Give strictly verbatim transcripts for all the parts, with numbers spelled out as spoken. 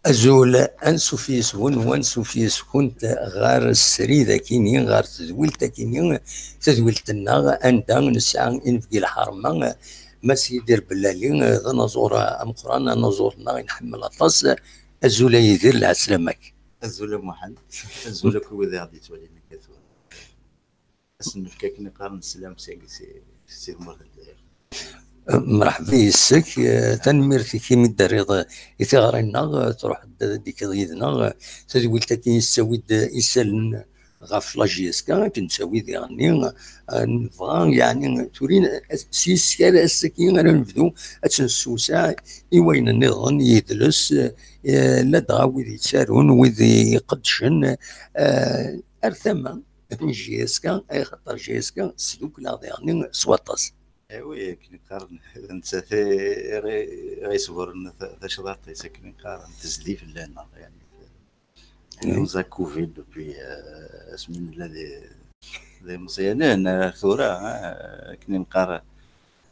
Azul, ansuf yes-wen u ansuf yes-kunt ɣer srid akini, ɣer tedwilt akini, tadwilt-nneɣ anda nesɛa inebgi lḥerma, Mass Yidir Bellali, d anaẓur ameqqran, anaẓur-nneɣ i nḥemmel aṭas. Azul a Yidir, lɛeslama-k. Azul a Muḥend, azul akk i wid i ɣ-d-yettwalin akka tura. Ad sen-nefk akken iqqaren sslam seg si, si tmurt n Lezzayer. Mreḥba yes-k, eh, tanemmirt-ik imi d-terriḍ i tiɣri-nneɣ, eh, truḥeḍ ad d-tikiḍ yid-neɣ, eh, tadwilt-agi yettawi-d isallen ɣef la J S K, akken nettawi diɣenni, eh, nebɣa, yeɛni, turin, eh, s yes-k ara, ass-agi ara nebdu ad tt-nessewseɛ i wayen nniḍen, yidles, eh, ladɣa wid yettarun, wid iqeddcen, eh, ar tama n J S K, axaṭer J S K sdukleɣ diɣenni s waṭas. Eh oui, akken i qqaren, d nettat i ɣ-, i ɣ-yesburren ta-, tacḍaṭ-is, akken i qqaren, tezdi fell-aneɣ, yani. Nous a couvé depuis, euh, asmi nella d, d imeẓyanen, ar tura, eh, akken i neqqar,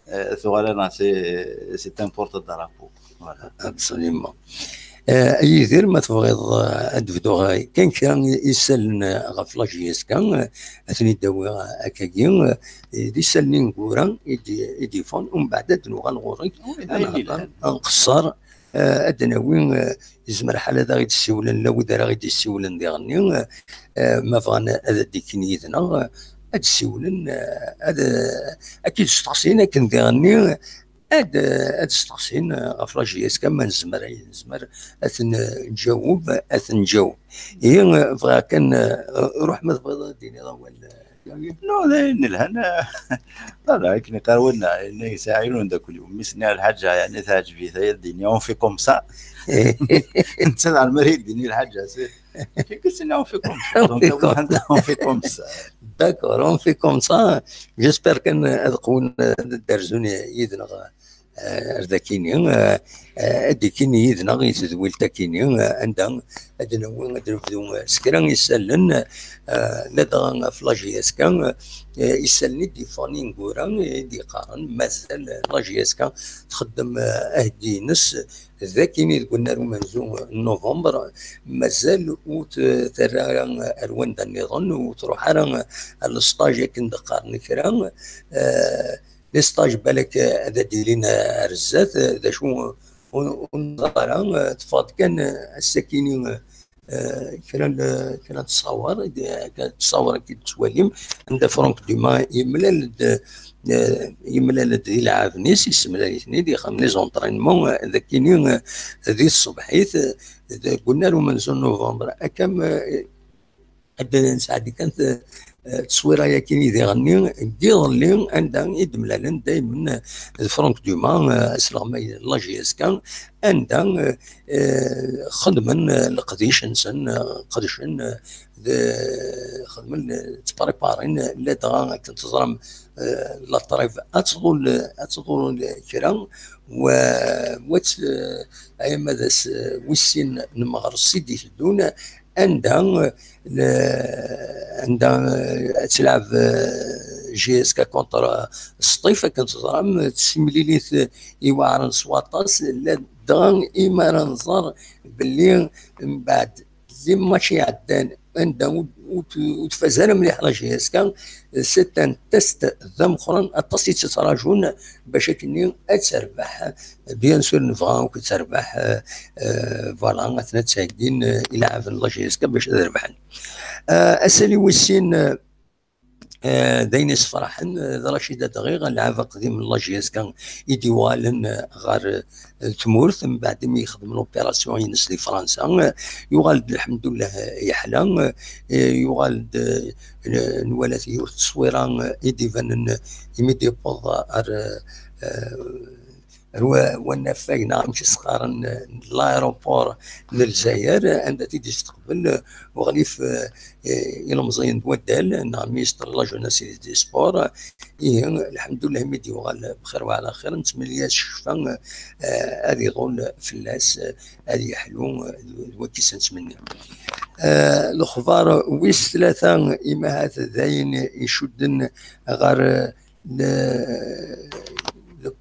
eh, tuɣal-aneɣ c'est, c'est un porte-drapeau. Voilà. Absolument. Eh, Yidir, ma tebɣiḍ, eh, ad d-bduɣ, eh, kan kra n isallen, eh, ɣef la J S K, eh, ad ten-id-awiɣ, eh, akkagi, eh, d isallen ineggura i d-, i d-yeffɣen, umbeɛd ad d-nuɣal ɣur-k, oui, ad nehder, ad nqeṣṣer, eh, ad d-nawi, eh, yezmer ḥala ad aɣ-id-ssiwlen, la wid ara aɣ-id-yessiwlen diɣenni, eh, ma bɣan ad d-ikkin yid-neɣ, eh, ad d-ssiwlen, eh, ad, eh, ad k-id-steqsin akken diɣenni, Ad, ad steqsin ɣef la J S K, ma nezmer, ay nezmer ad ten-nǧaweb, ad ten-nǧaweb. Ihi, bɣiɣ kan, ruḥ ma tebɣiḍ ad d-tiniḍ awal. Non, d ayen yelhan. Voilà, akken iqqar winna, yenna yesɛa yiwen umeddakel-iw, mmi-s nniɣ lḥaǧa, yani, teɛǧeb-it, ay ad d-yini, on fait comme ça. Netta d ɛelmer i d-yini lḥaǧa, c'est Qu'est-ce qu'on fait comme ça? On fait comme ça. D'accord, on fait comme ça. J'espère kan ad qwen ad d-rzun yid-neɣ, eh, ar dakini, eh, eh, ad d-ikkin yid-neɣ i tedwilt akini, eh, anda ad nawi, ad nebdu, eh, s kra isallen, eh, ladɣa ɣef la J S K, eh, isallen i d-yeffɣen ineggura, i d-yeqqaren mazal la J S K txeddem, eh, aheggi-ines, d akini deg unnar umenzu n novembre, mazal ur t-, terra ara ar wanda nniḍen, ur truḥ ara ar lesṭaj akken d-qqaren kra. Eh, lesṭaj balak ad d-ilin ar zdat, d acu ur, ur neẓri ara, teffeɣ-d kan ass-akini, eh, kra n, kra n ttṣawer, i d-, kra n ttṣawer i d-tettwalim, anda Franck Dumas yemlal-d, eh, yemlal-d d ilɛaben-is, yessemlal-iten-id, ixdem les entraînements, eh, d akini, eh, di tṣebḥit, eh, deg unnar umenzu n novembre, akka, eh, ad d-nesɛeddi kan t-, eh, tteswira-yagi i diɣenni, deg iḍelli, anda i d-mlalen daymen, eh, d Franck Dumas, eh, asleɣmay n la J S K, anda, eh, eh, xedmen, eh, leqdic-nsen, eh, qedcen, eh, d-, xedmen, eh, ttpriparen, eh, ladɣa akken teẓram, eh, la trêve ad tḍul, ad tḍul kra, wa, wa tt-, eh, ay ama d ass, eh, wis sin n meɣres i d-iteddun, anda, eh, le-, anda, eh, ad telɛeb, eh, J S K contre Sṭif, akken teẓram, eh, d timlilit, eh, iweɛren s waṭas, ladɣa imi ara nẓer belli mbeɛd les matchs iɛeddan, anda ur, ur t-, ur tfaz ara mliḥ la J S K, c'est un test d ameqqran, aṭas i tt-yettrajun bac akkenni ad terbeḥ. Bien sûr, nebɣa akk ad terbeḥ, euh, euh, voilà, atna ttheggin, euh, ilaɛben n la J S K bac ad rebḥen. Euh, asali wis sin, euh, Eh, d ayen yessefraḥen, eh, d Racid Adɣiɣ, lɛeb aqdim n la J S K i d-yuɣalen, eh, ɣer, eh, tmurt, mbeɛd imi yexdem l'opération-ines di Fransa, eh, yuɣal-d, lḥemdullah, eh, yeḥla, eh, yuɣal-d, eh, n-, nwala yiwet n tteswira, eh, i d-ibanen, eh, imi d-yewweḍ ar, eh, ar wa-, wanafag neɣ amek i s-qqaren, eh, n l'aéroport n Lezzayer, eh, anda t-id-yesteqbel, eh, uɣlif, eh, eh, ilemẓiyen n waddal, neɣ ministre de la jeunesse et des sports. Ihi, lḥemdullah, mi d-yuɣal bxir wa ɛla xir, nettmenni-as ccfa, eh, ad iḍul fell-as, eh, ad yeḥlu, eh, d, d wakk i s-nettmenni. Eh, lexbar wis tlata, imahat d ayen icudden ɣer, eh, le-,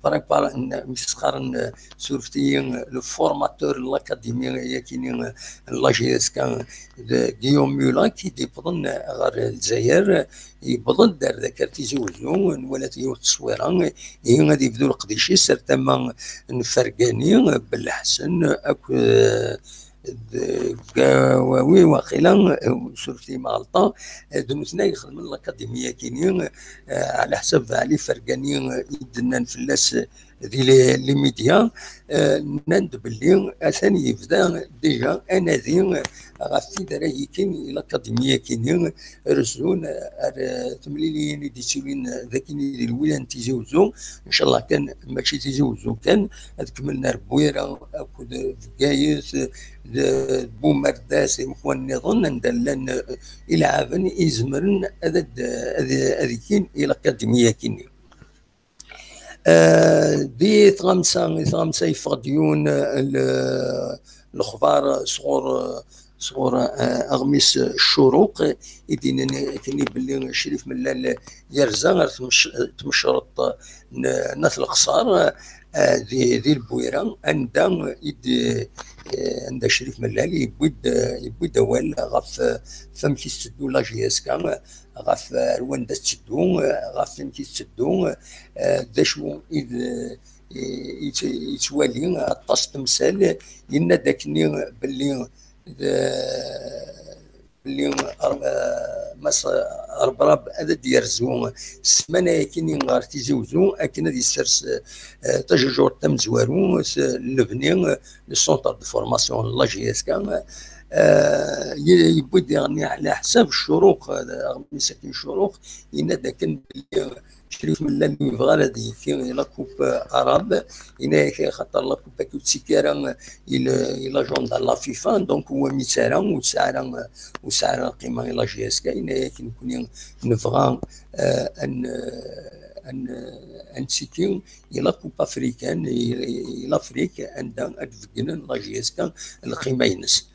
prépar-, n-, mi s-qqaren, eh, surfet-iyi, eh, le formateur n l'académie yakini, eh, n la J S K, d Guillaume Muller, i d-yewwḍen, eh, ɣer Lezzayer, eh, yewweḍ-d ar dagi ar Tizi Uzzu, nwala-t yiwet n tteswira, eh, ihi ad yebdu leqdic-is ar tama n Fergani, eh, Belḥsen, eh, akk, eh, d Gawawi, waqila, eh, surfet-iyi ma ɣelṭeɣ, eh, d nutni ay ixedmen l'académie yakini, eh, ɛla ḥsab Ɛli Fergani, eh, i d-nnan fell-as, eh, di les, les médias, eh, nnan-d belli atan yebda déjà anadi, eh, ɣef tid ara yekkin i l'académie yakini, rezzun ar, eh, temliliyin i d-yettilin, eh, d akin di lwilaya n Tizi Uzzu, ncallah kan mačči Tizi Uzzu kan, ad kemmlen ar Bwira akked Bgayet, d Bumerdas, d imukan nniḍen anda llan, eh, ilɛaben i izemren ad, ad, ad, ad kkin i l'académie yakini. Eh, di tɣamsa, di tɣamsa yeffeɣ-d yiwen, eh, l-, lexbar sɣur, sɣur, eh, aɣmis Ccuruq, i d-yennan akken belli Crif Mellal yerza ɣer tmec-, tmecreḍt n, n At Leqṣer, eh, di, di Lbwira, anda i d-, eh, anda Crif Mellal yewwi-d, yewwi-d awal ɣef, ɣef wamek i tetteddu la J S K, ɣef ar wanda tetteddu, ɣef wamek i tetteddu, eh, d acu i d, i, i, yettwali aṭas n temsal, yenna-d akkenni belli d, belli, eh, Mass Rebrab ad d-yerzu ssmana-yakini ɣer Tizi Uzzu akken ad yessers, eh, tajujurt tamezwarut, eh, lebni, eh, le centre de formation n la J S K. Eh, ye-, yewwi-d diɣen ɛla ḥsab Ccuruq, eh, aɣmis akin Ccuruq, yenna-d akken belli Crif Mellal ur yebɣi ara ad yekki i la Coupe arabe, yenna-yak axaṭer la Coupe-agi ur tettekki ara i l-, i l'agenda n la FIFA, donc ur am-yettara, ur tesɛi ara, ur tesɛi ara lqima i la J S K, yenna-yak nekni nebɣa, eh, ad n-, ad n-, ad nettekki i la Coupe africaine, i, i l'Afrique, anda ad d-beggnen la J S K lqima-ines.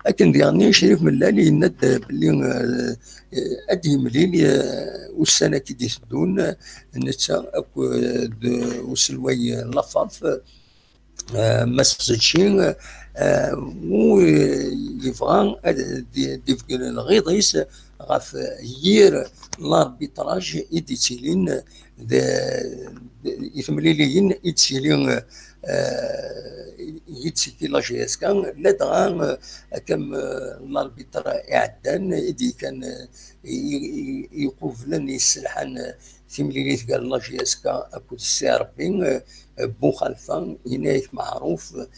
Akken diɣen Crif Mellal yenna-d belli, eh, eh, ad d-yemlil, eh, ussan-agi d-iteddun, eh, netta akked, eh, uselway n la FAF, eh, Mass Zetchi, eh, u yebɣa ad d-, d-ibeggen lɣiḍ-is ɣef yir l'arbitrage i d-yettilin d, d, i temliliyin i d-tettili, eh, i d-tettili la J S K, ladɣa, eh, akka, eh, l'arbitre iɛeddan i d-yekkan, eh, i, i, i, iqublen, yesselḥan, eh, timlilit gar la J S K akked C R B, eh, Buxalfa, yenna-yak meɛruf, eh,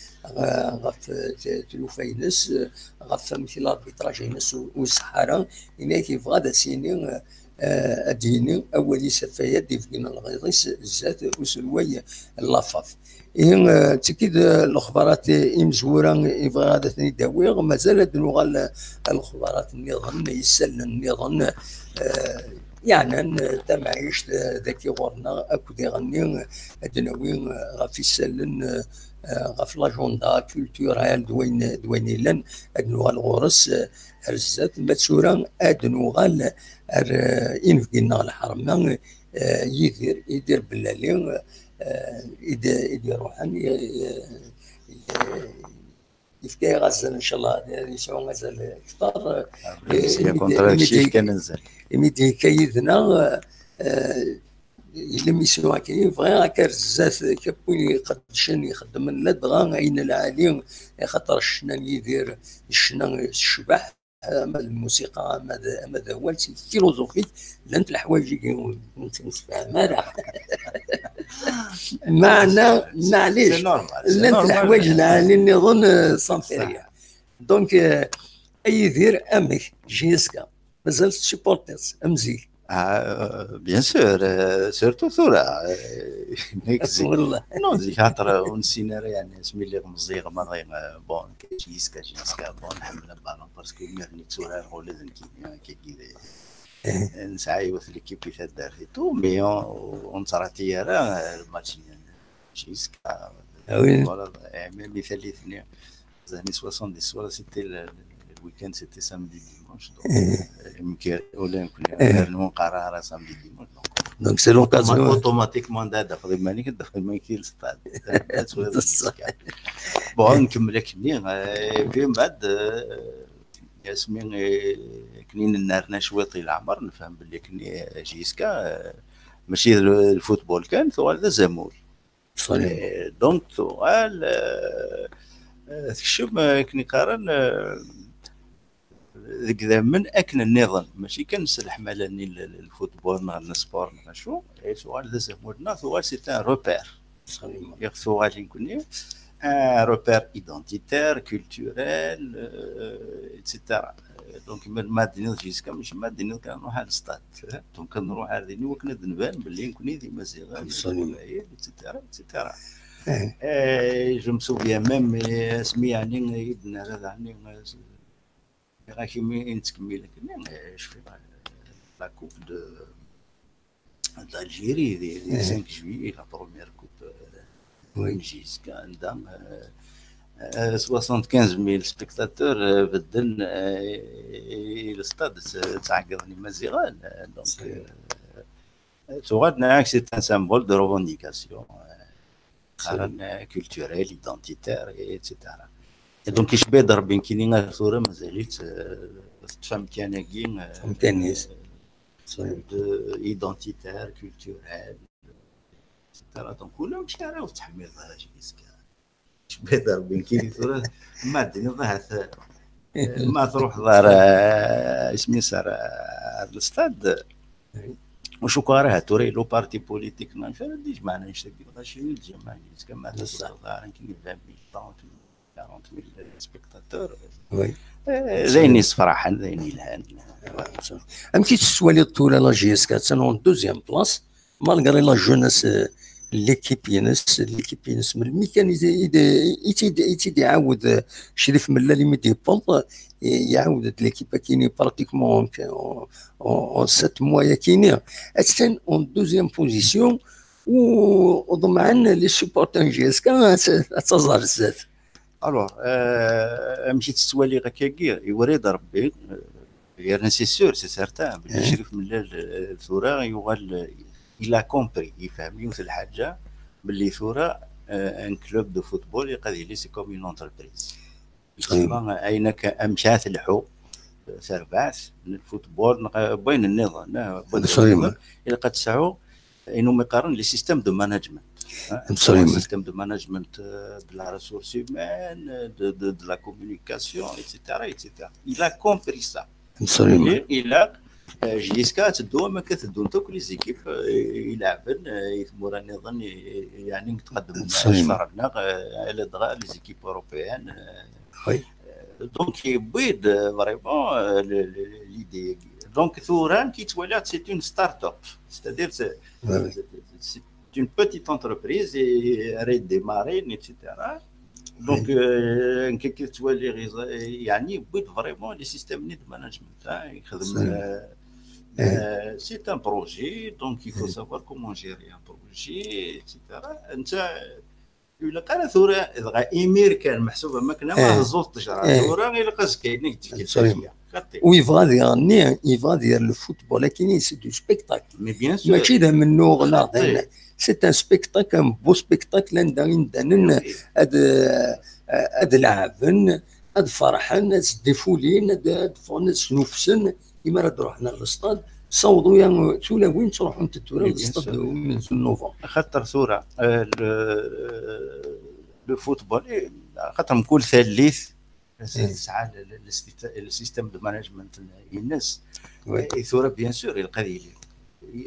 ɣef, eh, t-, tlufa-ines, eh, ɣef wamek l'arbitrage-ines ur, ur iṣeḥḥa ara, yenna-yak yebɣa ad as-yini, eh, eh, ad d-yini awal-is ɣef waya d-ibeggen lɣiḍ-is zdat uselway n la FAF. Ihi, eh, d tigi d, eh, lexbarat imezwura i bɣiɣ ad ten-id-awiɣ. Mazal ad nuɣal, eh, lexbarat nniḍen, isallen nniḍen, eh, yeɛnan, eh, tamɛict, eh, dagi ɣur-neɣ akked iɣenni, eh, ad d-nawi, eh, ɣef isallen, eh, eh, ɣef l'agenda culturel d wayen, d wayen yellan, ad nuɣal ɣur-s, eh, ar zdat. Ma d tura ad nuɣal ar, eh, inebgi-nneɣ lḥerma, eh, Yidir, Yidir Bellali, eh, i d-, i d-iruḥen, eh, eh, yefka-yaɣ azal, ncallah, ad yesɛu azal kter. Imi d-, imi d-, imi d-yekka yid-neɣ, eh, yella misyu akka, bɣiɣ akka ar zdat, akka win iqeddcen, ixeddmen ladɣa ayen lɛali, axaṭer ccna n Yidir, ccna tecbeḥ, ama d lmusiqa, ama d, ama d awal, c'est philosophique, llant leḥwayeǧ i ur nettemsefham ara. Meɛna, maɛlic, c'est normal, c'est llant normal. Leḥwayeǧ lɛali nniḍen, euh, ça ne fait rien. Donc, euh, a Yidir, amek, J S K, mazal tettsupportiḍ-tt, am zik? Ah, euh, bien sûr, euh, surtout tura, euh, nek zik. Wallah. Non, zik, xaṭer, euh, ur nessin ara, yeɛni, asmi lliɣ meẓẓiyeɣ maḍi, euh, bon, J S K, J S K, bon, nḥemmel ballon, parce que mi netturar ula d nekkini, euh, kagi d, eh, nesɛa yiwet l'équipe i taddart et tout, mais on, on ne se ratille ara, euh, le match, euh, J S K, ah oui, voilà, eh, même i tallit-nni, les années soixante-dix, voilà, c'était le, le week-end, c'était samedi, dimanche, donc, eh, euh, ula nekkni, eh, rnu nqerra ara samedi, dimanche, donc, Donc c'est l'occasion. Automatiquement, d-tafeḍ iman-ik, d-tafeḍ iman-ik di lstad. Bon, nkemmel akkenni. Et puis, mbeɛd, asmi akken i nerna cwiṭ i leɛmer, nefhem belli akkenni JSK mačči d lfutbol kan, tuɣal d azamul. Donc tuɣal tekcem akken i qqaren deg idammen akken nniḍen, mačči kan s leḥmala-nni n lfutbol neɣ n sport neɣ acu, tuɣal d azamul-nneɣ, tuɣal c'est un repère. Tuɣal nekkni un repère identitaire, culturel, et cetera. Donc ma d-tiniḍ JSK, mačči ma d-tiniḍ kan nruḥ ar lstad. Donc nruḥ ar din i wakken ad nban belli nekkni d Imaziɣen, d Leqbayel, et cetera, et cetera. Je me souviens même asmi yeɛni i d-nerra daɣen, ɣak imi i nettkemmil akken, je fais la coupe de d'Algérie, di cinq juillet, la première coupe n JSK, anda soixante-quinze mille spectateurs bedden i lstad, ttɛeggiḍen Imaziɣen. Donc tuɣal, c'est un symbole de revendication culturelle, identitaire, et cetera. Et donc icebba-d Rebbi nekkini ar tura mazal-itt teṭṭef amkan-agi identitaire, culturel, et cetera. Donc ulamek ara ur tettḥemmileḍ ara JSK. Icebba-d Rebbi nekkini tura, ma d-tiniḍ ahat ma truḥeḍ ar isem-is ar lstad, ur cukkeɣ ara ahat tura yella uparti politik neɣ acu ara d-ijemɛen annect-agi, dɣa acimi ur d-jemɛen JSK, ma tewwḍeḍ ara nekkini vingt mille, trente mille, quarante mille spectateurs. D ayen yessefraḥen, d ayen yelhan. Amek i tettwaliḍ tura la JSK? Attan en deuxième place, malgré la jeunesse, l'équipe-ines, l'équipe-ines, melmi kan i tt-id-iɛawed Crif Mellal imi d-yewweḍ, iɛawed-d l'équipe akini pratiquement en sept mois akini. Attan en deuxième position, u ḍemɛen les supporters n JSK ad taẓ ar zdat. Alors, amek i tt-ttwaliɣ akkagi, iwri-d Rebbi, yerna c'est sûr, c'est certain, belli Crif Mellal tura yuɣal, il a compris, yefhem yiwet lḥaǧa, belli tura un club de football ilaq ad yili c'est comme une entreprise. Ayen akka, amek ara telḥu, terbaɛt n lfutbol neɣ wayen nniḍen, ilaq ad tesɛu ayen umi qqaren les systèmes de management. Les systèmes de management de la ressource humaine, de, de, de la communication, et cetera, et cetera. Il a compris ça. Ilaq JSK ad teddu am akka teddunt akk les équipes ileɛben i tmura nniḍen, yeɛni tqeddmen ccfer-nneɣ, ladɣa les équipes européennes. Donc yewwi-d vraiment l'idée-agi. Donc tura nekk ttwaliɣ-tt c'est une start-up, c'est-à-dire c'est une petite entreprise et redémarrer, et cetera. Donc nekk ttwaliɣ yeɛni yewwi-d vraiment les systèmes de management, yexdem. C'est un projet, donc il faut savoir comment gérer un projet, et cetera. Netta ilaq ara tura dɣa imir kan, meḥsub am akken ama tẓuḍ ttejra tura, ilaq azekka-inek d-tefkiḍ. U yebɣa ad iɣenni, yebɣa ad yerr le football akini, c'est du spectacle. Mačči d amennuɣ neɣ d ayen. C'est un spectacle, un beau spectacle anda imdanen ad, ad leɛben, ad ferḥen, ad sdifulin, ad, ad ffɣen ad snufsen. Imi ara d-ruḥen ar lestad, sawḍu ya tulawin ttruḥunt tura lestad umenzu n novembre. Axaṭer tura le football, axaṭer mkul tallit tesɛa le système de management-ines. Tura bien sûr ilaq ad yili,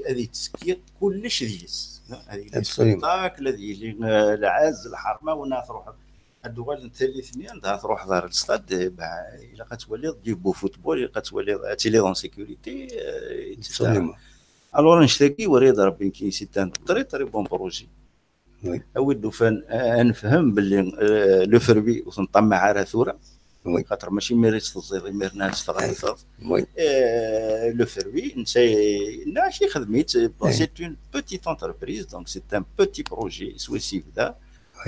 ad yettekki kullec deg-s. Ad yili spectacle, ad yili lɛezz, lḥerma, win ara truḥeḍ ad d-uɣalent tallit-nni, anda ara truḥeḍ ɣer lestad, ilaq ad twaliḍ du beau football, ilaq ad twaliḍ ad tiliḍ en sécurité, et cetera. Alors annect-agi, wari d Rebbi, nekkini c'est un très très bon projet. Awi-d ufan ad nefhem belli le fruit ur t-nṭammaɛ ara tura, xaṭer mačči imir i tt-teẓẓiḍ, imiren ad tt-tɣellteḍ. Le fruit netta, nna-k, ixdem-itt, c'est une petite entreprise, donc c'est un petit projet, iswi s yebda.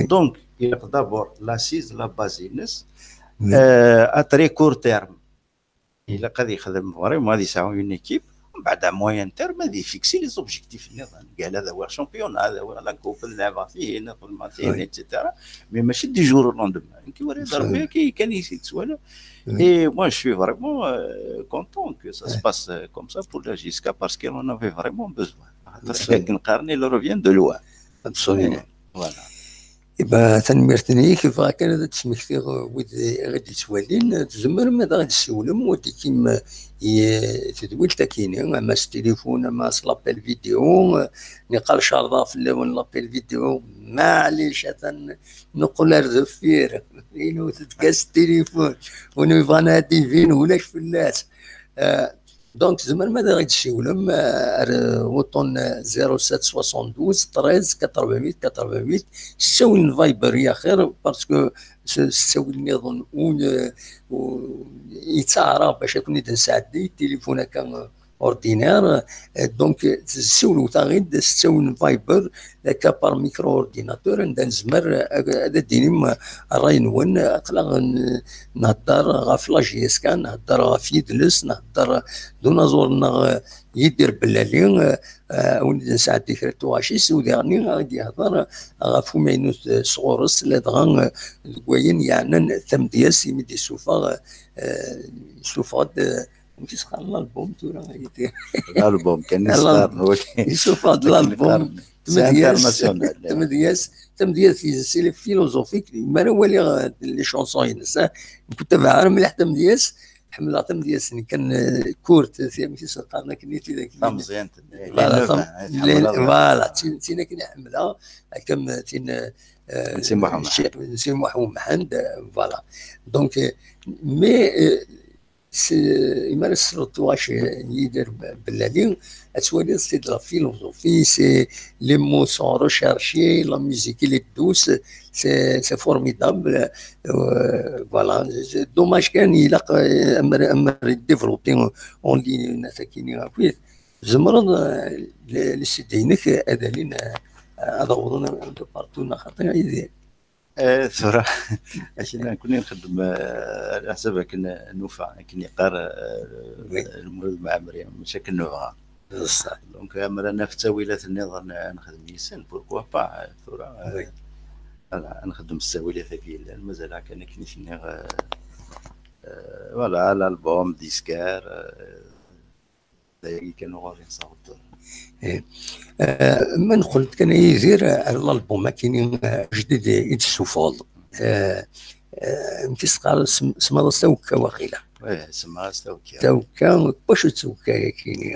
Donc ilaq d'abord l'assise, la base-ines, à très court terme ilaq ad yexdem vraiment, ad yesɛu une équipe. Mbeɛd, à moyen terme, ad ifiksi les objectifs nniḍen. Qal ad awiɣ championnat, ad awiɣ la coupe, ad lɛabeɣ tihin, ad xedmeɣ tihin, et cetera. Mais mačči du jour au lendemain. Nekk wala d Rebbi akka kan i yettwala. Et moi, je suis vraiment euh, content que ça se passe euh, comme ça pour la J S K parce qu'on en avait vraiment besoin. Akken qqaren, il revient de loin. Absolument. Voilà. Iba, tanemmirt-nni-k, bɣiɣ kan ad d-smektiɣ wid i ɣ-d-yettwalin, tzemrem ad aɣ-d-tessiwlem, wadikim i tedwilt-akini, ama s tilifun, ama s l'appel vidéo, niqal cerḍeɣ fell-awen l'appel vidéo, maɛlic, atan neqqel ar deffir, inewwet-d kan s tilifun, win yebɣan ad d-ibin, ulac fell-as. Eh, Donc, tzemrem ad aɣ-d-tessiwlem eh, ar eh, uṭṭun eh, zéro sept soixante-douze treize quatre-vingt-huit quatre-vingt-huit. S ttawil n Viber i axir, parce que s s ttawil nniḍen ur eh, ur- yettaɛrab bac ad ken-id-nesɛeddi tilifun akka eh, ordinaire. Eh, Donc, eh, tessiwlem-aɣ-id s ttawil n Viber, akka par micro-ordinateur, anda nezmer eh, ad d-tinim eh, ṛṛay-nwen, eh, aql-aɣ n- nhedder ɣef la J S K, nhedder ɣef yidles, nhedder d unaẓur-nneɣ eh, Yidir Bellali, eh, eh, a wen-id-nesɛeddi kra n tuɣac-is, u diɣen a ɣ-d-yehder eh, ɣef umaynut eh, sɣur-s, ladɣa eh, deg wayen yeɛnan tamedyazt, imi d-yessufeɣ, eh, yessufeɣ-d, eh, amek i s-qqaren l'album tura, a Yidir? L'album, kan i s-qqaren, oui. Yessufeɣ-d l'album, c'est tamedyazt, international, yeah. Tamedyazt, tamedyazt, c'est le philosophique, mi ara waliɣ eh, les chansons-ines, eh, nekk ur ttabaɛeɣ ara mliḥ tamedyazt, ḥemmleɣ tamedyazt-nni kan eh, kurt, amek i s-qqaren akken i tidak. Tameẓyant, voilà, les neuf, tam- eh, les- tḥemmleḍ. Voilà, d tin d tin akken i ḥemmleɣ, akka am tin eh, N Si Muḥ Umḥend. N Si Muḥ Umḥend, eh, voilà. Donc, eh, mais eh, s- imi ara tesleḍ tuɣac eh, n Yidir Be- Bellali, ad twaliḍ c'est de la philosophie, c'est les mots sont recherchés, la musique elle est douce, c'est c'est formidable. Euh, voilà, c'est dommage kan ilaq eh, amer amer développer en ligne, nat akini akkit. Tzemreḍ eh, le- le C D-inek ad alin eh, ad awḍen un peu partout, neɣ xaṭi, a Yidir? Eh, tura, akken nekkni nxeddem eh, ala ḥsab akken nufa, akken yeqqar eh, Oui. Lmulud Mɛemmri, mačči akken nebɣa. D ṣṣeḥ. Donc, amer ad naf ttawilat nniḍen eh, ad nexdem yis-sen, pourquoi pas, eh, tura eh, Oui. Voilà, ad nxeddem s ttawilat-agi yellan, mazal kan akken i t-nniɣ eh, eh, voilà, l'album, disquaire, eh, d ayagi kan uɣur i nessaweḍ tura. Eh, eh, ma neqqel-d kan a Yidir ar l'album akini eh, ajdid i d-tessufɣeḍ, eh, eh, amek i s-teqqar, sem- semmaḍ-as Tawekka waqila? Oui, semmaɣ-as Tawekka. Tawekka, wacu d Tawekka akini?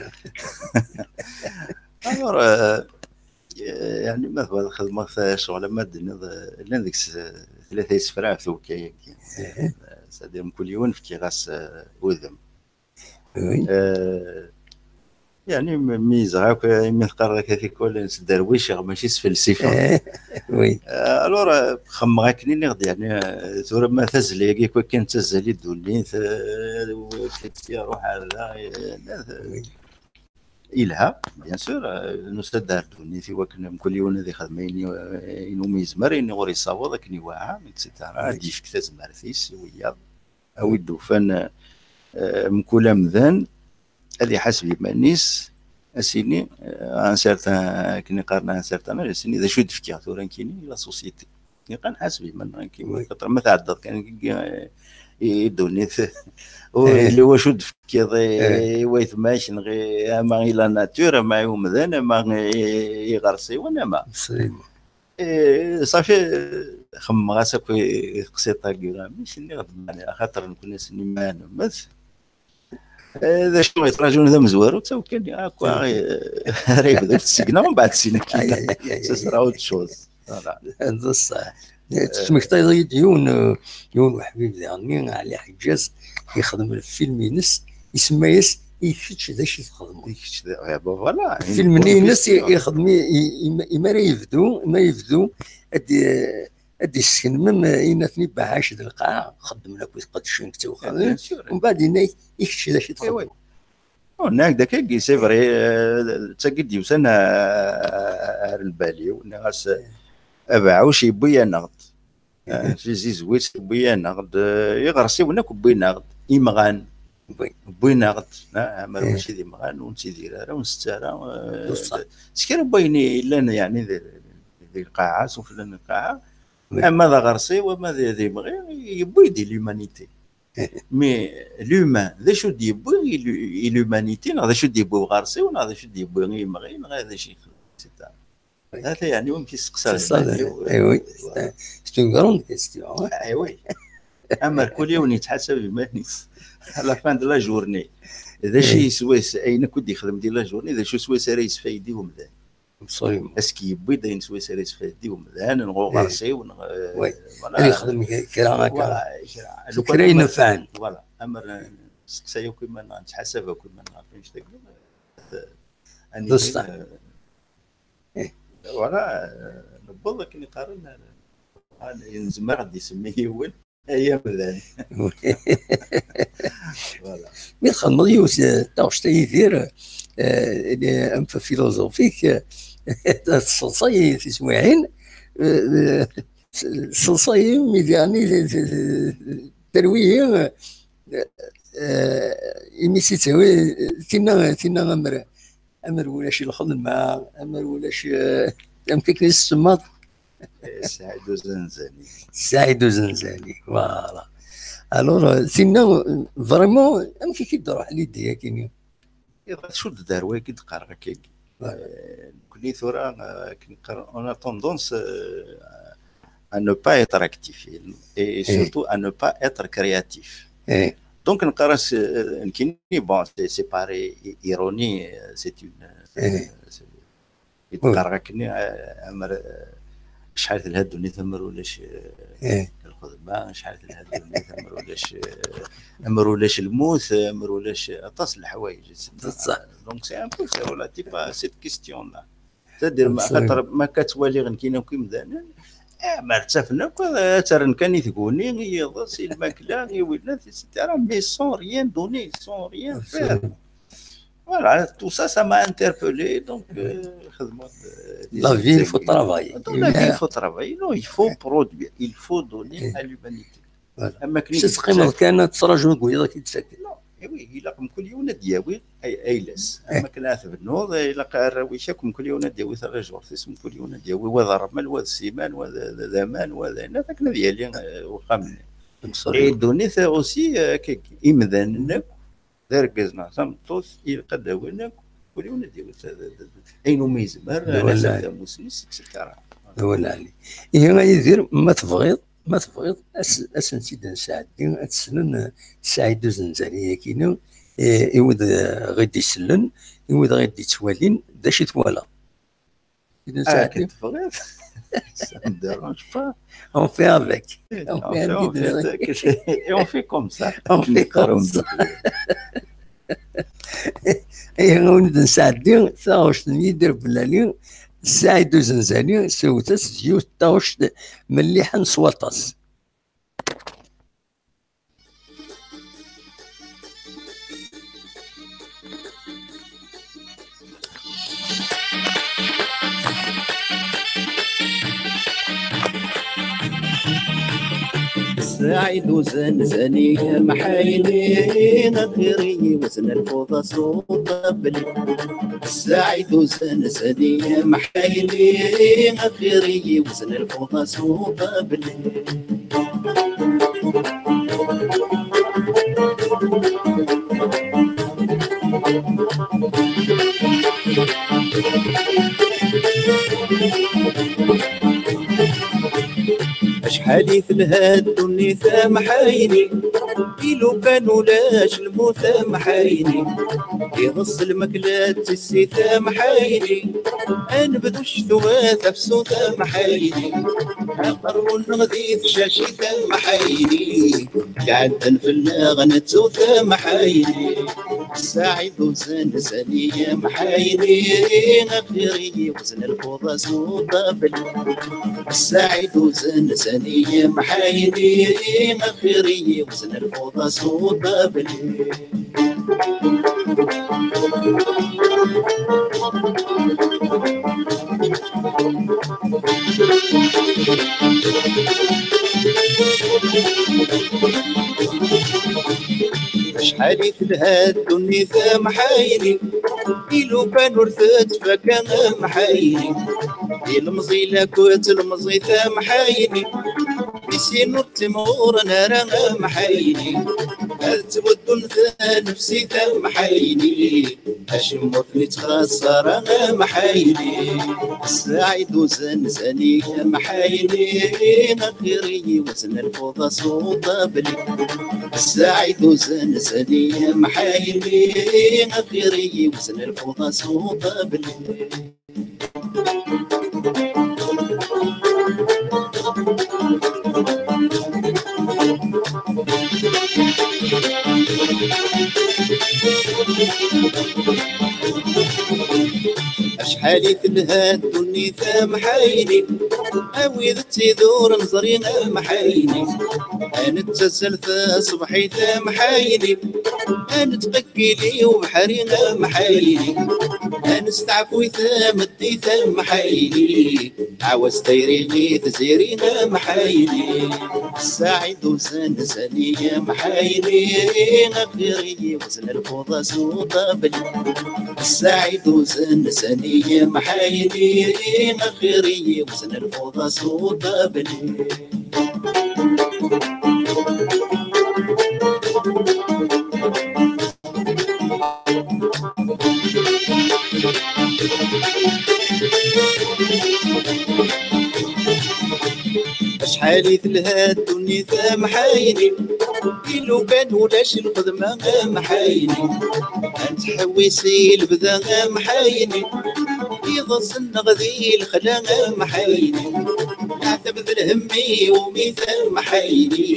Alors, euh, yeɛni ma tebɣiḍ xedmeɣ ccɣel ama d-tenniḍ eh, llan deg-s eh, tlata isefra ɣef Tawekka-agi. C'est-à-dire mkul yiwen fkiɣ-as eh, udem. Oui. Eh, yeɛni m- meyyzeɣ akk eh, imi teqqareḍ akka tikwal sderwiceɣ mačči sfelsifeɣ. Oui. Eh, alors eh, xemmeɣ akken i nniɣ-d yeɛni eh, tura ma tazzla-agi akk akken ttazzal i ddunit eh, akken iruḥ ar da eh, Oui. Yelha, bien sûr, eh, nusa-d ar ddunit i wakken mkul yiwen ad ixdem ayen i- eh, iwumi yezmer, ayen ur yessaweḍ akken iwaɛa, et cetera. Oui. Ad d-yefk tazmert-is i wiyaḍ, a wi d-ufan eh, mkul amdan ad iḥaseb iman-is, a s-ini eh, un certain, akken i qqaren un certain âge, a s-ini d acu i d-fkiɣ tura nekkini i la société. Iqan ḥaseb iman-nneɣ nekkini. Oui. Xaṭer ma tɛeddaḍ kan i i ddunit ur Eh. yelli wacu d-tefkiḍ i Eh. i waytma-k neɣ i- ama i la nature ama i umdan ama i i iɣersiwen ama Absolument. Eh, safi, xemmeɣ-as akk i i teqsiṭ-agi ulamek, nniɣ-d meɛna axaṭer nekkni ass-nni ma nemmet, eh, d acu yettṛajun d amezwaru d Tawekka-nni akk ara yebdu seg-neɣ, mbeɛd sin akka. Aïe, aïe, aïe, aïe. Ce sera autre chose. Voilà. D ṣṣeḥ. Tettmektayeḍ-iyi-d yiwen eh, yiwen uḥbib diɣenni, Ɛli Ḥeǧǧaz, yexdem lfilm-ines, isemma-yas I kečč d acu i txedmeḍ? I kečč d- eh, bon, voilà. Film-nni-ines i- ixdem i- i- imi ara yebdu, imi ara yebdu ad d- ad d-yesseknem ayen atni Baɛac d Lqaɛa xeddmen akked qeddcen deg tewxamin. Bien sûr. Mbeɛd yenna-yak, i kečč d acu i txedmeḍ? Nniɣ-ak-d akkagi, c'est vrai, eh, d tagi d-yusan eh, ar lbal-iw, nniɣ-as eh, abeɛɛuc yewwi-yaneɣ-d. Eh, tizizwit tewwi-yaneɣ-d, eh, iɣersiwen akk wwin-aɣ-d, imɣan. Wwin-aɣ-d, ah, amer mačči d imɣan, ur nettidir ara, ur nsett ara, eh, s kra n wayen yellan, yeɛni, di, di lqaɛa, sufella n lqaɛa. Ama d aɣersiw, ama d, d imɣi, yewwi-d i l'humanité. Mais l'humain, d acu d-yewwi i l'hu-, i l'humanité, neɣ d acu d-yewwi uɣersiw, neɣ d acu d-yewwi i imɣi, neɣ d acu yexdem, et cetera. Hata yeɛni wamek yesteqsa. C'est ça, eh oui, c'est un, c'est une grande question, hein. Eh oui. Amer kul yiwen yettḥasab iman-is. À la fin de la journée, d acu swayes, ayen akk i d-yexdem di la journée, d acu swayes ara yesfaydi umdan? Absolument. Est-ce que yewwi-d ayen swayes ara yesfaydi umdan, neɣ uɣersiw, neɣ, eh, voilà. Ad yexdem kra akka. Voilà, kra. Kra inefɛen. Voilà. Amer nesteqsay akk iman-nneɣ, nettḥasab akk iman-nneɣ ɣef annect-agi, eh, d ṣṣeḥ. Eh, voilà, eh, newweḍ akken iqqaren, eh, nezmer ad d-isemmi yiwen, ay amdan. Voilà. Mi txedmeḍ yiwet, eh, taɣect a Yidir, eh, eh, un peu philosophique, eh, tseḍsay tiswiɛin, eh, eh, tseḍsay-im, yeɛni, terwi-yi, eh, eh, imi tt-ittawi, tinna, tinna amer, amer ulac lxedma, amer ulac, eh, amek akken i s-tsemmaḍ? Eh, Saɛid Uzenzani. Saɛid Uzenzani, voilà. Alors, euh, tinna, euh, vraiment, amek i k-id-truḥ l'idée-agi-nni? Iḍ, acu d-dar wayagi d-qqareɣ akkagi? Ouais. Euh, nekkni tura, euh, akken qqaren, on a tendance, euh, à ne pas être actif et, et surtout à ne pas être créatif. Eh. Donc, neqqar-as, euh, nekkini, bon, c'est, c'est pareil, i-, ironie, euh, c'est une, euh, c'est, i d-qqareɣ akken, eh, amer, eh, acḥal telha ddunit amer ulac, eh, lxedma, acḥal telha ddunit amer ulac, eh, amer ulac lmut, amer ulac aṭas n leḥwayeǧ, et cetera. Donc, c'est un peu, c'est relatif à cette question-là. C'est-à-dire, ma, xaṭer ma akka ttwaliɣ nekkini akk imdanen, eh, ma ttafen akk, ad, ad ttren kan i tguni, i yiḍes, i lmakla, i winnat, et cetera. Mais sans rien donner, sans rien faire. Voilà, tout ça, ça m'a interpellé, donc, euh, xedmeɣ, euh, des... La vie, il faut travailler. Dans la vie, il faut travailler. Non, il faut produire, il faut donner à l'humanité. Voilà. Am akken i... Teqqimeḍ kan ad tettṛajuḍ deg wiyaḍ ad k-id-ssakin. Non, eh oui, ilaq mkul yiwen ad d-yawi ay-, ayla-s. Am akken ara tbennuḍ, ilaq arraw-ik akk mkul yiwen ad d-yawi tarijurt-is, mkul yiwen ad d-yawi, wa d ṛṛmel, wa d ssiman, wa d, d, d aman, wa d ayen, akken ad yali, eh, uxxam-nni. Et ddunit aussi, eh, akkagi, imdanen akk, d argaz neɣ tameṭṭut, ilaq ad d-awin akk, kul yiwen ad d-yawi ta-, ta-, ta-, ayen umi yezmer, d awal lɛali, tamusni-s, et cetera. D awal lɛali. Ihi, a Yidir, ma tebɣiḍ, ma tebɣiḍ, as-, ad sen-tt-id-nesɛeddi, ad t-ssnen, eh, Saɛid Uzenzani-agi-nni, eh, i wid, eh, ɣ-i-d-isellen, i wid ɣ-i-d-ittwalin, d acu i twalaḍ? Ah, akken tebɣiḍ. Ça me dérange pas. On fait avec. Eh, on fait avec. Et on fait comme ça. On fait comme ça. Ihi, ad wen-d-nesɛeddi taɣect n Yidir Belali, Saɛid Uzenzani, sewwet-as yiwet n taɣect melliḥen s waṭas. Saɛid Uzenzani, mḥayni, axir-iyi wezn lfuḍa s uṭabli. Saɛid Uzenzani, mḥayni, axir-iyi wezn lfuḍa s uṭabli. Acḥal i telha ddunit a mḥayni, i lukan ulac lmut a mḥayni, iḍes lmakla d tissit a mḥayni, anebdu ccetwa tafsut a mḥayni, aqerru-nneɣ di tcacit a mḥayni, iɛeddan fell-aɣ nettu-t a mḥayni. Saɛid Uzenzani a mḥayni, axir-iyi wezn lfuḍa s uṭabli. Saɛid Uzenzani a mḥayni, axir-iyi wezn lfuḍa s uṭabli. Acḥal i telha ddunit a Mḥayni, i lukan ur tettfaka a Mḥayni, ilemẓi la kutt lemẓi a Mḥayni, i sin ur ttimɣuren ara a Mḥayni, ad ttmuddun tanefsit a Mḥayni, acemma ur ten-ittxaṣṣar a Mḥayni. Ssaɛid Uzenzani a Mḥayni, axir i yiwet n lfuḍa s uṭabli. Ssaɛid Uzenzani a Mḥayni, axir i yiwet n lfuḍa s uṭabli. Acḥal i telha ddunit a Mḥayni, a wid d tid ur neẓri a Mḥayni, a nettazzal taṣebḥit a Mḥayni, a nettqeggil i ubeḥri a Mḥayni, a nesteɛfu i tameddit a Mḥayni, ɛawaz tayri i tziri a Mḥayni. Ssaɛid Uzenzani a Mḥayni, axir i yiwet n lfuḍa s uṭabli. Ssaɛid Uzenzani a Mḥayni, axir i yiwet n lfuḍa s uṭabli. Acḥal i telha ddunit a Mḥayni, i lukan ulac lxedma a Mḥayni, ad nettḥewwis i lebda a Mḥayni, iḍes-nneɣ di lexla a Mḥayni, leɛtab d lhemm i wumi a Mḥayni,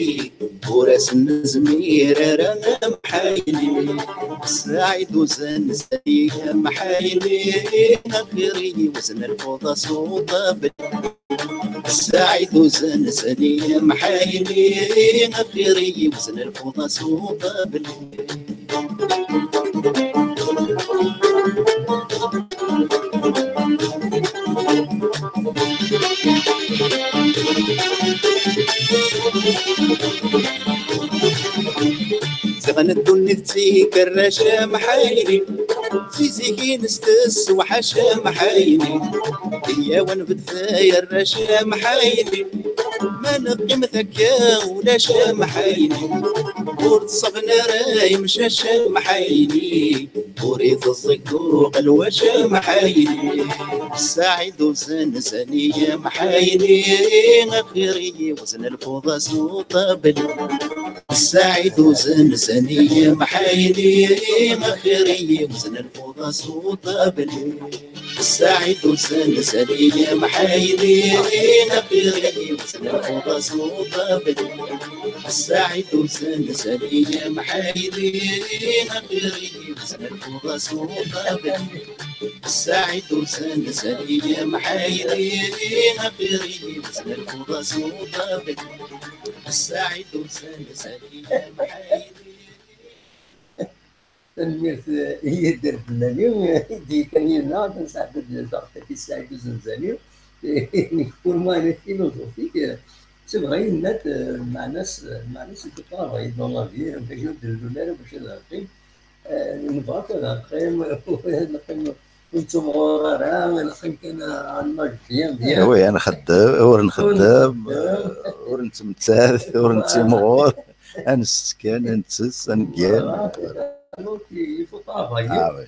ur asen-nezmir ara a Mḥayni. Ssaɛid Uzenzani a Mḥayni, axir i yiwet n lfuḍa s uṭabli. Ssaɛid Uzenzani a Mḥayni, axir i yiwet n lfuḍa s uṭabli. Ziɣen ddunit d tikerrac a Mḥayni, si zik-ines tessewḥac a Mḥayni, iyyaw ad nbedd tayerrac a Mḥayni, ma neqqim takka ulac a Mḥayni, ur ttṣabben ara imcac a Mḥayni, ur iteẓẓeg uqelwac a Mḥayni. Ssaɛid Uzenzani a Mḥayni, axir i yiwet n lfuḍa s uṭabli. Ssaɛid Uzenzani a Mḥayni, axir i yiwet n lfuḍa s uṭabli. Ssaɛid Uzenzani a Mḥayni, axir i yiwet n lfuḍa s uṭabli. Ssaɛid Uzenzani a Mḥayni, axir i yiwet n lfuḍa s uṭabli. Ssaɛid Uzenzani a Mḥayni, axir i yiwet n lfuḍa s uṭabli. Ssaɛid Uzenzani a Mḥayni. Tanemmirt, eh, i Yidir Bellali, eh, i d-yekkan yid-neɣ, ad nesɛedda-d taɣect-agi Ssaɛid Uzenzani. Nekk, pour moi, elle est philosophique. C'est vrai, yenna-d, eh, meɛna-s, meɛna-s, il faut travailler dans la vie, bac ur d-nlul ara, bac ad neqqim. Eh, nebɣa kan ad neqqim, neqqim ur nettimɣur ara, neqqim kan à l'âge bien, bien. Eh oui, ad nxeddem, ur nxeddem, ur nettmettat, ur nettimɣur, ad nessett kan, ad nettess, ad neggan. Voilà. Donc, il faut travailler. Ah oui.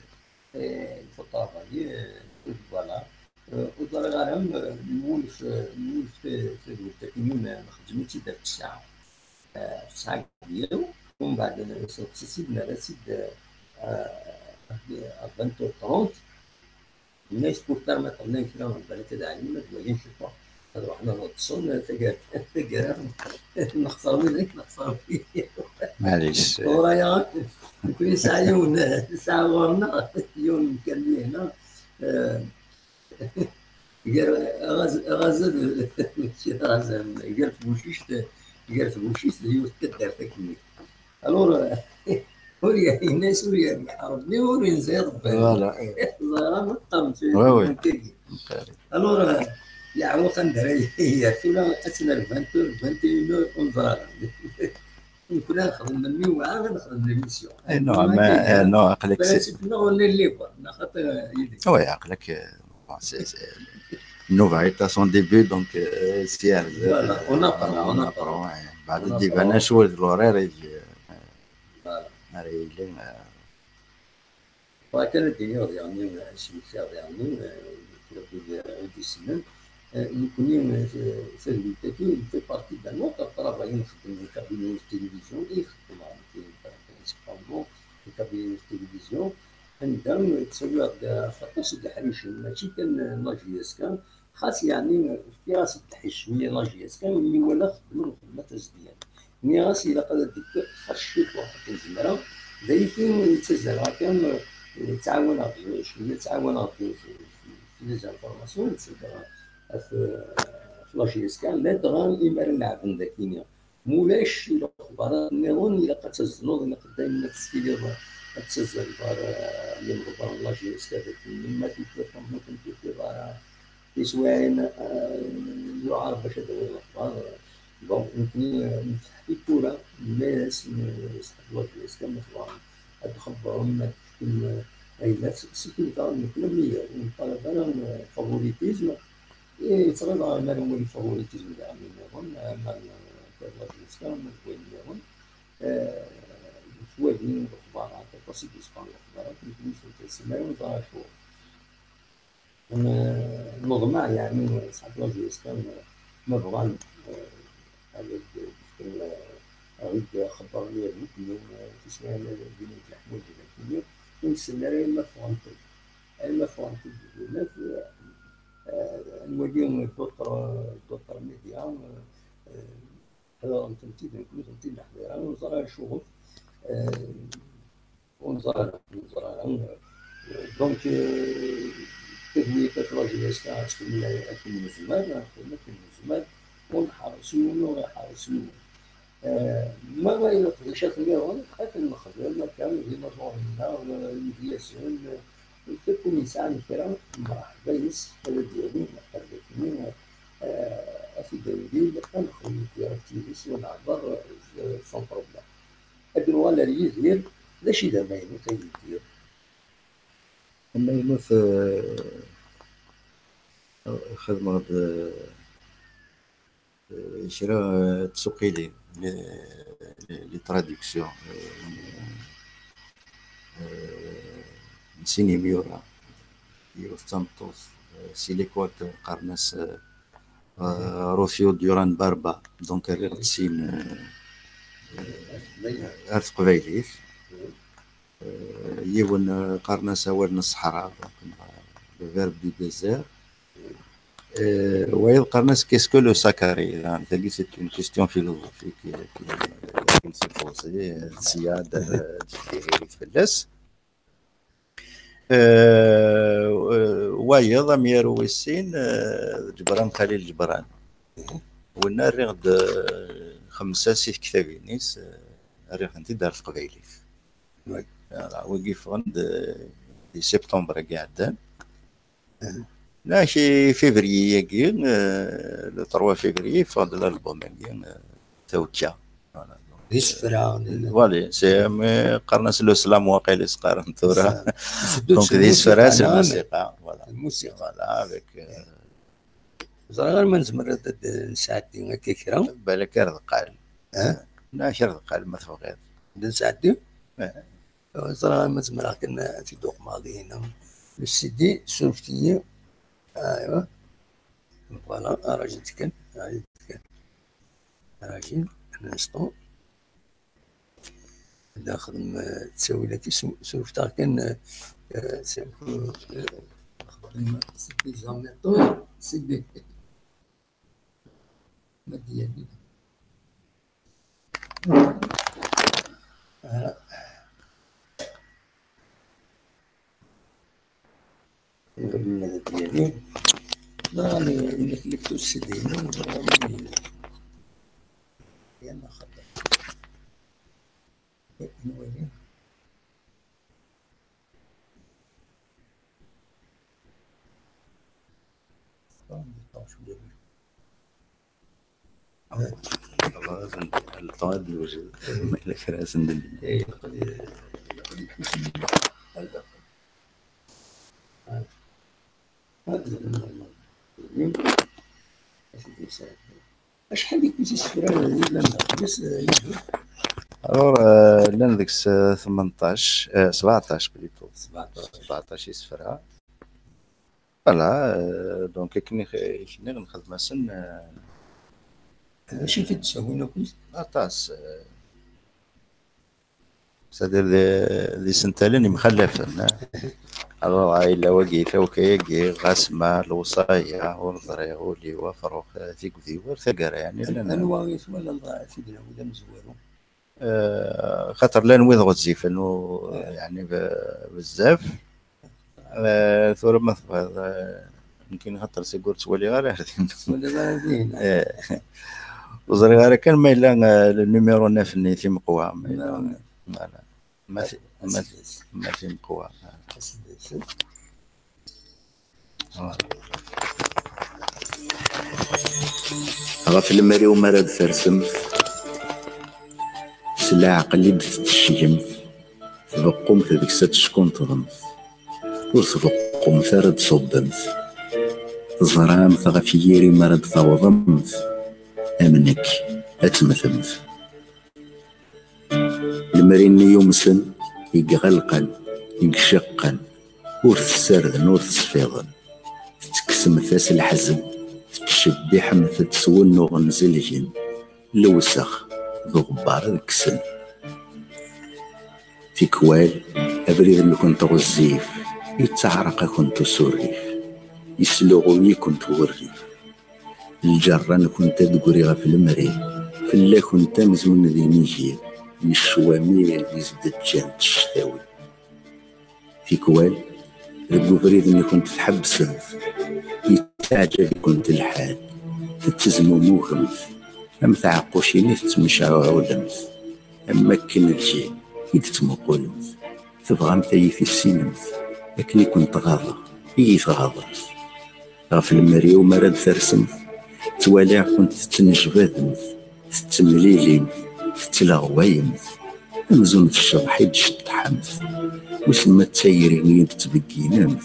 Eh, il faut travailler, eh, voilà. Eh, ur ẓriɣ ara, eh, nwulef, eh, nwulef ta-, tadwilt akken nexdem-itt-id ɣef ttesɛa. Eh, ɣef ttesɛa deg yiḍ, umbeɛd, eh, nseɣti-tt-id, nerra-tt-id, eh, eh, à vingt heures trente. Nna-as, pour terme, ṭṭlen kra, balak ad ɛyun, ad walin, je sais pas. Ad ruḥen ad ṭṭsen, taggara, taggara, nexṣer widak, nexṣer widak. Maɛlic. Ur aya, nekni nesɛa yiwen, nesɛa ɣur-neɣ yiwen n umkan-nni hna, eh, gar aɣaz-, aɣazal, mačči d aɣazal, gar tbucict, gar tbucict d yiwet n taddart akkenni. Alors, ur y-, yenna-as ur yerbiḥ Rebbi, ur yenza Rebbi. Voilà. Ẓriɣ am qqaren fi, voilà, tagi. Alors, yeɛweq anda ara yerr tura, ad tt-nerr vingt heures, vingt et une heures, ur neẓri ara. Nekkni ad nexdem lmiwɛa, ad nexdem l'émission. Eh, non, mais, eh, non, aql-ak c'est- Principe-nneɣ, on est libre, neɣ xaṭi, yid-i. Oui, aql-ak, euh, bon, c'est, c'est, nnuba est à son début, donc, euh, c'est, euh, Voilà, on apprend, on apprend. Ouais. Baɛd On ad d-iban apprend. acu d l'horaire, euh, Voilà. ara yili, euh, Bɣiɣ kan ad d-iniɣ diɣen, ad smektiɣ diɣen, euh, i d-issnen, euh, nekkni, euh, tagnit-agi, fait partie d'un autre travail i nxeddem di cabinet de télévision, i xeddmeɣ nekk, principalement, di cabinet de télévision, anda, euh, ttawiɣ-d, euh, aṭas n leḥricen, mačči kan, euh, la J S K, xas yeɛni fkiɣ-as-d lḥecmi i la J S K, imi walaɣ xeddmen lxedma tazedyant. Nniɣ-as ilaq ad d-kkiɣ xas cwiṭ waḥed n tzemra, d ayagi i ttazzaleɣ akka, eh, ttɛawaneɣ cwiya, ttɛawaneɣ fi les informations, ɣef, ɣef la J S K, ladɣa imi ara leɛben dagi-ni. Mulac lexbarat nniḍen, ilaq ad tazneḍ, ilaq daymen ad teskiliḍ, ad tazzaleḍ ɣer, eh, yimeḍban n la J S K, d akken ma tufiḍ, ma ur ten-tufiḍ ara, tiswiɛin, eh, yuɛer bac ad d-tawiḍ lexbar. Bon, nekni, eh, nefteḥ tiwwura, nenna-yasen, eh, ṣaḥ la J S K, ma tebɣam ad txebbṛem, ad tefkem, eh, ayla, s-, seknet-aɣ-d nekni am wiyaḍ, ur neṭṭalab ara, eh, favoritisme. Eh, yettɣiḍ ara ma nemmuli favoritisme daɣen nniḍen, eh, ma n-, n la J S K, ma n wayen nniḍen. Eh, nettwali lexbarat, aṭas i d-yeṣfan lexbarat, nekni ur nettwassen ara, ur neẓri acu. N-, neḍmeɛ, yeɛni, ṣaḥ la J S K, ma bɣan, eh, ad d-fken, eh, ad d-xebbṛen irmiten, eh, tiswiɛin ad d-inin ǧaḥmuǧ, ur nessen ara ayen ma ffɣent-d. Ayen ma ffɣent-d deg unaf, eh, eh, nwali d'autres, d'autres médias, eh, ḥeḍren-tent-id, nekni ur tent-id neḥḍir ara, ur neẓri ara acuɣef. Eh, ur neẓri ara, ur neẓri ara. Donc, eh, tadwilt la J S K ad tkemmel akken nezmer, ad nexdem akken nezmer, ur nḥerres yiwen, ur iḥerres yiwen. Eh, ma d leqdicat nniḍen, akken nexdem akka, d imajuren-nneɣ, eh, imedyazen, eh, kul win yesɛan kra, mreḥba yes, ad d-yali, ad d-yakni, eh, ad t-id-awdil, ad nexdem direct yid-s, ad nehder, eh, sans problème. Ad nuɣal ar Yidir, d acu i d amaynut a Yidir? Amaynut, eh, xedmeɣ-d, eh, eh, kra, eh, tsuqilin, les, les, les traductions, eh, eh, n sin imyura. Yiwet d tameṭṭut, eh, si l'Équateur, qqaren-as, eh, eh, Rocío Durán Barba, donc rriɣ-d sin, eh, eh, ar teqbaylit. Eh, yiwen, eh, qqaren-as awal n ṣṣeḥra, donc, eh, le verbe du désert. Eh, wayeḍ qqaren-as qu'est-ce que le sacré? Hein, tagi, c'est une question philosophique, eh, qui, qui se pose, eh, sya ad, ad fkiɣ fell-as. Eh, eh, wayeḍ, amyaru wis sin, eh, d Ǧebran Xalil Ǧebran. Winna rriɣ-d, eh, xemsa si tektabin-is, eh, rriɣ-tent-id ar teqbaylit. Voilà, wigi ffɣen-d, eh, di septembre-agi iɛeddan. Neɣ i février-agi, eh, le trois février, yeffeɣ-d l'album-agi, eh, Tawekka. Voilà, donc, D isefra. Voilà, c'est, mais qqaren-as le slam waqil i s-qqaren tura. Donc, d isefra, c'est la musiqa, voilà. Lmusiqa. Voilà, avec, eh, ẓriɣ ar ma nezmer ad, ad nesɛeddi akka kra. Balak ar deqqal. Eh? Neɣ ar deqqal ma tebɣiḍ. Ad nesɛeddi? Eh. Ẓriɣ ma zemreɣ kan ad t-id-uqmeɣ dihin. Le C D, surfet-iyi. Aywa. Voilà, rajit kan, rajit kan. Rajit, un instant. Ad nexdem, eh, ttawil-agi, su-, surfet-aɣ kan, eh, eh, c'est un peu, eh, nexdem, c'est des amateurs, c'est des, ma d-yali. Ah. Nxeddem ad d-yali. Neɣ nnek lektus s-d-yini, yerna xeddem. Nwali. Le temps ad d-newjed. Ma yella kra ad sen-d-nini. Acḥal i kuẓ isefra yellan deg-s? Alors, euh, llan deg-s, euh, tmenṭac, euh, sebɛeṭac plutôt. Sebɛeṭac isefra. Voilà, euh, donc akken i k-, i k-nniɣ nxedm-asen, euh, d acu i t-id-ttawin akk? Aṭas, euh, c'est-à-dire d, d isentalen yemxallafen, hein. Alors, ah, yella wagi, tawka-agi, ɣasma, lewṣaya, ur ẓriɣ, ul-iw, afrux, eh, tigdi, war taggara, yani, llan. Anwa i twalaḍ, eh, tignawi d amezwaru? Eh, xaṭer llan wid ɣezzifen, u, yani, be-, bezzaf. Eh, tura ma tebɣiḍ, eh, nekkini xaṭer seg ur ttwaliɣ ara ar din. Ur ẓriɣ ara kan ma yella, eh, le numéro neuf-nni timeqwa, ma yella. Voilà. Ma ti-, ma ti-, ma timeqwa. Voilà. Ɣef lemri-w mi ara d-tersemt, s leɛqel i d-tettecgemt, tbeqqumt deg-s ad teckunṭḍemt, ur tbeqqumt ara ad d-ṣubbemt. Teẓramt ɣef yiri mi ara d-tawḍemt, am nekk, ad temmtemt. Lemri-nni yumsen, i iɣelqen, i iceqqen, ur t-ssarden, ur t-sfiḍen. Tettekksemt-as leḥzen, tettcebbiḥemt-t s wunuɣen zelgen, lewsex d uɣebbar ad kksen. Tikwal, abrid-nkent ɣezzif, yettaɛreq-akent usurrif, yesluɣuy-ikent wurrif. Lǧerra-nkent ad d-tegri ɣef lemri, fell-akent amzun d inigi, n ccwami i s-d-ǧǧant cctawi. Tikwal, deg ubrid-nkent tḥebbsemt, yettaɛǧab-ikent lḥal, tettezmumugemt, am tɛeqqucin i tettemcaɛuɛudemt, am wakken lǧin i d-tettmuqulemt, tebɣamt ad iyi-tissinemt, akken i kent-ɣaḍeɣ, i yi-tɣaḍemt. Ɣef lemri-w mi ara d-tersemt, ttwaliɣ-kent tettnejbademt, tettemlilemt, tettleɣwayemt, amzun d ccḍeḥ i d-tceṭṭḥemt. Wissen ma d tayri i yi-d-tettbegginemt,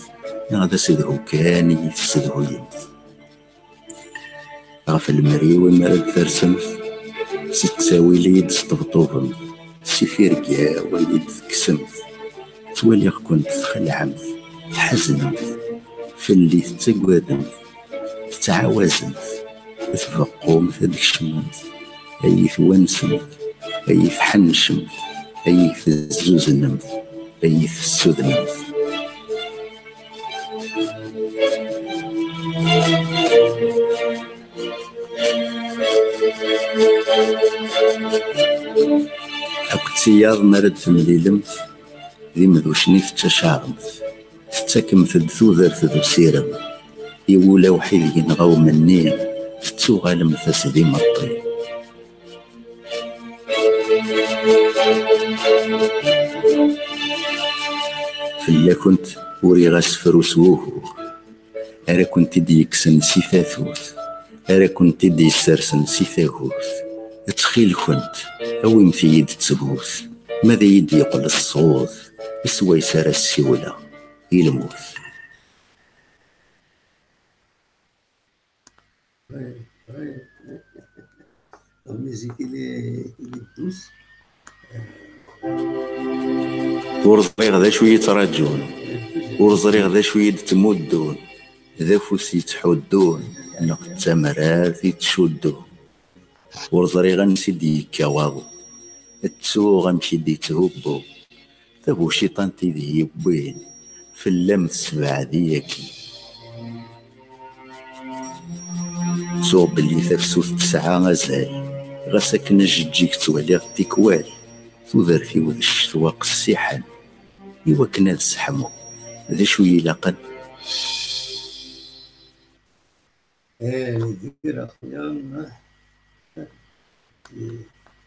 neɣ d asedhu kan i yi-tessedhuyemt. Ɣef lemri-w mi ara d-tersemt, s ttawil i yi-d-tesṭebṭubemt, s ifirgaw ay d-tekksemt. Ttwaliɣ-kent txelɛemt, tḥeznemt, fell-i tettagademt, tettɛawazemt, tbeqqumt ad d-tkecmemt, ay iyi-twansemt, ay iyi-tḥenncemt, ay iyi-tezzuznemt, ay iyi-tessudnemt. Akked tiyaḍ mi ara d-temlilemt, d imducen i tettacaɛremt, tettakemt-d tudert d usirem, i wul awḥid yenɣa umenni, tettuɣalemt-as d imeṭṭi. Fell-akent uriɣ asefru s wugur, ara kent-id-yekksen si tatut, ara kent-id-yessersen si tagut. Ttxil-kent, awimt-iyi-d ttbut, ma ad iyi-d-yeqqel ṣṣut, swayes ara ssiwleɣ i lmut. Ouais, ouais. La musique, il est, il est douce. Ur ẓriɣ d acu i yi-ttṛaǧun, ur ẓriɣ d acu i yi-d-ttmuddun, d afus yettḥuddun neɣ d tamrart yettcuddun. Ur ẓriɣ ansi d-yekka waḍu, ttuɣ amek i d-yetthubbu. Tabuciṭant i d-yewwin fell-am tessebɛed-iyi akkin. Ttuɣ belli tafsut tesɛa azal, ɣas akken ajeǧǧig ttwaliɣ-t tikwal, tudert-iw d ccetwa qessiḥen, i wakken ad sseḥmuɣ d acu i yi-ilaqen. Eh, Yidir, a xuya, eh,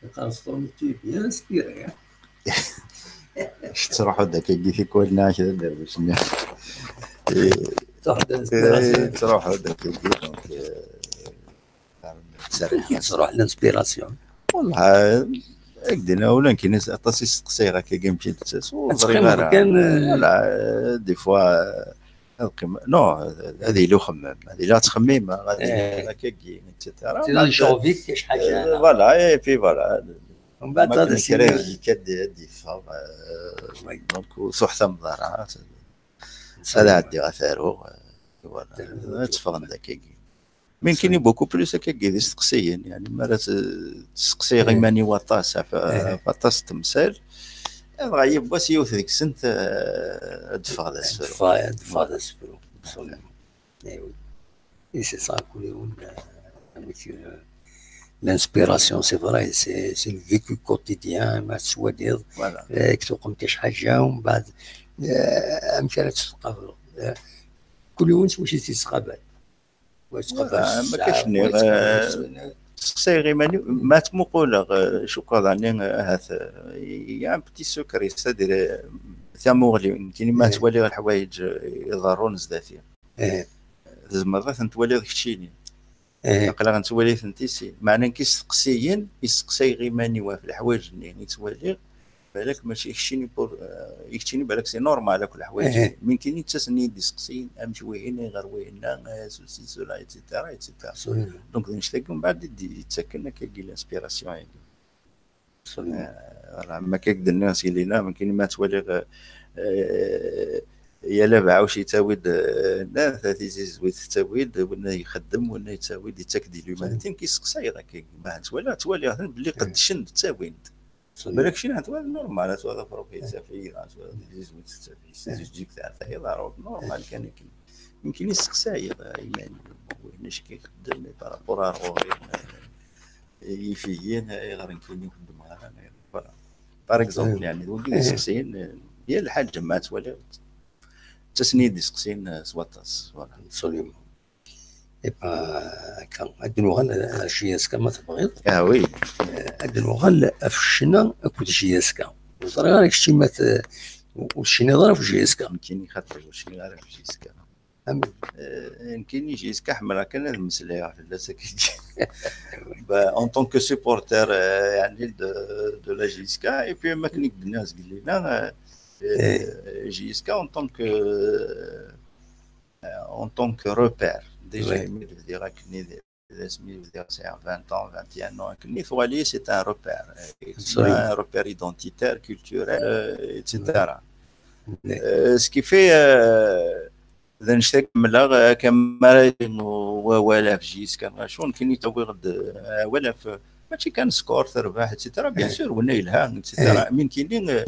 yeqqar-as Tom, tu es bien inspiré, hein? Tettruḥu-d akkagi tikwal neɣ kra dderbuc-nni. Tettruḥu-d inspiration. Tettruḥu-d akkagi, donc, euh, Amek i tettruḥ l'inspiration? Wallah, ad k-d-iniɣ, ula nekk aṭas i steqsayeɣ akka, mačči d tas, ur ẓriɣ ara. Kan, eh, voilà, des fois, eh, ad qqim, non, ad yili uxemmem, ad yili ad ttxemmimeɣ, ad yili akka, et cetera. Voilà, et puis voilà. Mbeɛd ad d-yeffeɣ, eh, donc ur tuḥtameḍ ara. Ad ɛeddiɣ ad t-aruɣ, eh, voilà. Ad teffɣen d akkagi. Mais nekkini beaucoup plus akkagi d isteqsiyen, yani mi ara tesseqsiɣ iman-iw aṭas ɣef, ɣef aṭas n temsal, dɣa yiwwas yiwet deg-sent, eh, ad d-teffeɣ d asefru. Ad d-teffeɣ d asefru. Et c'est ça, kul yiwen, euh, amek, euh, l'inspiration, c'est vrai, c'est, c'est le vécu quotidien, ma tettwaliḍ, voilà, euh, k-tuqem kan ḥaǧa, u mbeɛd, euh, amek ara tt-tqableḍ. Euh, kul yiwen s wacu i tt-yettqabal. Wa yettqabal s zzɛaf, wa yettqabal s, euh, sseqsayeɣ iman-iw, ma ttmuquleɣ, euh, cukkeɣ daɣen, euh, ahat, euh, il y a un petit secret, c'est-à-dire, euh, tamuɣli, nekkini ma ttwaliɣ leḥwayeǧ, euh, iḍerrun zdat-i. Tzemreḍ ad ten-twaliḍ keččini. Aql-aɣ nettwali-tent i sin. Meɛna nekk isteqsiyen, isteqsayeɣ iman-iw ɣef leḥwayeǧ-nni i ttwaliɣ, balak mačči keččini pour, eh, i keččini balak c'est normal akk leḥwayeǧ-nni. Mais nekkini ttasen-iyi-d isteqsiyen, amek wihin, ayɣer wihin-a, eh, ceci, cela, et cetera, et cetera. Donc d annect-agi mbeɛd i d-yettaken akkagi l'inspiration-agi. Absolument. Eh, voilà, am akka i d-nniɣ seg lina, nekkini ma ttwaliɣ, eh, yal abeɛɛuc yettawi-d, eh, nna, tizizwit tettawi-d, winna ixeddem, winna yettawi-d, yettak-d i l'humanité, nekk isteqsayeɣ akka, ma ttwaliɣ, ttwaliɣ-ten belli qeddcen-d, ttawin-d. Balak keččini ad twaliḍ normal, ad twaliḍ afrux yettaf-iyi, ad twaliḍ tizizwit tettaf-iyi, tizizwit teɛfa-yi, iḍerru-d normal kan akken. Nekkini isteqsayeɣ, eh, iman-iw, wihin acu i ixeddem, par rapport ar ɣur-i, eh, yifiyen, ayɣer nekkini ur xeddmeɣ ara, voilà. Par exemple, yani, d wagi d isteqsiyen, eh, yal lḥaǧa ma ttwaliɣ, ttasen-iyi-d isteqsiyen, eh, s waṭas, voilà. Absolument. Et ben, akka, ad d-nuɣal ar J S K ma tebɣiḍ. Ah oui. Eh, ad d-nuɣal ɣef ccna akked J S K. Ur ẓriɣ ara kečči ma t-, ur tecniḍ ara ɣef J S K. Nekkini xaṭer ur cniɣ ara ɣef J S K. Amen. Euh, nekkini J S K ḥemmleɣ kan ad mmeslayeɣ fell-as akkagi. Bah, en tant que supporter, euh, yani de, de la J S K, et puis am akken i k-d-nniɣ zgelli-nni, euh, euh, J S K en tant que, euh, en tant que repère. Déjà, imi d-bdiɣ akken d asmi bdiɣ sɛiɣ vingt ans, vingt et un ans, akken tuɣal-iyi, c'est un repère. C'est un repère identitaire, culturel, euh, et cetera. Euh, ce qui fait, euh, d annect-agi ḥemmleɣ, euh, akka mi ara yili wawal ɣef J S K neɣ acu, nekkini ttawiɣ-d, euh, awal ɣef, mačči kan score, terbeḥ, et cetera. Bien sûr, winna yelha, et cetera. Mais nekkini, euh,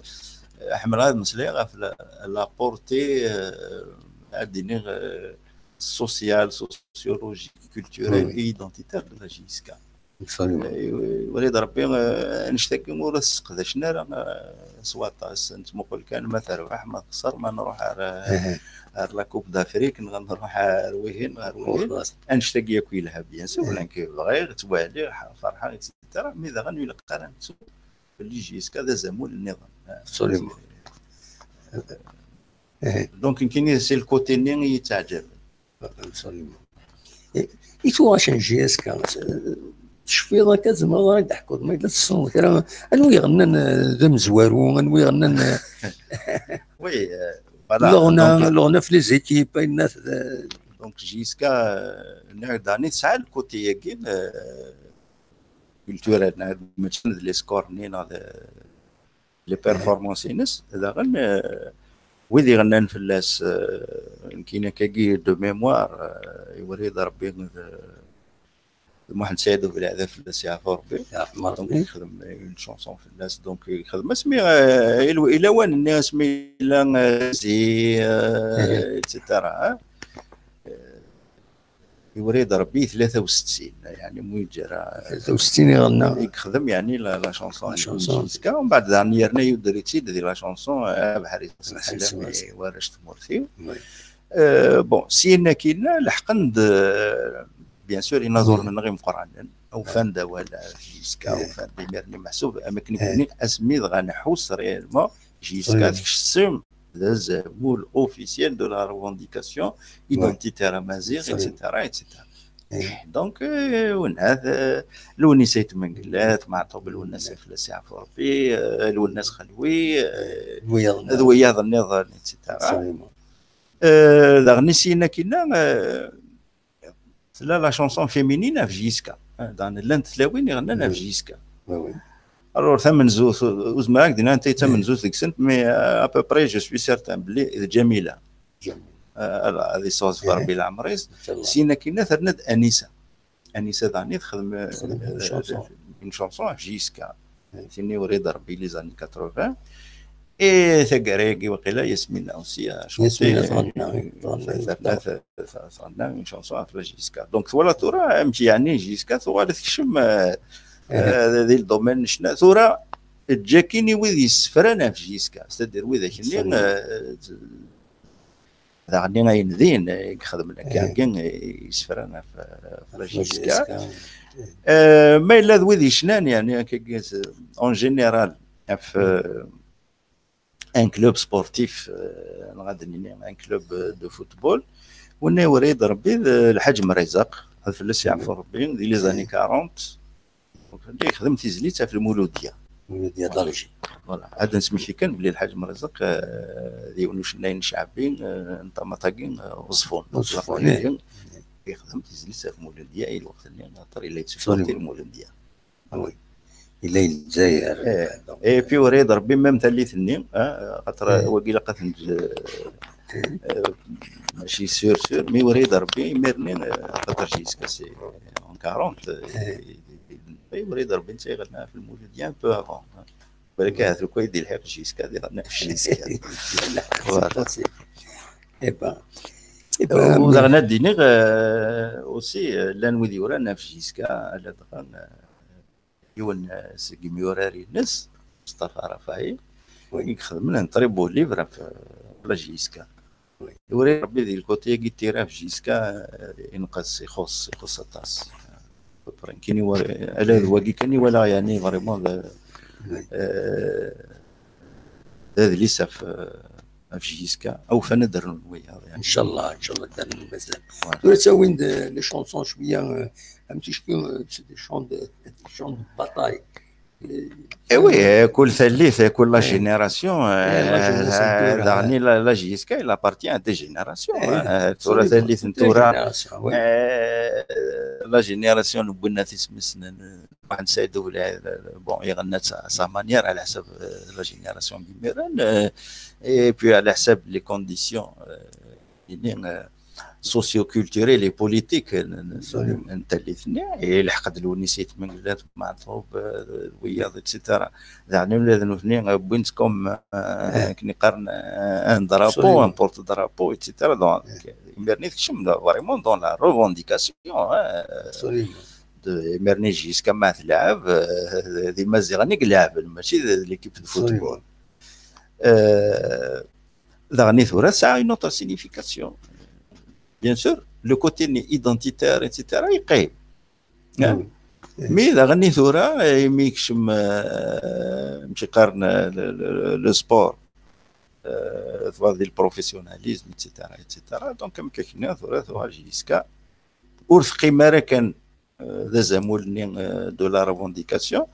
ḥemmleɣ ad meslayeɣ ɣef la, la portée, euh, ad d-iniɣ, euh, sociale, sociologique, culturelle et identitaire de la J S K. Absolument. Eh, wali-d Rebbi, eh, annect-agi ur as-sseqdacen ara, eh, s waṭas. Nettmuqul kan ma terbeḥ, ma texṣer, ma nruḥ ar, ar la Coupe d'Afrique, neɣ nruḥ ar wihin, ar wihin. Annect-agi akk yelha, bien sûr, nekk bɣiɣ, ttwaliɣ, ferḥeɣ, et cetera. Mais daɣen ur ilaq ara nettu belli J S K d azamul nniḍen. Absolument. Donc, nekkini, c'est le côté-nni i yi-ttaɛǧaben. Absolument. I, i tuɣac n J S K, tecfiḍ akka, tzemreḍ ara d-teḥkuḍ, ma yella tessneḍ kra, anwa iɣennan, eh, d amezwaru, anwa iɣennan, eh, oui, euh, voilà, leɣna, donc, leɣna ɣef les équipes, ayen at-, donc, J S K, euh, nniɣ-d daɣen tesɛa le côté-agi, euh, culturel, neɣ mačči d les scores-nni, neɣ d les performances-ines, daɣen, euh, wid iɣennan fell-as, euh, nekkini akkagi de mémoire, euh, iwali-d Rebbi d, d Muḥend Saɛid Ubelɛid, fell-as yeɛfu Rebbi. Donc, yexdem une chanson fell-as, donc, yexdem asmi, euh, i lawan-nni asmi yella, euh, zi, euh, et cetera, hein. Euh, Iwri-d Rebbi i tlata u settin, yani mu yeǧǧa ara. Tlata u settin i ɣenna. I yexdem, yani, la, la chanson. La chanson. Jiska, u mbeɛd daɣen yerna yudder-itt-id di la chanson, eh, Abeḥri s lḥila, warrac tmurt-iw. Oui. Euh, bon, syin akkin, leḥqen-d, euh, bien sûr, inaẓuren-nneɣ imeqqranen, ufan-d awal ɣef Jiska, ufan-d imir-nni meḥsub, am akken i k-nniɣ, asmi dɣa nḥus réellement, Jiska tekcem d azamul officiel de la revendication identitaire amaziɣ, et cetera, et cetera. Donc, euh, ونهاد, euh, Lewnis Ayt Mengellat, Meɛtub Lwennas, fell-as yeɛfu Rebbi, euh, Lwennas Xelwi, euh, d wiyaḍ nniḍen, et cetera. Euh, daɣen i syin akkinna, euh, tella la chanson féminine ɣef J S K. Euh, daɣen llant tlawin iɣennan ɣef J S K. Alors, tamenzut, ur zmireɣ ad k-d-iniɣ anta i d tamenzut deg-sent, mais, euh, à peu près, je suis certain belli d Ǧamila. Euh, ala, ad yesɛuẓẓeg Rebbi leɛmer-is. Syin akkinna terna-d Anisa. Anisa daɣen i texdem, euh, une chanson ɣef J S K. Tin i wrid Rebbi les années quatre-vingts. Et taggara-agi waqila Yasmina aussi a chanté, terna, terna une chanson ɣef la J S K. Donc twala tura amek yeɛni J S K tuɣal tekcem, euh, euh, di le domaine n ccna. Tura ǧǧa-k-in i wid yessefran ɣef J S K, c'est-à-dire widak-nni, euh, daɣen ayen din, eh, i ixedmen akka, eh, i yessefran ɣef, ɣef la J S K. Eh, ma yella d wid yecnan, yeɛni, akka, en général, ɣef, eh, un club sportif, eh, neɣ ad d-nini un club, eh, de football, winna iwri-d Rebbi d Lḥaǧ Mrizaq, ad fell-as yeɛfu Rebbi, di les années quarante, Donc, anda yexdem tizlit ɣef Lmuludya. Lmuludya d'Alger. Voilà. Ad nesmekti kan belli Lḥaǧ Mrizaq, eh, d yiwen ucennay n ccɛeb, eh, n tamat-agi, eh, Uẓeffun. Uẓeffun, eh. Yexdem tizlit ɣef Lmuludya i lweqt-nni, axaṭer yella yettsupporti Lmuludya. Oui. Yella i Lezzayer. Eh, et puis, wrid Rebbi, même tallit-nni, eh, axaṭer wagi ilaq ad ten-, eh, eh, mačči sûr sûr, mais wrid Rebbi, imir-nni, eh, axaṭer J S K, c'est en quarante, eh, eh, wrid Rebbi netta iɣenna ɣef Lmuludya un peu avant, hein. Balak ahat lukan i d-ilḥiq J S K, ad iɣenna ɣef J S K. Voilà. Eh ben, eh ben, u daɣen ad d-iniɣ, eh, aussi, eh, llan wid yuran ɣef J S K, ladɣa, eh, yiwen, eh, seg imyurar-ines, Mustafa Rafael, i ixedmen un très beau livre ɣef, eh, la J S K. Ur Rebbi di lkuti-agi tira ɣef J S K, eh, inqes, ixuṣ, ixuṣ aṭas. À peu près, nekkini wa-, ala d wagi kan i walaɣ, yeɛni, vraiment, d, eh, d adlis ɣef, eh, ɣef J S K. Awfan ad d-rnun wiyaḍ, yeɛni. Inchallah, inchallah, ad d-rnun mazal. Voilà. Tura ttawin-d, eh, les chansons cwiya, eh, am ticki, eh, c'est des chants de, des chants de bataille. Eh oui, eh, kul tallit, eh, kul la génération, eh, la génération, eh, tura, daɣen la, la J S K, il appartient à des générations, eh, hein. Eh, tura tallit n tura, eh, la génération n Bunnat isem-is n, n Muḥend Saɛid Ubelɛid, eh, bon, iɣenna-tt à sa manière, ɛla ḥsab, eh, la génération n yimiren, eh, et puis ɛla ḥsab les conditions, eh, ini, eh, socio-culturel et politique, eh, n, n, n tallit-nni, ilḥeq-d Lewnis Ayt Mengellat, Meɛtub, eh, wiyaḍ, et cetera. Daɣen ula d nutni, eh, wwin-tt comme, eh, akken iqqaren, eh, un drapeau, un porte-drapeau, et cetera. Donc, imir-nni tekcem vraiment dans la revendication, hein, de, imir-nni J S K ma tleɛɛeb, eh, d Imaziɣen i ileɛɛben, mačči d, d l'équipe de football. Eh, Daɣen i tura tesɛa une autre signification. Bien sûr, le côté identitaire, et cetera, yeqqim. Hein? Mais daɣen i tura, eh, imi yekcem, eh, amek i qqaren, eh, le, le, le sport, eh, tebɣa di le professionnalisme, et cetera, et cetera. Donc, amek akken tura tuɣal J S K ur teqqim ara kan, eh, d azamul-nni, eh, de la revendication,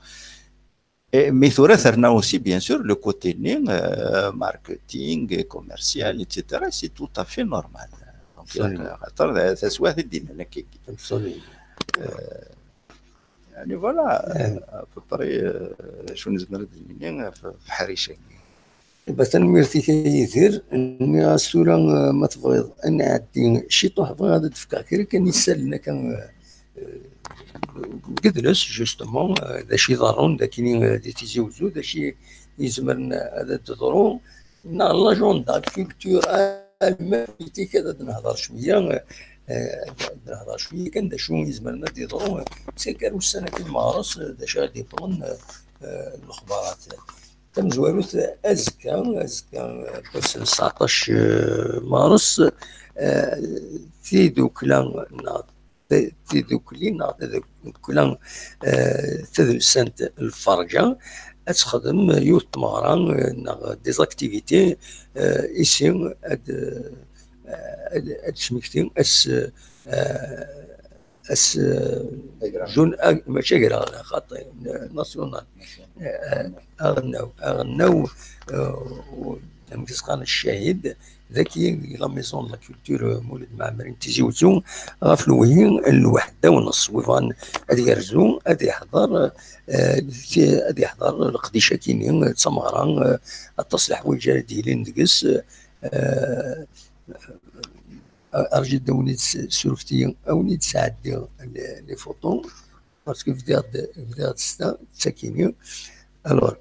Eh, mais tura terna aussi, bien sûr, le côté-nni, euh, marketing, commercial, et cetera, c'est tout à fait normal. Donc, axaṭer d taswiɛt i d-yennan akkagi. Absolument. Euh, yeɛni, voilà, à peu près, euh, d acu nezmer ad d-nini ɣef, ɣef uḥric-agi. Iba, tanemmirt-ik a Yidir. Nniɣ-as tura, euh, ma tebɣiḍ ad nɛeddi ciṭuḥ, bɣiɣ ad d-fkeɣ kra kan isallen akka, euh, deg udles, justement, euh, d acu iḍerrun dagi, euh, di Tizi Wezzu, d acu i izemren ad d-teḍru, neɣ l'agenda culturel, même politique, ad d-nehḍer cwiya, euh, ad d-nehḍer cwiya kan d acu izemren ad d-yeḍru, euh, ttagar ussan-agi n meɣres, euh, d acu ara d-yeṭṭlen, euh, euh, lexbarat. Tamezwarut, azekka, azekka, euh, ass n tseɛṭac, euh, meɣres, euh, tidukla neɣ t-, tidukli neɣ tadukla, eh, tadelsant Lferǧa ad texdem yiwet n tmeɣra, eh, neɣ des activités, eh, ici ad, eh, ad, ad d-tesmekti ass, eh, ass, eh, jun, ag-, mačči agraɣlan, xaṭi, eh, national. Eh, aɣelnaw, aɣelnaw, eh, u-, amek i s-qqaren, ccahid, dagi, di la maison de la culture, eh, Mulud Mɛemmri n Tizi Wezzu, ɣef lewhi n lweḥda u nneṣ. Wi bɣan ad yerzu, ad yeḥḍer, eh, ti-, ad yeḥḍer leqdic-agi-nni, eh, d tameɣra, eh, aṭas n leḥwayeǧ ara d-yilin deg-s, eh, eh, arǧu ad wen-id-, surfet-iyi, ad wen-id-sɛeddiɣ les, les photos, parce que bdiɣ-d, bdiɣ-d s ta, d takini. Alors,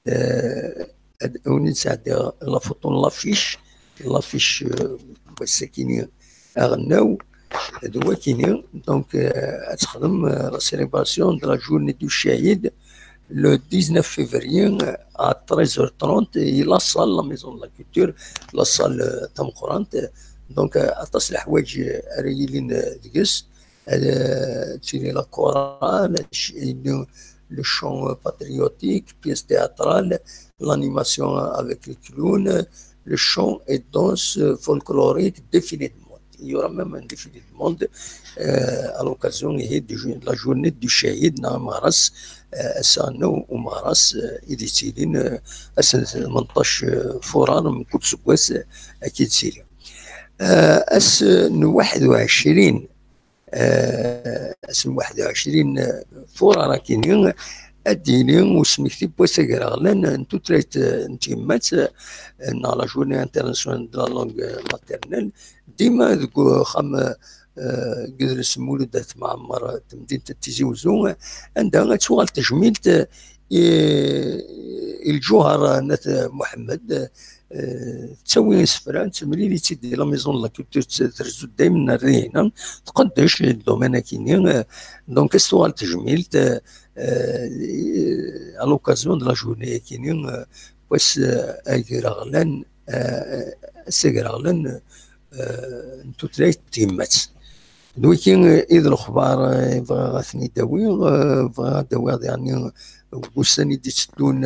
euh, ad wen-id-sɛeddiɣ la photo n l'affiche, l'affiche, euh, n wass-akini aɣelnaw, d wakini. Donc, euh, ad texdem, euh, la célébration de la journée du Chahid, le dix-neuf février, euh, à treize heures trente, i la salle, la maison de la culture, la salle, euh, tameqqrant. Donc, euh, aṭas n leḥwayeǧ, euh, ara yilin, euh, deg-s. Euh, tili la chorale, le ch-, le, le chant, euh, patriotique, pièce théâtrale, l'animation avec les clowns, le chant et danse, euh, folklorique, défilé de mode. Il y aura même un défilé de mode, euh, à l'occasion, eh, du jour, de la journée du Chahid, neɣ ameɣras, euh, ass-a n umeɣras, euh, i d-yettilin, euh, ass n tmenṭac, euh, furar, mkul aseggas, euh, akka i d-yettili. Euh, ass n waḥed u ɛecrin, euh, ass n waḥed u ɛecrin furar akini, ad d-yili usmekti n wass agraɣlan n tutlayt, euh, n tyemmat, euh, neɣ la journée internationale de la langue maternelle, dima deg uxxam, euh, n yidles Mulud At Mɛemmer, temdint n Tizi Wezzu, anda ad tuɣal tejmilt, euh, i, i Lǧuher n At Muḥemmed, euh, tettawi isefra, tettemlil-itt-id di la maison de la culture, tt-, trezzu-d daymen ar dihina, tqeddec domaine akini, euh, donc ad s-tuɣal tejmilt, euh, euh, à l'occasion de la journée akini, euh, wass, euh, agraɣlan, euh, ass agraɣlan, euh, n tutlayt n tyemmat. D wiki, eh, i d lexbar, eh, bɣiɣ ad ten-id-awiɣ, eh, bɣiɣ ad d-awiɣ, yeɛni, deg wussan i d-itteddun,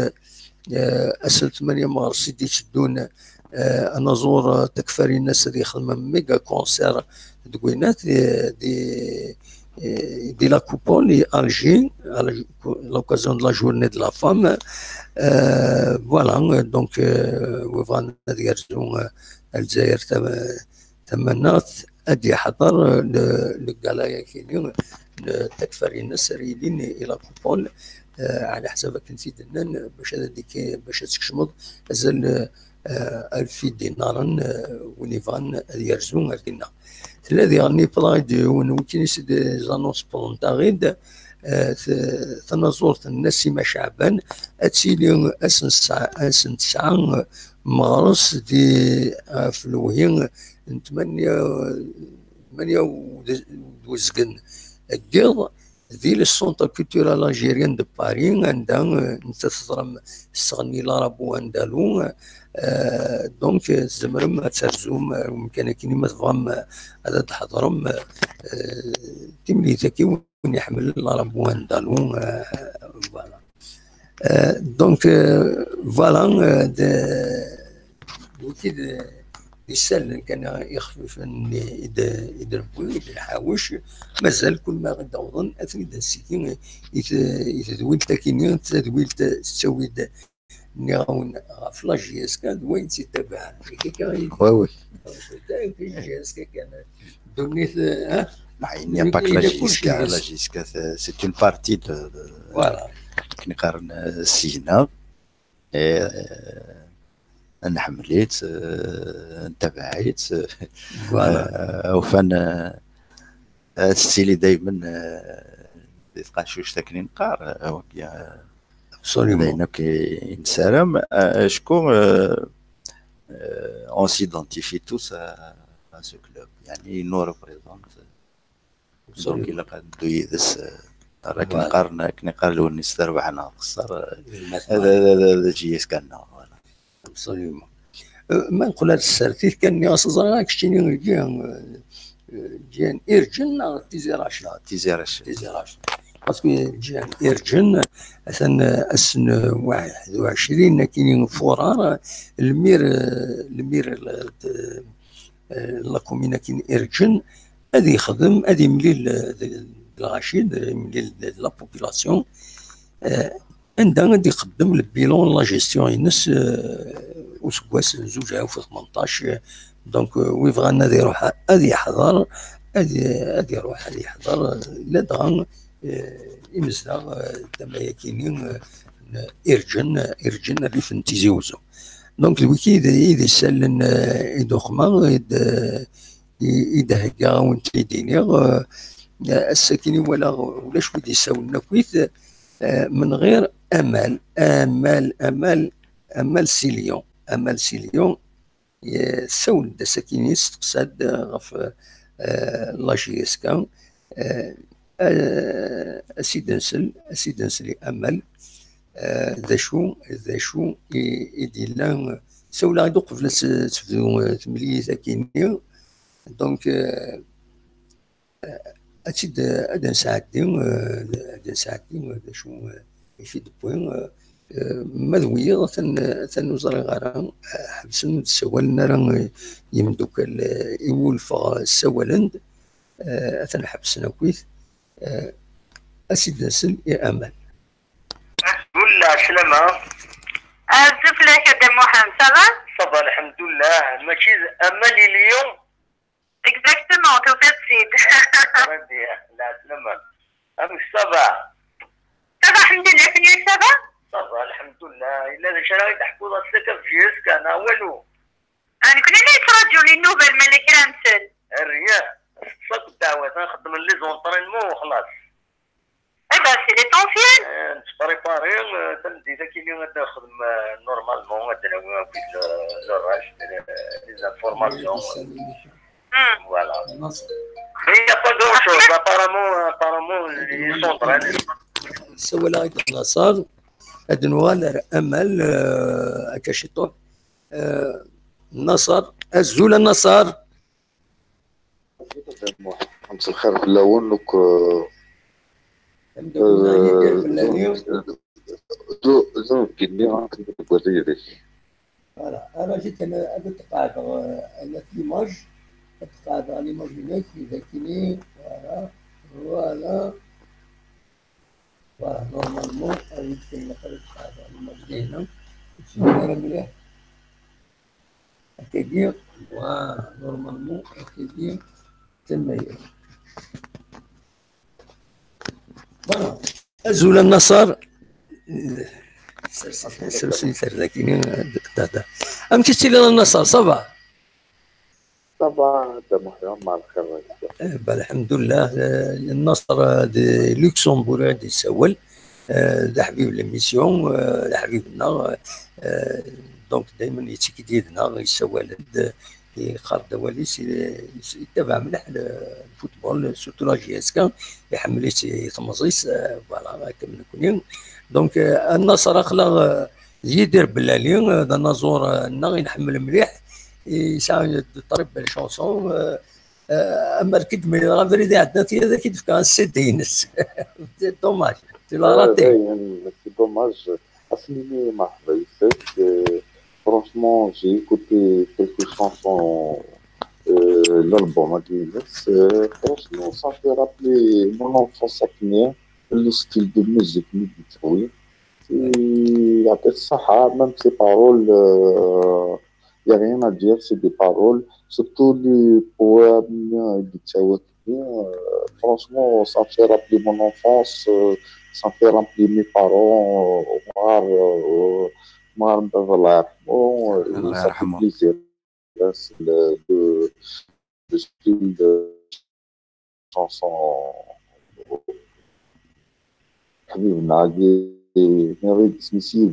eh, ass n tmanya meɣres i d-itteddun, eh, anaẓur, eh, Takfarinas ad yexdem méga concert deg winat, eh, di, eh, di la Coupole, i Alger, à la, l'occasion de la journée de la femme. Eh, voilà, donc, eh, wi bɣan ad yerzu, eh, Lezzayer tam-, tamaneɣt, ad d-yeḥḍer, eh, le, le gala-agi-nni, eh, Takfarinas ara yilin i la Coupole, eh, ɛla ḥsab akken t-id-nnan, bac ad, bac ad tkecmeḍ azal, eh, alef dinaren, eh, win yebɣan ad yerzu ar dinna. Tella diɣen i plan d yiwen wikini s des annonces plantarid, eh, t-, tanaẓurt n Nasima Caɛban, ad tili ass n tesɛa, ass n tesɛa, eh, meɣres di, ɣef lewhi n tmanya, tmanya u d uzgen n yiḍ, di le Centre Culturel Algérien de Paris, anda, eh, nettat teẓram tesseɣni l'arabu andalou, eh, donc, eh, tzemrem ad terzum, eh, umkan akini ma tebɣam, eh, ad d-tḥeḍrem, eh, timlilit-agi, win iḥemmlen l'arabu andalou, eh, voilà. Euh, donc, euh, voilà, euh, de, d wiki d, d isallen kan ixfifen i d, i d-newwi, i d-nḥawec, mazal kul ma i d-awḍen, ad ten-id-nessiki i t-, i tedwilt akini, tadwilt tettawi-d, nniɣ-awen, ɣef la J S K d wayen tt-ittabaɛen. Oui, oui. La J S K kan, ddunit, eh? Bah, il n'y a pas que la J S K. La J S K, c'est, c'est une partie de, de, voilà, akken qqaren, euh, seg-neɣ. Et, euh, nḥemmel-itt, euh, ntabaɛ-itt, euh, voilà, euh, ufan, euh, ad tettili daymen, euh, di tqacuct akken i neqqar, euh, wagi, euh, absolument, d ayen akk i, i nessaram. Euh, acku, euh, euh, on s'identifie tous à, à ce club. Yani, il nous représente. Donc, absolument, ilaq ad neddu yid-s, euh, akken, voilà, qqaren, akken iqqar Lewnis, terbeḥ neɣ texṣer, euh, d, d, d, d J S K-nneɣ, voilà. Absolument. Euh, ma neqqel ar tsertit kan, nniɣ-as, ẓriɣ keččini Ǧihan, euh, Ǧihan Irǧen neɣ Tizi Racid? Non, Tizi Racid. Tizi Racid. Parce que Ǧihan Irǧen, atan, euh, ass n, euh, waḥed u ɛecrin akini furar, lmir, euh, lmir, euh, de, euh, la commune akini Irǧen, ad yexdem, ad yemlil, eh, d, d lɣaci, ad yemlil d, d la population, eh, anda ad ixeddem le bilan n la gestion-ines, eh, useggas n zuǧ alaf u tmenṭac, eh, donc, eh, wi bɣan ad iruḥ, ad yeḥḍer, ad, ad iruḥ, ad yeḥḍer, eh, ladɣa, eh, imezdaɣ, eh, tama-yakini, eh, n Irǧen, Irǧen, rrif n Tizi Uzzu. Donc, d wiki i d, i d isallen, eh, i d uxma, i d, i, i d-heggaɣ, a wen-t-id-iniɣ, eh, ass-akini walaɣ ulac wid yessawlen akkit, eh, من غير Amal, Amal, Amal, Amal Silion, Amal Silion, eh, tessawel-d ass-akini, testeqsa-d ɣef, eh, la J S K, eh, eh, ad s-id-nsel, ad s-id-nsel i Amal, eh, d acu, d acu i, i d-yellan. Sawleɣ-d uqbel ad s-, tebdu, eh, temlilit akini. Donc, euh, ad tt-id, ad nesɛeddi, euh, ad nesɛeddi, euh, d acu, euh, i t-id-wwi, euh, euh, ma d wiyaḍ atan, atan ur ẓriɣ ara, euh, ḥebsen ur d-ssawalen ara, euh, yimdukal, euh, i wulfeɣ, euh, ssawalen-d, euh, atan ḥebsen akkit, euh, ad s-id-nsel i Amal. Wala, slama. Azul fell-ak a Dda Muḥend, ça va? Ça va, lḥemdullah. Mačči d Amal i Lyon? Exactement, tufiḍ-tt-id. Très bien, lɛeslama. Amek ça va? Ça va, alḥemdulillah, kenwi ça va? Ça va, lḥemdulillah. Yella d acu ara yi-d-teḥkuḍ ass-a ɣef J S K neɣ walu? Ah, nekkni la nettṛaǧu les nouvelles, ma yella kra nsel. Rien. Ṣṣut d ddeɛwat, nxeddem les entraînements u xlaṣ. Eh ben, c'est l'essentiel. Euh, nettprépari, euh, tameddit akini ad nexdem, euh, normalement, ad d-nawi akkit le, le reste, euh, les informations. Hmm. Voilà. Mais il n'y a pas grand-chose. Apparemment, apparemment, ils sont en train de... Ssawaleɣ-ak-d Naṣer, ad nuɣal ar Amal, euh, akka ciṭuḥ. Euh, Naṣer, azul a Naṣer. Msex lxir fell-awen akk, eh, zun, zun, zun, akken deg wazal yid-k. Voilà, alors j'ai tenu à te faire, euh, une image, à te faire une image هناك, voilà, voilà, voilà, normalement, avec une image هنا, c'est une image. Akkagi, wa, normalement, akkagi, tama-ya. Voilà. Azul a Naṣer. Sers-it ar dagi, da, da. Amek i tettiliḍ a Naṣer, ça va? Ça va, Dda Muḥya, mɛa lxir. Eh ben, lḥemdullah, eh, Naṣer, eh, di Luxembourg i d-yessawel. Eh, d aḥbib n l'émission, eh, d aḥbib-nneɣ, eh, donc daymen yettekki-d yid-neɣ, yessawal-d, eh, yeqqar-d awal-is, eh, yettabaɛ mliḥ le, le football, surtout la J S K, iḥemmel-itt i temẓi-s, eh, voilà, akken nekni. Donc, eh, a Naṣer, aql-aɣ, eh, d Yidir Bellali, eh, d anaẓur, eh, nneɣ i nḥemmel mliḥ, yesɛa de très belles chansons, eh, Eh, amer k-id-mlileɣ abrid iɛeddan, tiya ad ak-id-fkeɣ C D-ines. C'est dommage, tu l'as raté. Eh, c'est dommage. Asmi-nni, merḥba yes-k. Eh, franchement, j'ai écouté quelques chansons, eh, l'album-agi-ines. Eh, franchement, ça fait rappeler mon enfance, akken, le style de musique, mi d-yettawi. Et, yeɛṭi ṣṣeḥḥa, même ses paroles, eh, il y a rien à dire, c'est des paroles, surtout les poèmes, euh, de Tchawakini, euh, franchement, ça me fait rappeler mon enfance, euh, ça me fait rappeler mes parents, euh, Omar, euh, Omar, Allah yarhamu, euh, ça fait plaisir. Là, c'est le, le, le style de chanson. حبيبنا، نغيد سميسي.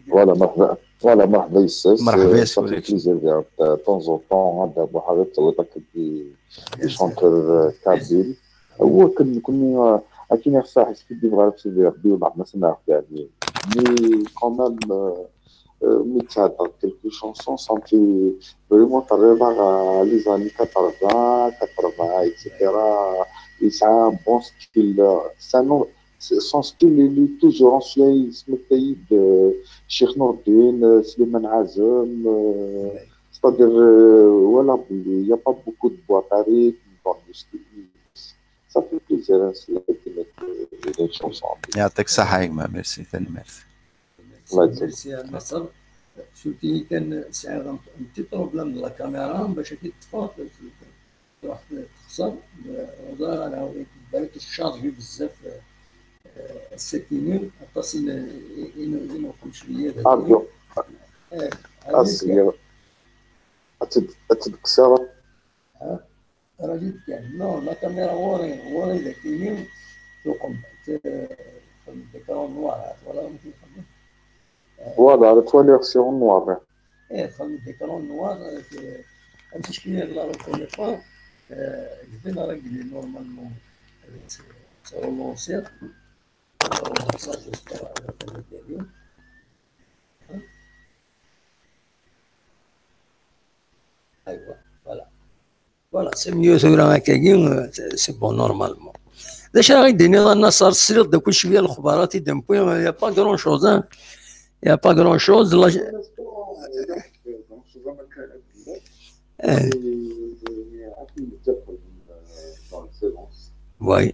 Voilà, مرحبا. Voilà, مرحبا يساس. مرحبا يساس. Ça fait plaisir, de temps en temps, هذا بوحدة تصوت هكا des, des chanteurs, euh, kabyles. هو كن-، كنا، آه، أكيد صح، سكيدي بغا في سيدي ربي وبعد ما سمع يعني. Mais quand même, euh, euh, mi d-theddreḍ quelques chansons, ça me fait vraiment penser à les années quatre-vingts, quatre-vingts, et cetera. Il a un bon style. C'est un, son style, il est toujours ancien, il se met de Cheikh Nourdine, euh, Slimane Azem, euh, c'est-à-dire, euh, voilà, il n'y a pas beaucoup de boîtes à rythme, Corniche, ça fait plaisir, hein, c'est la, une chanson. يعطيك الصحة يا جماعة، merci، tanemmirt. الله يسلمك. Merci à Nasser. Surtout كان سعيد un, un petit problème de la caméra، باش كي تطفى تروح تخسر. ولا أنا بالك الشارج بزاف، آه، السكينين، أتصل إنه زي ما قلت شوية ذاك. أرجو. إيه، أصلي. أتد-، أتدكسر. ها؟ راجل كان. Non, la caméra وري، وري ذاكيني. تقوم ت-، تخدم ديكرون نوار، ولا ممكن تخدم. Voilà، la toile sur noir. إيه، تخدم ديكرون نوار، آه، ت-، هادشي شكون لا ريكونيسون، آه، جبنا راك لي نورمالمون. ترونونسير. ترونونسير، جوست، آه، ايوا، voilà. Voilà, c'est mieux tura akkagi, euh, c'est, c'est bon, normalement. D acu ara ɣ-d-tiniḍ a Nasser, tesliḍ-d akk cwiya lexbarat i d-newwi, il y a pas grand chose, hein. Il y a pas grand chose. La... Eh. Oui,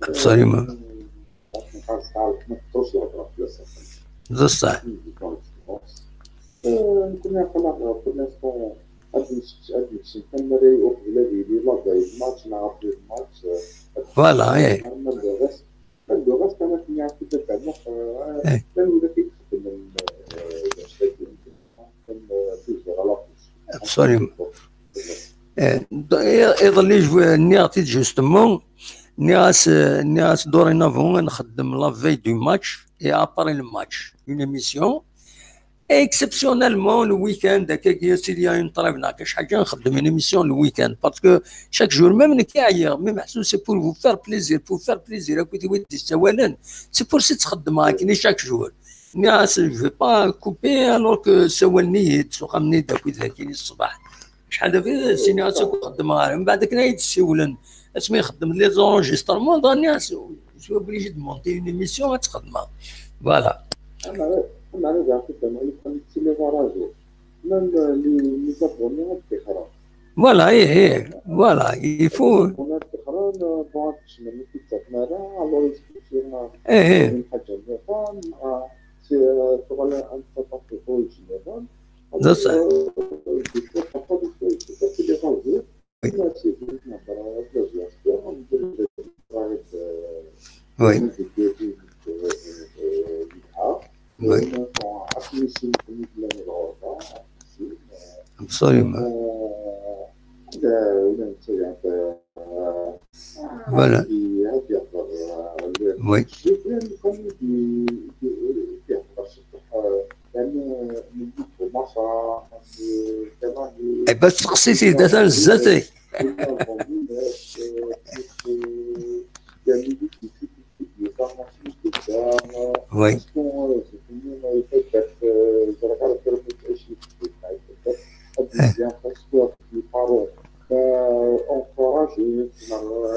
absolument. بصح. آه، كنا خلاص، pour l'instant، هاد الماتش، هاد الماتش كان مري وقبل هذه لي لا داير الماتش، نعرف لي الماتش، آه، فوالا، إيه. أما لو ريست، أما لو ريست، أنا كنت نعرف كيف تاع المخ، آه، إيه. كان ولا كيتخدم من، آه، المشاكل، كان، آه، توجور على طول. Absolument. آه، د-، إيه، إيه، ظلي جو-، نعطيك justement، نعس، نعس dorénavant نخدم la veille du match et après le match. Une émission. Exceptionnellement, le week-end, هكاك يا سيدي، une trêve، ناقش حاجة، نخدم une émission le week-end. Parce que chaque jour, même نكي عيا، mais محسوس c'est pour vous faire plaisir, pour faire plaisir. أكو تي ودي سوالن. C'est pour ça تخدم هاكني chaque jour. ناس، je vais pas couper, alors que سوالني، تسوقمني داك ويداك الصباح. شحال دابا سيني غتكون خدمة غير. من بعد كنا يتسولن. اسمي يخدم les enregistrements، ظني غتس-، je suis obligé de monter une émission غتخدمها. Voilà. أما على، أما على ذاك الزمن يكون يتسلى راجو. Même les, les abonnés غادي يخرج. Voilà, إيه، إيه. Voilà, il faut. غادي يخرج، bon، هادشي ما كيتسمى لا، alors يسكت شي ما، إيه، إيه. من حاجة اللي فهم، آه، c'est, آه، شغل أنت تطبيق original. C'est ça. Oui. Oui. Oui. Absolument. Voilà. Oui. Eh ben, c'est, c'est, c'est, c'est, c'est, oui.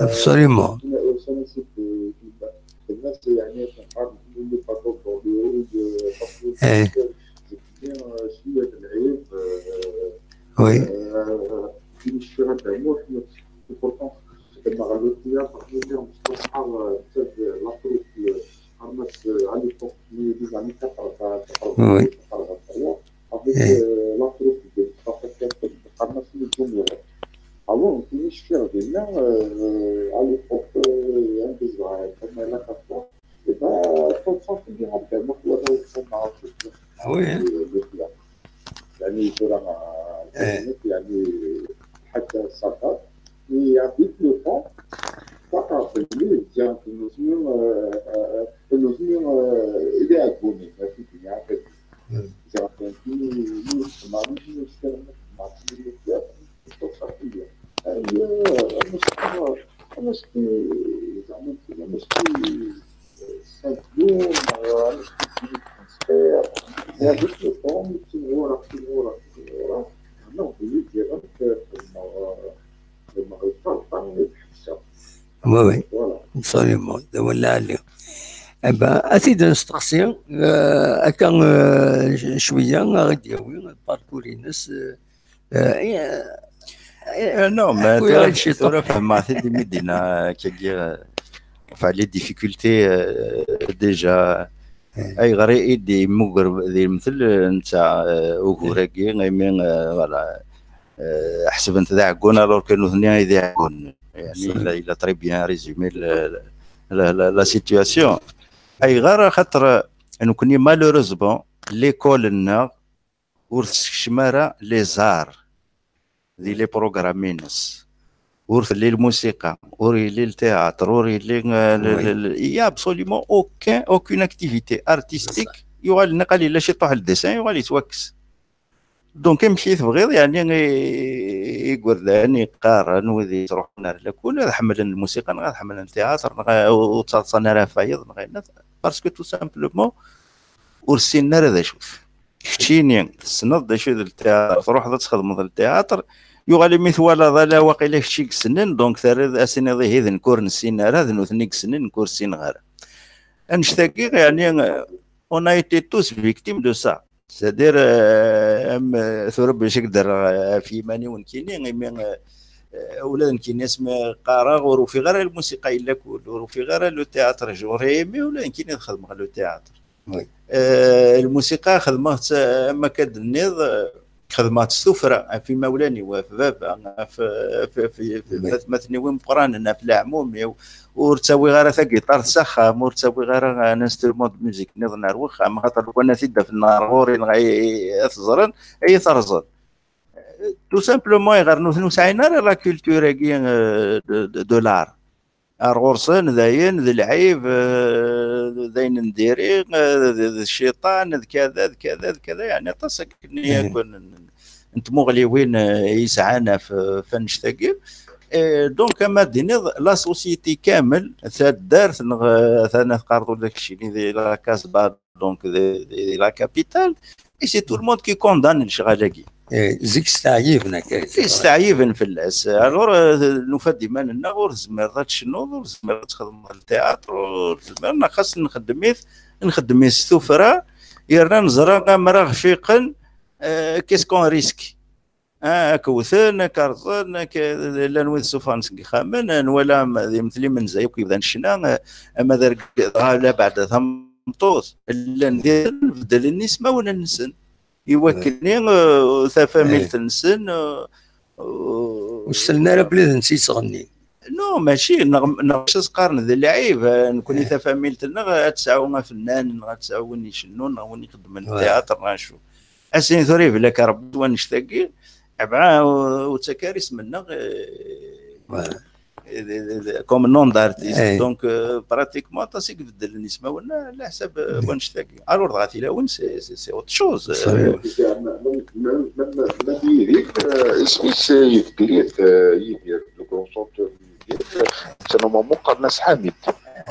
Absolument. Eh. Oui. Oui. Ah oui, hein. يعني ترى، إيه. يعني حتى السفر، يعني le temps، فقط اللي جاء في المزمن، آه، آه، المزمن، آه، إلى أكوني، ما في دنيا كذي. مم. جاء في المزمن، ما في مشكلة، ما في مشكلة. Oui, oui, absolument. Voilà. Aba, ad t-id-nesteqsi, euh, akka, euh, cwiya, ad ɣ-d-yawi parcours-ines, euh, Euh, euh, Eh, non, mais tura, tura fehmeɣ-t-id imi d-yenna akkagi, euh, enfin, les difficultés, euh, déjà. Ayɣer i d-yemmuger d imtel, euh, netta, euh, ugur-agi, imi, euh, voilà, euh, ḥesben-t d aɛeggun, alors que nutni ay d iɛeggunen. Yani, il a, il a très bien résumé le, la, la, la situation. Ayɣer? Axaṭer, euh, nekkni, malheureusement, l'école-nneɣ ur tessekcem ara les arts di les programmes-ines. Ur telli lmusiqa, ur yelli le théâtre, ur yelli, euh, le, le, le, il y a absolument aucun, aucune activité artistique. Yuɣal nniqal yella ciṭuḥ le dessin, yuɣal yettwakkes. Donc, amek i tebɣiḍ, yani, i, i, igerdan, iqqaren, wid yettruḥun ar lakul, ad ḥemmlen lmusiqa, neɣ ad ḥemmlen le théâtre, neɣ ur ttaḍsan ara ɣef wayeḍ, neɣ ayen, parce que tout simplement, ur ssinen ara d acu-t. Keččini tessneḍ d acu d le théâtre, truḥeḍ ad txedmeḍ le théâtre, yuɣal imi twalaḍ ala waqila kečč i yessnen, donc terriḍ ad as-tiniḍ ihi d nekk ur nessin ara, d nutni i yessnen, nekk ur ssineɣ ara. Annect-agi, yani, on a été tous victimes de ça. C'est-à-dire, euh, am, euh, tura bac ad k-d-rreɣ, euh, ɣef yiman-iw nekkini, imi, euh, euh, ula d nekkini asmi qqareɣ ur ufiɣ ara lmusiqa yella kul, ur ufiɣ ara le théâtre, j'aurais aimé ula d nekkini ad xedmeɣ le théâtre. Oui. Euh, lmusiqa xedmeɣ-tt, euh, am akka d-tenniḍ, euh, xedmeɣ-tt s tuffra ɣef imawlan-iw, ɣef baba, ɣef, ɣef, ɣef, ɣef atmaten-iw imeqqranen, ɣef leɛmum-iw. Ur ttawiɣ ara tagiṭart s axxam, ur ttawiɣ ara un instrument de musique nniḍen ar wexxam, xaṭer lukan ad t-id-afen ɣer ɣur-i neɣ ay, ay, ad t-ẓren, ay t-rẓen. Tout simplement, ayɣer nutni ur sɛin ara la culture-agi, euh, de, de, de l'art. Ar ɣur-sen, dayen, d lɛib, euh, d ayen n diri, euh, d, d cciṭan, d kada, d kada, d kada, yani aṭas akken yakk n, n, n tmuɣliwin, euh, i sɛan ɣef, ɣef annect-agi. Et donc, ama d-tiniḍ, la société kamel, taddart, neɣ, euh, tana teqqareḍ ula d keččini di la Casbah, donc, di, di la capitale, et c'est tout le monde qui condamne lecɣal-agi. Eh, zik steɛyiben akka. Eh, steɛyiben fell-as. Alors, euh, nufa-d iman-nneɣ ur tezmireḍ ad tecnuḍ, ur tezmireḍ ad txedmeḍ ltiyaṭr, ur tezmireḍ, neɣ xas nxeddem-it, nxeddem-it s tuffra, yerna neẓra ammer aɣ-fiqen, euh, qu'est-ce qu'on risque? Ah, ad k-wten, ad k-rẓen, ad k-, llan wid suffɣen seg yixxamen, nwala am, d imtel imenza yakk yebdan ccna, ama d argaz, dɣa labeɛda tameṭṭut, llan diɣen beddlen ismawen-nsen. I wakken-nni, eh, tafamilt-nsen, eh, eh, ur sellen ara belli d netta yettɣennin. Non, mačči, neɣ, neɣ mačči ad s-qqaren d lɛib, eh, nekkni tafamilt-nneɣ ad tesɛu afennan, neɣ ad tesɛu win icennun, neɣ win ixeddmen théâtre, neɣ acu. Ass-nni tura iblak Rebbi s wannect-agi, abɛa ur, ur ttak ara isem-nneɣ, eh, eh, eh, eh, comme nom d'artiste. Donc, eh, pratiquement, aṭas i ibeddlen ismawen, eh, leḥsab, eh, wannect-agi. Alors, dɣa tilawin, c'est, c'est, c'est autre chose. Même, même, même, même Yidir, eh, isem-is, eh, Yidir, eh, Yidir, le grand chanteur. C'est normalement qqaren-as Ḥamid.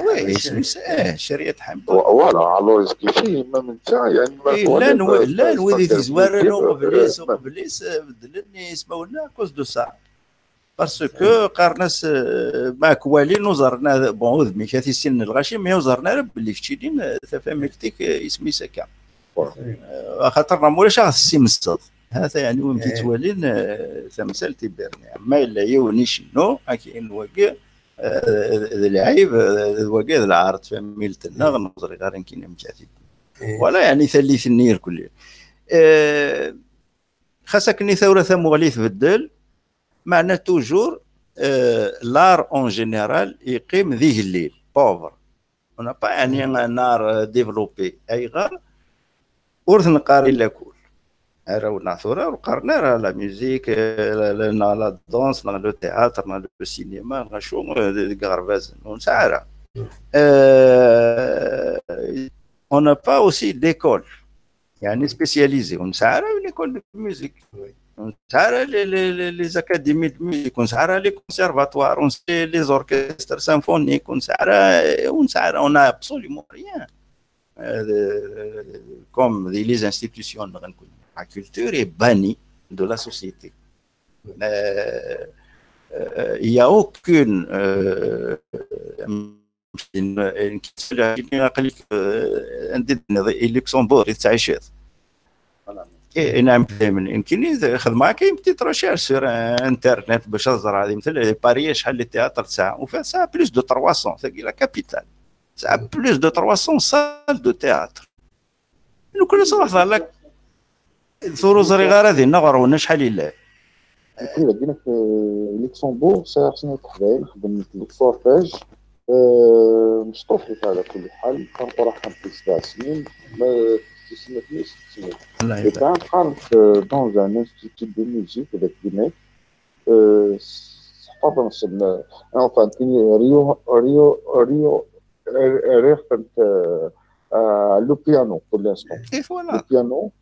Oui, isem-is, eh, Cariat Ḥamid. Voilà, alors, est-ce que fihim, même netta, yani, ma, eh, llan wi-, llan wid i t-izwaren uqbel-is, uqbel-is, eh, beddlen ismawen à cause de ça. Parce que qqaren-as, eh, ma k-walin, ur ẓerren ara, bon, udem-ik ad t-issinen lɣaci, mais ur ẓerren ara belli keččini, eh, tafamilt-ik, eh, isem-is akka. Eh, axaṭer neɣ ma ulac ad ɣ-tessimseḍ. Hata, yani, win yettwalin, eh, tamsalt iberni. Ma yella yiwen icennu, akken wagi, eh, d lɛib, eh, d wagi d lɛar tfamilt-nneɣ, neɣ ẓriɣ ara nekkini amek ad t-id-, voilà, yani, tallit-nni irkelli. Eh, xas akken i tura tamuɣli tbeddel, meɛna toujours, eh, l'art en général yeqqim d igellil, pauvre. On n'a pas, yani, un art, euh, développé. Ayɣer? Ur t-neqqar i lakul. Arraw-nneɣ tura ur qqaren ara la musique, euh, la, la, neɣ la danse, neɣ le théâtre, neɣ le cinéma, neɣ acu, euh, deg iɣerbazen. Ur nesɛi ara. Euh, on n'a pas aussi d'école. Yani spécialisée. Ur nesɛi ara une école de musique. Ur nesɛi ara les, les, les, les académies de musique, ur nesɛi ara les conservatoires, ur nesɛi les orchestres symphoniques, ur nesɛi ara, ur nesɛi ara, on a absolument rien. Euh, de, comme di les institutions, la culture est bannie de la société. Euh, euh, il y a aucune, euh, une, une question, aql-ik, euh, anda i d-tenniḍ, i Luxembourg i tettɛiciḍ. Voilà. Eh, نعم, دايمًا. يمكن خدمة كاين petite recherche sur, euh, internet باش تزرع هذه. مثلا Paris شحال les théâtres تسعة, وفيها تسعة plus de trois cents, c'est la capitale. تسعة plus de trois cents salles de théâtre. لو كنا صراحة لك ثورو زريغارة دينا غرونا شحال إلا. كنا دينا في لوكسمبورغ ساعة سنة وحدين خدمت في الفورتاج. آه، مش طوحت على كل حال, كان قرا خمس سبع سنين, ما ست سنين, ست سنين. إيه، كان قارنت dans un institut de musique avec des mecs. آه، حفظنا سبنا, enfin, كاين ريو, ريو, ريو, ريو, فهمت, آه، آه، le piano pour l'instant. Et voilà. Le piano.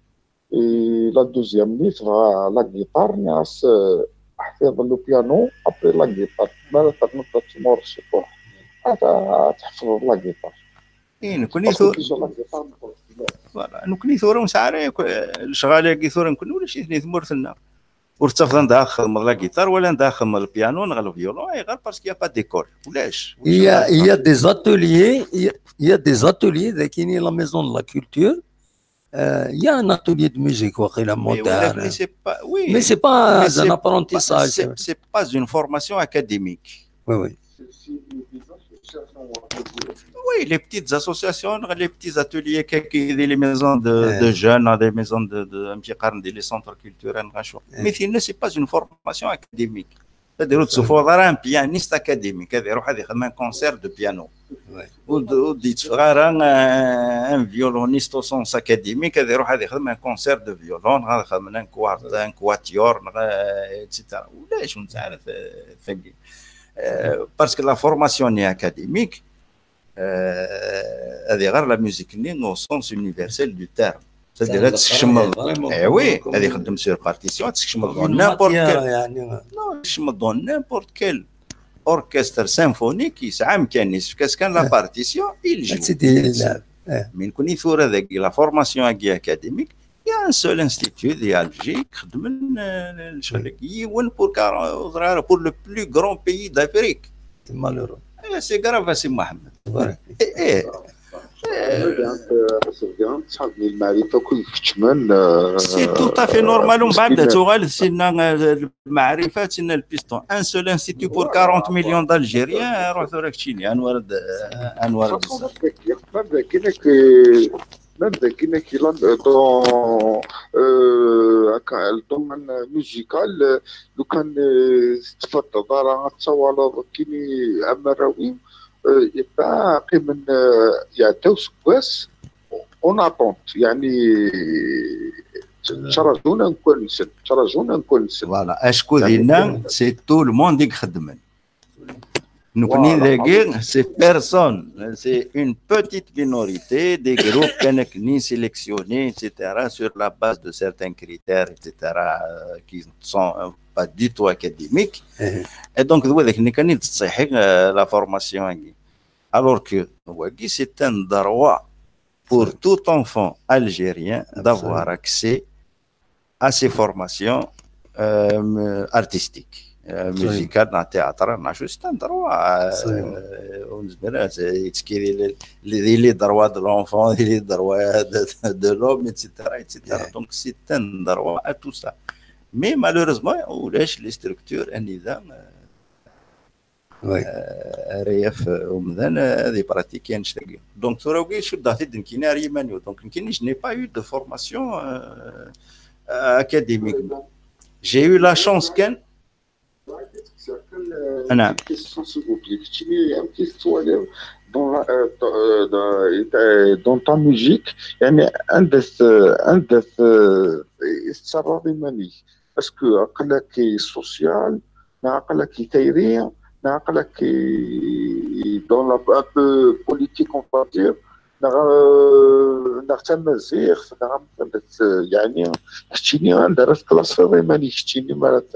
Et la deuxième, ني تبغى la guitare, ناس, آه، حفظ le piano, après la guitare. ما لا تنطط مور السطوح. هذا تحفظ la guitare. إيه, نكوني ثو-, voilà, نكوني ثورة ونسعى على الشغالة كي ثورة نكون ولا شي ثني ثمورتنا. ورتفضل عندها خدمة la guitare ولا عندها خدمة البيانو نغ الفيولون, اي غير parce qu'il y a pas d'école. ولاش؟ Il y a, il y a des ateliers, il y a, il y a des ateliers ذاكيني la maison de la culture. Euh, il y a un atelier de musique, واقيلا, Mais, moderne. Mais c'est pas, oui. Mais c'est pas Mais un c'est pas, apprentissage. c'est, c'est pas une formation académique. Oui, oui. Oui, les petites associations, les petits ateliers, quelques, les maisons de, Ouais. de jeunes, des maisons de, de, un petit carnet, les centres culturels, machin. Ouais. Mais sinon, c'est pas une formation académique. C'est-à-dire, tu fais un pianiste académique, c'est-à-dire, il y a un concert de piano. Ouais. Ou de, ou de, tu fais un, un violoniste au sens académique, c'est-à-dire, il y a un concert de violon, un quart-, un quatuor, euh, et cetera. ولاش, وانت عارف, euh, ثقي. Euh, parce que la formation n'est académique, euh, هذه غير la musique ني au sens universel du terme. C'est-à-dire, هذا تسكشم, vraiment eh oui, comme هذه يخدم sur partition, تسكشم une n'importe matière, quel, يعني. non, تسكشم n'importe quel orchestre symphonique يسعى امكانيات, parce que كان la partition, il joue. تدي لا. Mais نكون ثورة ذاك la formation académique, il y a un seul institut ديال بلجيك خدم الشغل يون pour quarante, pour le plus grand pays d'Afrique. C'est malheureux. Eh, c'est grave, c'est Mohamed. Voilà. Eh, eh. صافي, صافي, صحابني المعرفة كل كتمان. C'est tout à fait normal. ومن بعد تغال سينا المعرفة, سينا البيستون. Un seul institut pour quarante millions d'Algériens, روح ثورة كتشيني, أنوار د-, أنوار بزاف. Même ذاك, même ذاك, dans, euh, هكا, le domaine musical, euh, لو كان, euh, تفضل دار تصور كيني أمراوي, euh, يبقى قيمن, euh, يعطيو سكواس en attente, يعني, تراجونا نكون نسن, تراجونا نكون نسن. Voilà, أشكو دينا, c'est tout le monde يخدمن. نكوني ذاكي, c'est personne, c'est une petite minorité, des groupes كانك ني sélectionnés, et cetera, sur la base de certains critères, et cetera, euh, qui sont, euh, pas du tout académiques. Et donc, هذاك اللي كان يتصيحي, euh, la formation هاكي. Alors que, c'est un droit pour tout enfant algérien d'avoir accès à ces formations, euh, artistiques, euh, musicales, dans le théâtre, c'est un droit, euh, ونزمر, c'est, les, les droits de l'enfant, les droits de, de l'homme, et cetera, et cetera. Donc, c'est un droit à tout ça. Mais malheureusement, ولاش les structures, elles, Oui. Rif umdan, euh, des pratiques, يعني, شتاقي. Donc, ثورة وكي شو داتي دنكيني على يمانيو. Donc, نكيني, je n'ai pas eu de formation, euh, euh, académique. J'ai eu la chance كان. نعم. Question, s'il vous plaît. كتشيني, يعني, كيف توالي dans la, euh, dans, euh, dans, euh, dans ta musique, يعني, عندك, euh, عندك, euh, يتصرف يمانيك. Parce que عقلك social, ما عقلك يتيري, ما عقلك ي-, dans la, un peu politique, on va dire, نغ-, نغ تمزيغ, نغ-, يعني, كتشيني عند راس كلاس في الريماني, كتشيني مرات,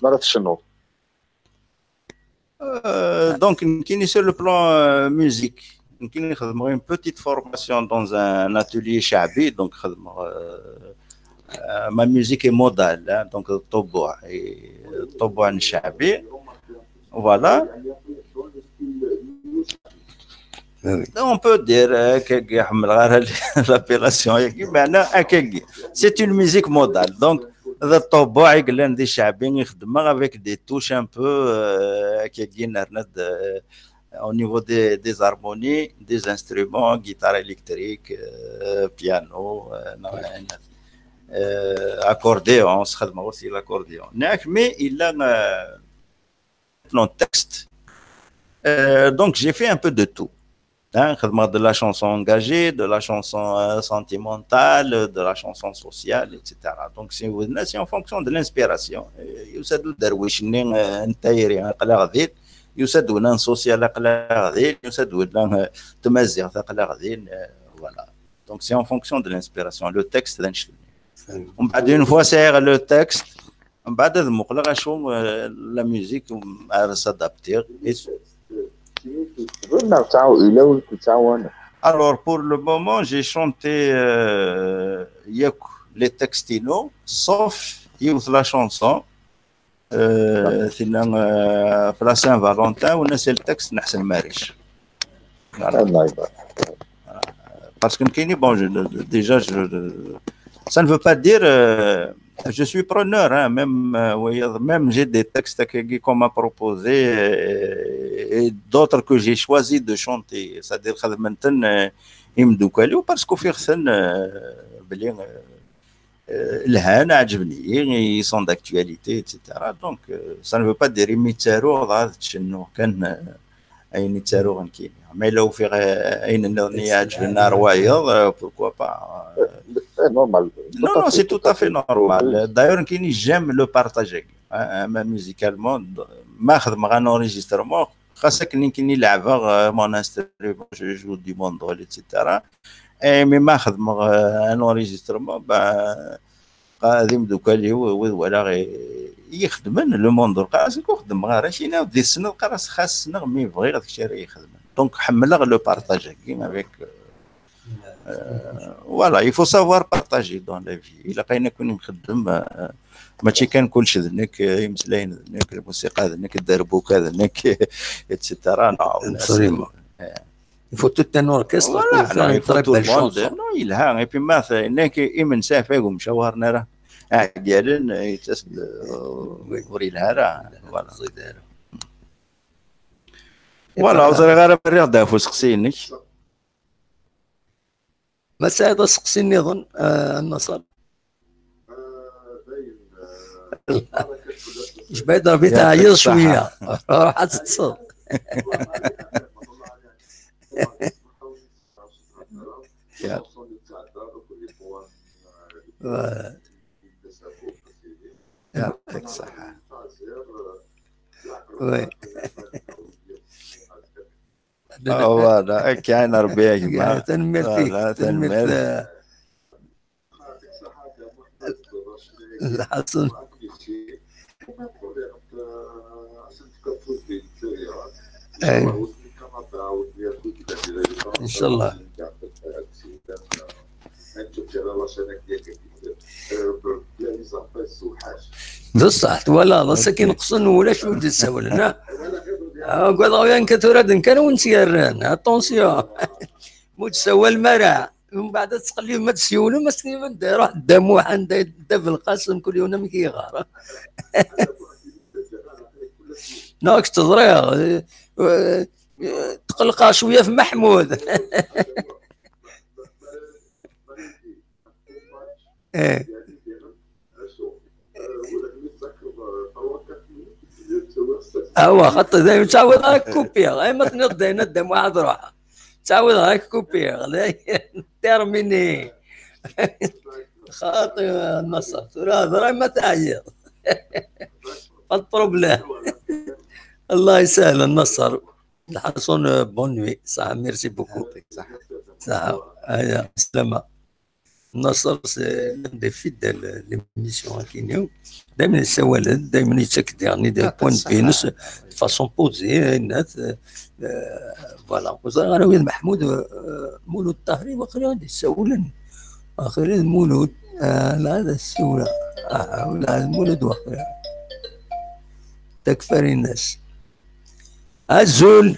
مرات شنو. Euh, donc, نكيني sur le plan, euh, musique. نكيني خدمغ une petite formation dans un atelier شعبي, donc خدمغ, euh, euh, ma musique est modale, hein, donc الطبوع, et الطبوع الشعبي. Voilà. On peut dire, euh, que, que, l'appellation, mais non, c'est une musique modale. Donc, d ṭṭubuɛ i yellan di cceɛbi i xeddmeɣ avec des touches un peu, euh, au niveau des, des harmonies, des instruments, guitare électrique, euh, piano, euh, non, euh, accordéon, aussi l'accordéon. Mais il a, euh, le texte. Euh, donc, j'ai fait un peu de tout. Hein, de la chanson engagée, de la chanson, euh, sentimentale, de la chanson sociale, et cetera. Donc, c'est, c'est en fonction de l'inspiration. Euh, يسد الدرويش نتايري أقلا غدير، يسد ولا social أقلا غدير، يسد ولا تمازيغ أقلا غدير. Voilà. Donc, c'est en fonction de l'inspiration. Le texte, une fois c'est le texte, من بعد هذا مقلق شو، آه، la musique، آه، s'adapter. Alors, pour le moment, j'ai chanté, euh, les textes, sauf la chanson, euh, c'est la Saint-Valentin, on a le texte نحسن ماريش. Voilà. Parce que, bon, je, déjà, je, ça ne veut pas dire, euh, je suis preneur, hein, même, euh, même j'ai des textes qu'on m'a proposés, euh, et d'autres que j'ai choisi de chanter. C'est-à-dire, خدمتن، euh, imdukali, parce que في خصن، euh, بلي، euh, euh, lhan, عجبني, ils sont d'actualité, et cetera. Donc, euh, ça ne veut pas dire imi ttaruɣ dɣa ad tcennuɣ kan, euh, ayen i ttaruɣ nekkini. Mais là, ufiɣ, euh, ayen nniḍen i iɛeǧben ar wayeḍ, euh, pourquoi pas, euh. C'est normal. Non, non, c'est tout à fait normal. D'ailleurs, nekkini, j'aime le partage. Hein, hein, musicalement, ma xedmeɣ un enregistrement, xas akken nekkini leɛbeɣ, euh, mon instrument, je joue du mandol, et cetera. Et mais ma xedmeɣ, euh, un enregistrement, ben, ad imdukal-iw, wid walaɣ i, i ixedmen, le monde, ur qqar-as nekk ur xeddmeɣ ara, kina ur d-issneḍ, qqar-as xas ssneɣ, mi bɣiɣ d kečč ara ixedmen. Donc, ḥemmleɣ le partage-agi avec, euh, euh, voilà, il faut savoir partager dans la vie. Ilaq ayen akk i nxeddem, euh, mačči kan kullec d nekk, euh, imeslayen d nekk, lmusiqa d nekk, dderbuka d nekk, et cetera. Non, absolument. Il faut tout un orchestre pour faire une très belle chanson. Voilà, il faut tout le monde. Non, yelha. Et puis, ma t-, nekk imensi ɣef wagum cawaren ara. Ɛeggalen, yettas-d, euh, ur yelha ara. Voilà. Voilà, ur ẓriɣ ara ma rriɣ-d ɣef useqsi-inek. Ma tesɛiḍ aseqsi nniḍen, euh, a Naṣer? Jbayd Ṛebbi teɛyiḍ cwiya. Ruḥ ad teṭṭseḍ. يعطيك الصحة. Oui. Voilà, akka, Ṛebbi a gma. Tanemmirt-ik, tanemmirt. Lḥaṣun. Inchallah. D ṣṣeḥ, twalaḍ, ass-agi neqsen ulac ur d-ssawlen, ha? Ugadeɣ yan kan tura d nekk ara wen-tt-yerren, attention. Ma ur d-tessawalem ara, mbeɛd ad tqellibem ad d-tessiwlem, ad s-tinim anda iruḥ Dda Muḥend, Dda Belqasem, kul yiwen amek i yeɣɣar. Neɣ teẓriḍ, eh, eh, tqellqeɣ cwiya ɣef Maḥmud. Eh. Awa, xaṭi, dayen ttɛawideɣ ad k-kupiɣ. Ay ma tenniḍ dayen a Dda Muḥend ruḥ. Ttɛawideɣ ad k-kupiɣ. Dayen, terminé. Xaṭi, a Naṣer, tura hḍeṛ ay ma teɛyiḍ. Pas de problème. Allah yesahel, a Naṣer. Lḥaṣun, euh, bonne nuit. Saha, merci beaucoup. Saha. Aya, slama. Naṣer, c'est l'un des fidèles de l'émission Akini. Daymen yessawal-d, daymen yettak-d, yeɛni, des points de vue-ines, de façon posée, ayen-nni, euh, euh, voilà. Ur ẓriɣ ara wid Maḥmud, euh, Mulud Tahri, waqila ad d-issawlen. Axir d Mulud, ah, la, ad as-ssiwleɣ. Ah, wala d Mulud waqila. Takfarinas. Azul!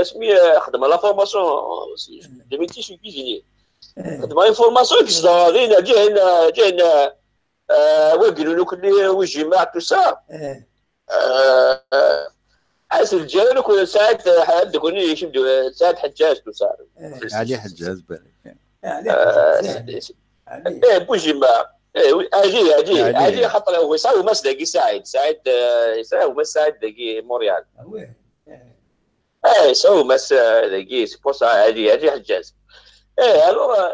asmi, euh, xedmeɣ la formation, euh, de métier, je suis cuisinier. Xedmeɣ une formation qui se donne, din, din, din, euh, wagnu nukni, wijimaɛ, tout ça. Euh, euh, As Lǧal, nukni, Saɛid, euh, Ḥaddad, nukni, Saɛid Ḥeǧǧaǧ, tout ça. Ali Ḥeǧǧaǧ, balak. Eh, Bujima. Eh, oui, Ali, Ali, Ali, xaṭer yesɛa gma-s dagi, Saɛid. Saɛid, eh, yesɛa gma-s Saɛid dagi, Montréal. Eh, yesɛa gma-s, eh, dagi, c'est pour ça, Ali, Ali Ḥeǧǧaǧ. Eh, alors, euh,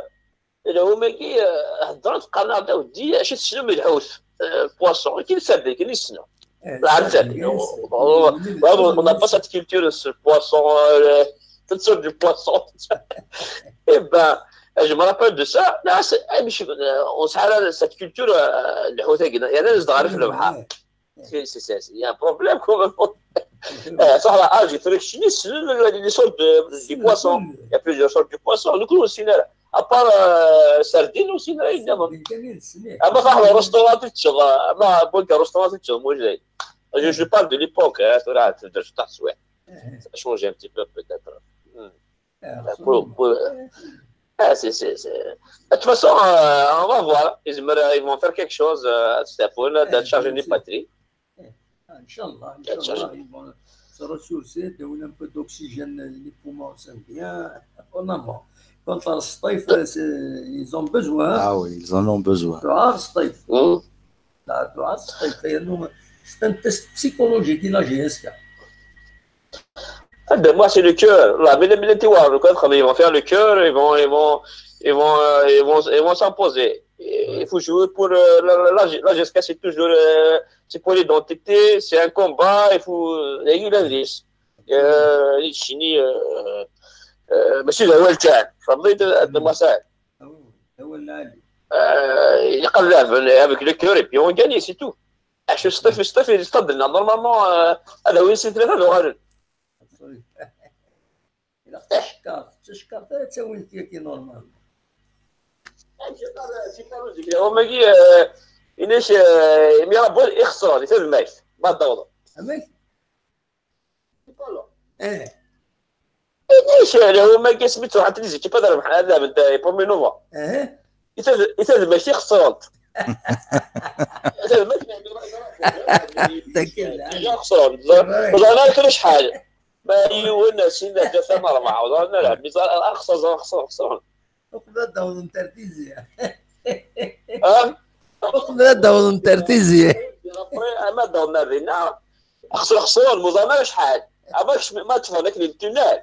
lehum-agi, eh, heddren-d, qqaren-aɣ-d, a weddi, acu tessnem i lḥut? euh, poisson, et qu'il savait, qu'il y sait. Eh, la recette. On n'a pas cette culture de ce poisson, euh, toutes sortes de poissons. Eh ben, je me rappelle de ça. Là, c'est, eh, mais je- euh, on s'arrête cette culture, euh, le hotel, il y a des C'est, c'est, c'est, il y a un problème quand même. Euh, ça, là, ah, j'ai trouvé que chez nous, c'est le- le- les sortes de, du poisson. Il y a plusieurs sortes de poissons. Nous, aussi, là, à part euh, sardines, aussi, là, il y a. Ah, bah, ça, le restaurant, tu vois. Ah, bah, bon, le restaurant, tu vois, moi, j'ai- je, je parle de l'époque, hein, c'est vrai, c'est de- c'est vrai. Ça a changé un petit peu, peut-être. Hmm. Pour, pour- Ah, c'est, c'est, c'est- De toute façon, euh, on va voir. Ils, me- ils vont faire quelque chose, euh, à Stefan, de charger les batteries. Inch'Allah, Inch'Allah, ils vont se ressourcer, donner un peu d'oxygène, les pouments sont bien. En amont. Contre le stif, c'est- ils ont besoin. Ah oui, ils en ont besoin. Tu vois, le stif. Là, tu vois, le stif. C'est un test psychologique de la G S K. Ah ben moi, c'est le cœur. Là, mais les militaires, quand ils vont faire le cœur, ils vont, ils vont, ils vont, euh, ils vont, ils vont s'imposer. Et il faut jouer pour euh, la, la, la, la G S K, c'est toujours, euh, c'est pour l'identité, c'est un combat, il faut, euh, il y a eu l'indice. Euh, il finit, euh, euh, mais c'est le World Cup. Ça veut dire, euh, de moi, ça. هو اللي Euh, il y a quand même, avec le cœur, et puis on gagne, c'est tout. Ah, je suis tout à fait, tout à fait, c'est pas de- normalement, euh, هذا وين c'est très drôle. الا تشكر تشكر تسوي كي نورمال. هما كي، آه، إناش، آه، مي راه بغى يخسر، يتذمك. ما تدور. عمك ايه إناش، آه، هما كي سميتو، حتى لي زيكيب هذا ربح هذا من برومي نوفا. ايه يتذمك يخسرون. يتذمك يخسرون. ولا ما كانش حاجة. ما يون سينا جا ثم أربعة. ولا نلعب. أخسر، أخسر، أخسر. وقبل دور نترتيزي ها؟ وقبل دور نترتيزي أما دور نبينا. أخسر، أخسر. المزامرة شحال؟ أما ما تفهمك للتونال.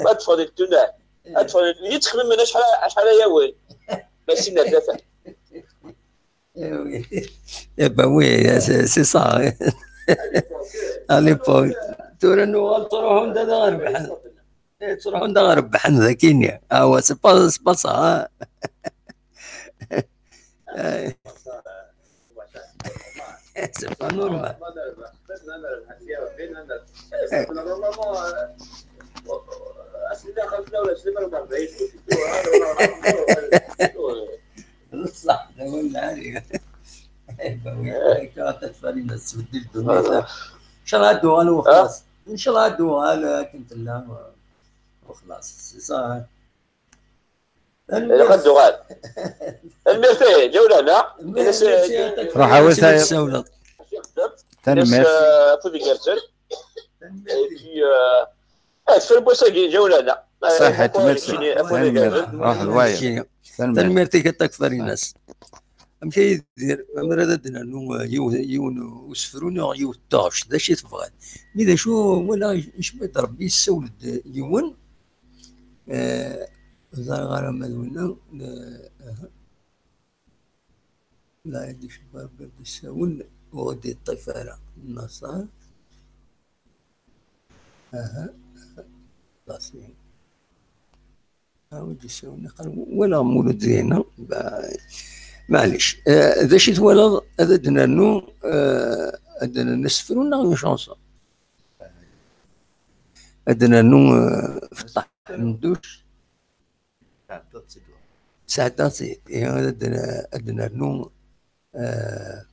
ما تفهمك للتونال. أتفرج، يتخمم من شحال، شحال يا وين. ماشي نزافة. Eh oui. Eh ben oui, c'est c'est ça. À l'époque. ترى نوال تروحون دا غير بحن. إيه، تروحون دا غير بحن ذاكينيا. آه، c'est pas c'est pas ça. C'est pas normal. صح، لا ولا عليك. إيه، باوي، هيك تتفرج الناس تبدل الدنيا. إن شاء الله هادو غالو وخلاص. إن شاء الله هادو غالو كنت لا وخلاص. صح. إلا قد غال. الميرتي، جولة لا. روح عاود ثاني. تنميرت. فودي كارتر. Et puis, euh, آه، في البوسة جولة لا. صحيت، ميرسي. تنميرت. روح الواير. تنميرت. تنميرتي كتاك فريناس. أم كيدير، أم راه دنا نو يو يو سفروني يو طاش، دا شي تبغى. إذا شو ولا إيش بيت ربي يسولد يون. آه، زار غرام هذا ولا، آه، لا يدي شباب قد يساون وغدي الطفالة النصار. اها. خلاص. عاود يساون قال ولا مولود زينة. با- معليش. آه، ذا شي تولد هذا دنانو، آه، هذا نسفرو نغني شونسون. هذا نانو، آه، في الطاح ندوش. ساعدات، إيه، هذا دنا- هذا نانو، آه،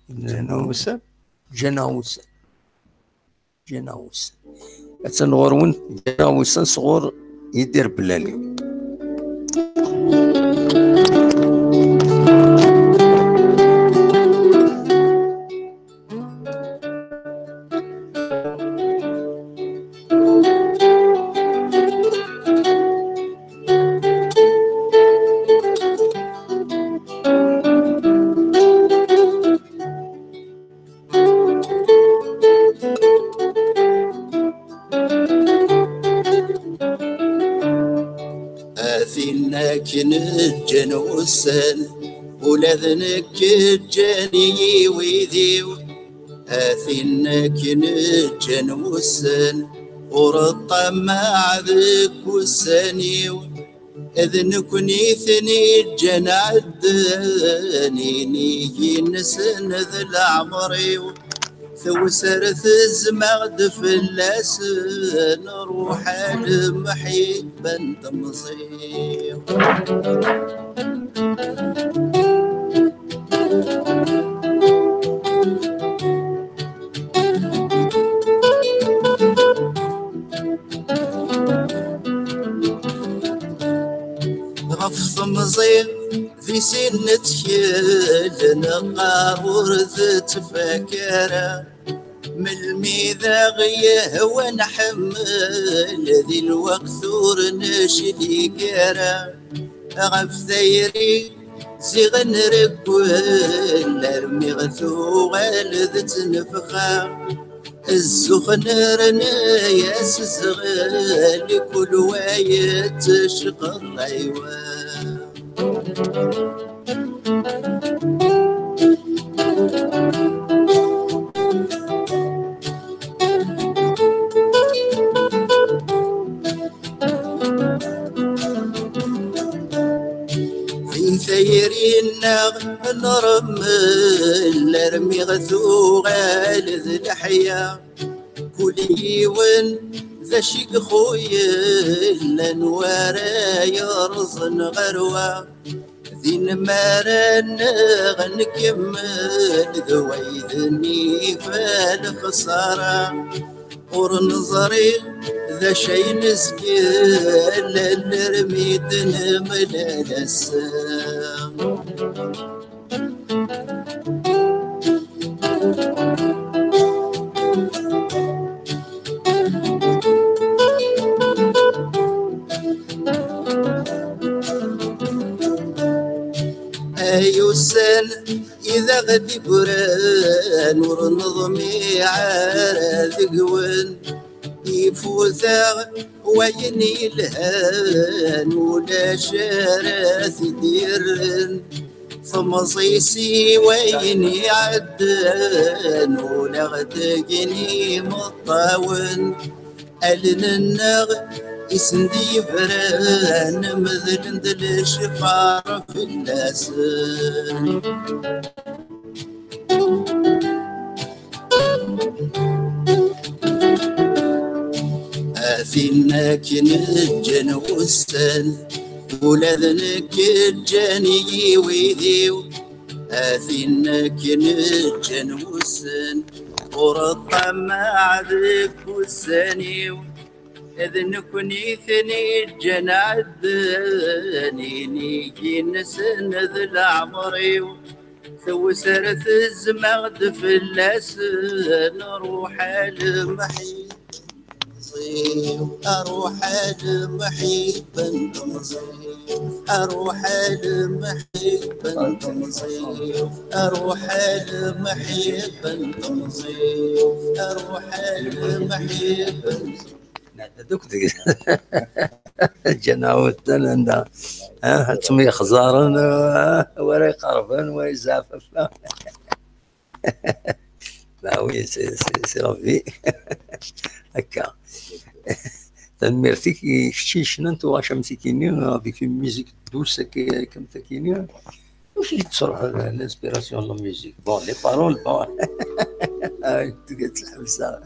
هذا نانو جناوس. جناوس. أتنغرون جناوس صغور يدير بلالي. A tin akken ǧǧan ussan. Ula d nekk ǧǧan-iyi wid-iw, a tin akken ǧǧan wussan, ur ṭṭamaɛ deg wussan-iw. D nekkni i ten-iǧǧan ɛeddan, inig-nsen d leɛmer-iw. Tewser tezmaɣ-d fell-asen, ruḥ a lemḥibba n temẓi. Ɣef temẓi di sin nettkel, neqqar ur tettfak ara. Melmi d aɣ-yehwa nḥemmel, di lweqt ur neclig ara. Ɣef tayri ziɣ nreggel, armi ɣ tuɣal d ttnefxa. Zzux nerna-yas zɣel, kul wa yettecqeṭ aywa. Di tayri-nneɣ nremmel, armi ɣ tuɣal d leḥya. Kul yiwen d acu i ixuyel, anwa ara yerẓen ɣer wa. Din mi ara nneɣ nkemmel, d wayd-nni ifal lexsara. Ur neẓri d acu ay nezgel, alarmi d-nemlal ass-a. Ay ussan i d aɣ-d-igran, ur neḍmiɛ ara deg-wen. Ifut-aɣ wayen yelhan, ulac ara t-id-yerren. Temẓi si wayen iɛeddan, ula ɣ-d-gin imeṭṭawen. Allen-nneɣ i sen-d-yebran, medlen-d lecfar fell-asen. A tin akken ǧǧan wussan, ula d nekk ǧǧan-iyi wid-iw. A tin akken ǧǧan wussan, ur ṭṭamaɛ deg wussan-iw. D nekkni i ten-iǧǧan ɛeddan, inig-nsen d leɛmer-iw. Tewser tezmaɣ-d fell-asen, ruḥ a lemḥibba n temẓi-w, ruḥ a lemḥibba n temẓi-w, ruḥ a lemḥibba n temẓi-w, ruḥ a lemḥibba n temẓi-w, ruḥ a lemḥibba n Nɛedda-d akk deg ǧǧan ɛuddan anda, ah, ad ttemyexzaren, ah, wa ara iqerben, wa yezɛef. Bah oui, c'est, c'est, c'est la vie. Akka. Tanemmirt-ik i kečč i yecnan tuɣac am tikini, avec une musique douce akka, comme takini. Amek i d-tettruḥ l'inspiration de la musique? Bon, les paroles, bon. Ah, tga tḥebsa.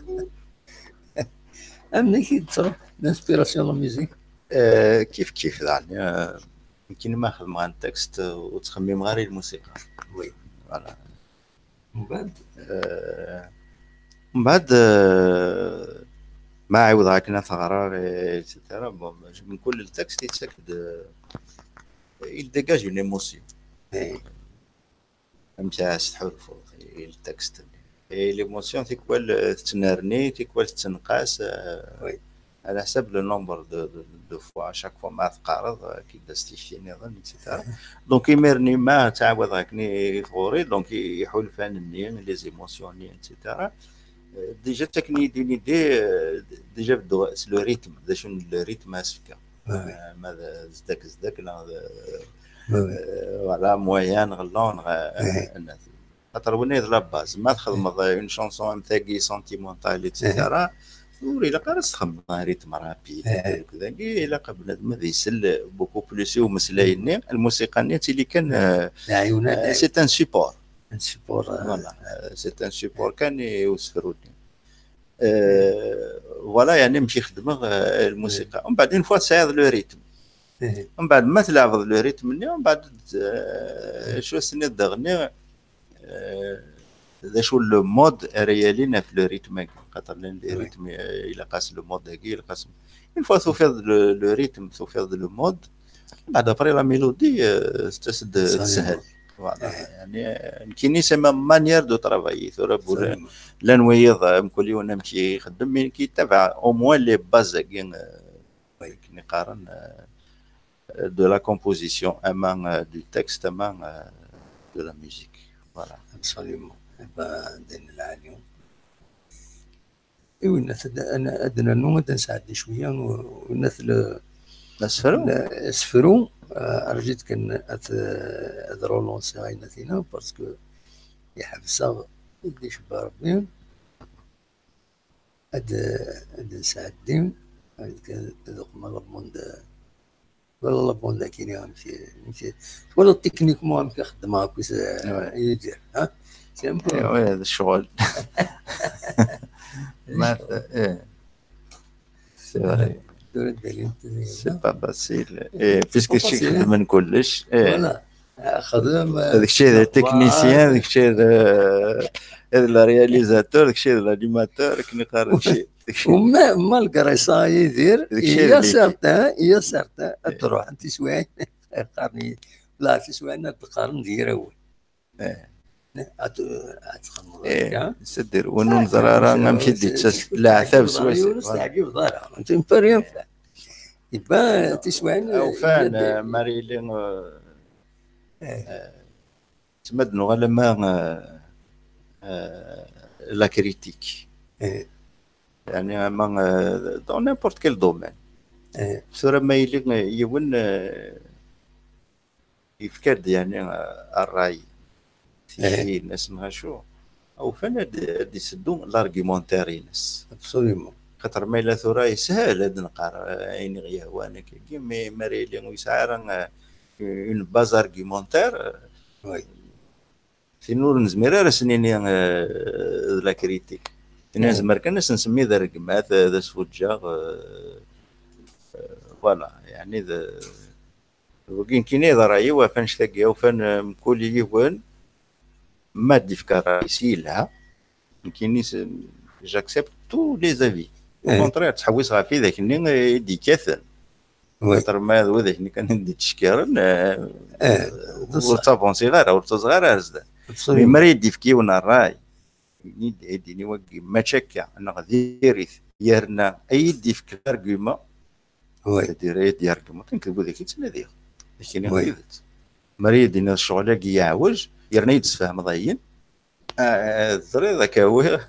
Amek i d-tettruḥ l'inspiration de la musique? Euh, kif kif, daɣen, euh, nekkini ma xedmeɣ un texte, euh, ur ttxemmimeɣ ara i lmusiqa. Oui. Voilà. Mbeɛd? Euh, mbeɛd, euh, ma ɛiwdeɣ akken ad t-ɣreɣ, et cetera. Bon, mkul texte yettak-d, euh, il dégage une émotion. Eh. Amek ara s-tḥulfuḍ i ltekst-nni. Et l'émotion, tikwal, euh, tettnerni, tikwal tettenqas, euh, oui, على حسب le nombre de, de, de fois, à chaque fois ma teqqareḍ, euh, ad k-id-tas tikti nniḍen, et cetera. Donc, imir-nni ma ttɛawadeɣ akken i tɣuri, donc, i, iḥulfan-nni, les émotions-nni, et cetera. Euh, déjà, ttaken-iyi-d une idée, euh, déjà bedduɣ s le rythme, d acu n le rythme ara s-fkeɣ. Ouais. Euh, ma d, zdak, zdak, neɣ d, Voilà, moyen neɣ lon neɣ, xaṭer winna d la base. Ma txedmeḍ une chanson am tagi sentimentale, et cetera, ur ilaq ara ad txedmeḍ un rythme rapide. Dagi ilaq bnadem ad isel beaucoup plus i umeslay-nni. Lmusiqa-nni ad tili kan, c'est un support. Voilà, c'est un support kan i usefru-nni. Voilà, yeɛni amek i xeddmeɣ lmusiqa. Mbeɛd, une fois tesɛiḍ le rythme, mbeɛd ma tleɛbeḍ le rythme-nni, mbeɛd, acu as-tenniḍ daɣen-nni, d acu le mode ara yalin ɣef le rythme-agi? Xaṭer llan des rythmes, ilaq-as le mode-agi, ilaq-as, une fois tufiḍ le rythme, tufiḍ le mode, mbeɛd après la mélodie tettas-d teshel. Voilà. Yeɛni nekkini c'est ma manière de travailler. Tura llan wiyiḍ, mkul yiwen amek i ixeddem, mais nekk yettabaɛ au moins les bases-agi, akken i qqaren, de la composition, ama du texte, ama de la musique. Voilà. Absolument. Iwinna ad nernu, ad nesɛeddi cwiya, winna asefru. Asefru, rǧit kan ad relansiɣ ayen atina, parce que iḥbes-aɣ ad icebba Rebbi. Ad ad nesɛeddi, ad uqmeɣ la bande, wala la bande akini, amek amek twalaḍ techniquement amek xeddmeɣ akkit Yidir, ha? C'est un peu, d ccɣel. Ma ih, c'est vrai. C'est pas facile. Puisque kečč i ixeddmen kullec. Voilà. Xdem, d kečč i d technicien, d kečč i d, d le réalisateur, d kečč i d l'animateur, akken i qqaren. Malgré ça, Yidir, il y a certains, il y a certains ad d-ruḥen tiswiɛin, qqaren-iyi la tiswiɛin ad d-qqaren d yirawen. Ad txedmeḍ akka. C'est-à-dire, win ur neẓri ara amek i d-yettas leɛtab swayes. Ur s-teɛǧibeḍ ara. Tu ne peux rien faire. Iban tiswiɛin, ufan, ma ara yili, ma d-nuɣal ama la critique. Yeɛni ama dans n'importe quel domaine. Tura ma yili yiwen yefka-d, yeɛni, ṛṛay, tikti-ines neɣ acu, ufan ad d-iseddu l'argumentaire-ines. Absolument. Xaṭer ma yella tura yeshel ad nqar ayen i ɣ-yehwan akkagi, mais ma ara yili ur yesɛi ara une base argumentaire, tin ur nezmir ara ad s-nini d la critique. Tin nezmer kan ad s-nsemmi d rregmat, d asfuǧǧeɣ, voilà, yeɛni d Wagi nekkini d ṛṛay-iw ɣef annect-agi, ufan mkul yiwen ma d-ifka ṛṛay-is yelha, nekkini j'accepte tous les avis. Au contraire, ttḥewwis ɣef widak-nni i d-ikkaten. Xaṭer ma d widak-nni kan i d-ittcekkiren, ur ttavansiɣ ara, ur ttaẓeɣ ara ar zdat. Mais mi ara yi-d-ifk yiwen ṛṛay, ad d-ini wagi mačči akka, neɣ diri-t, yerna ad yi-d-ifk l'argument, c'est-à-dire ad yi-d-yargumenté, nekk d widak i ttnadiɣ. Ad k-iniɣ tidet. Mi ara yi-d-tiniḍ ccɣel-agi yeɛwej, yerna ad yi-d-tesfehmeḍ ayen, teẓriḍ, ad k-awiɣ,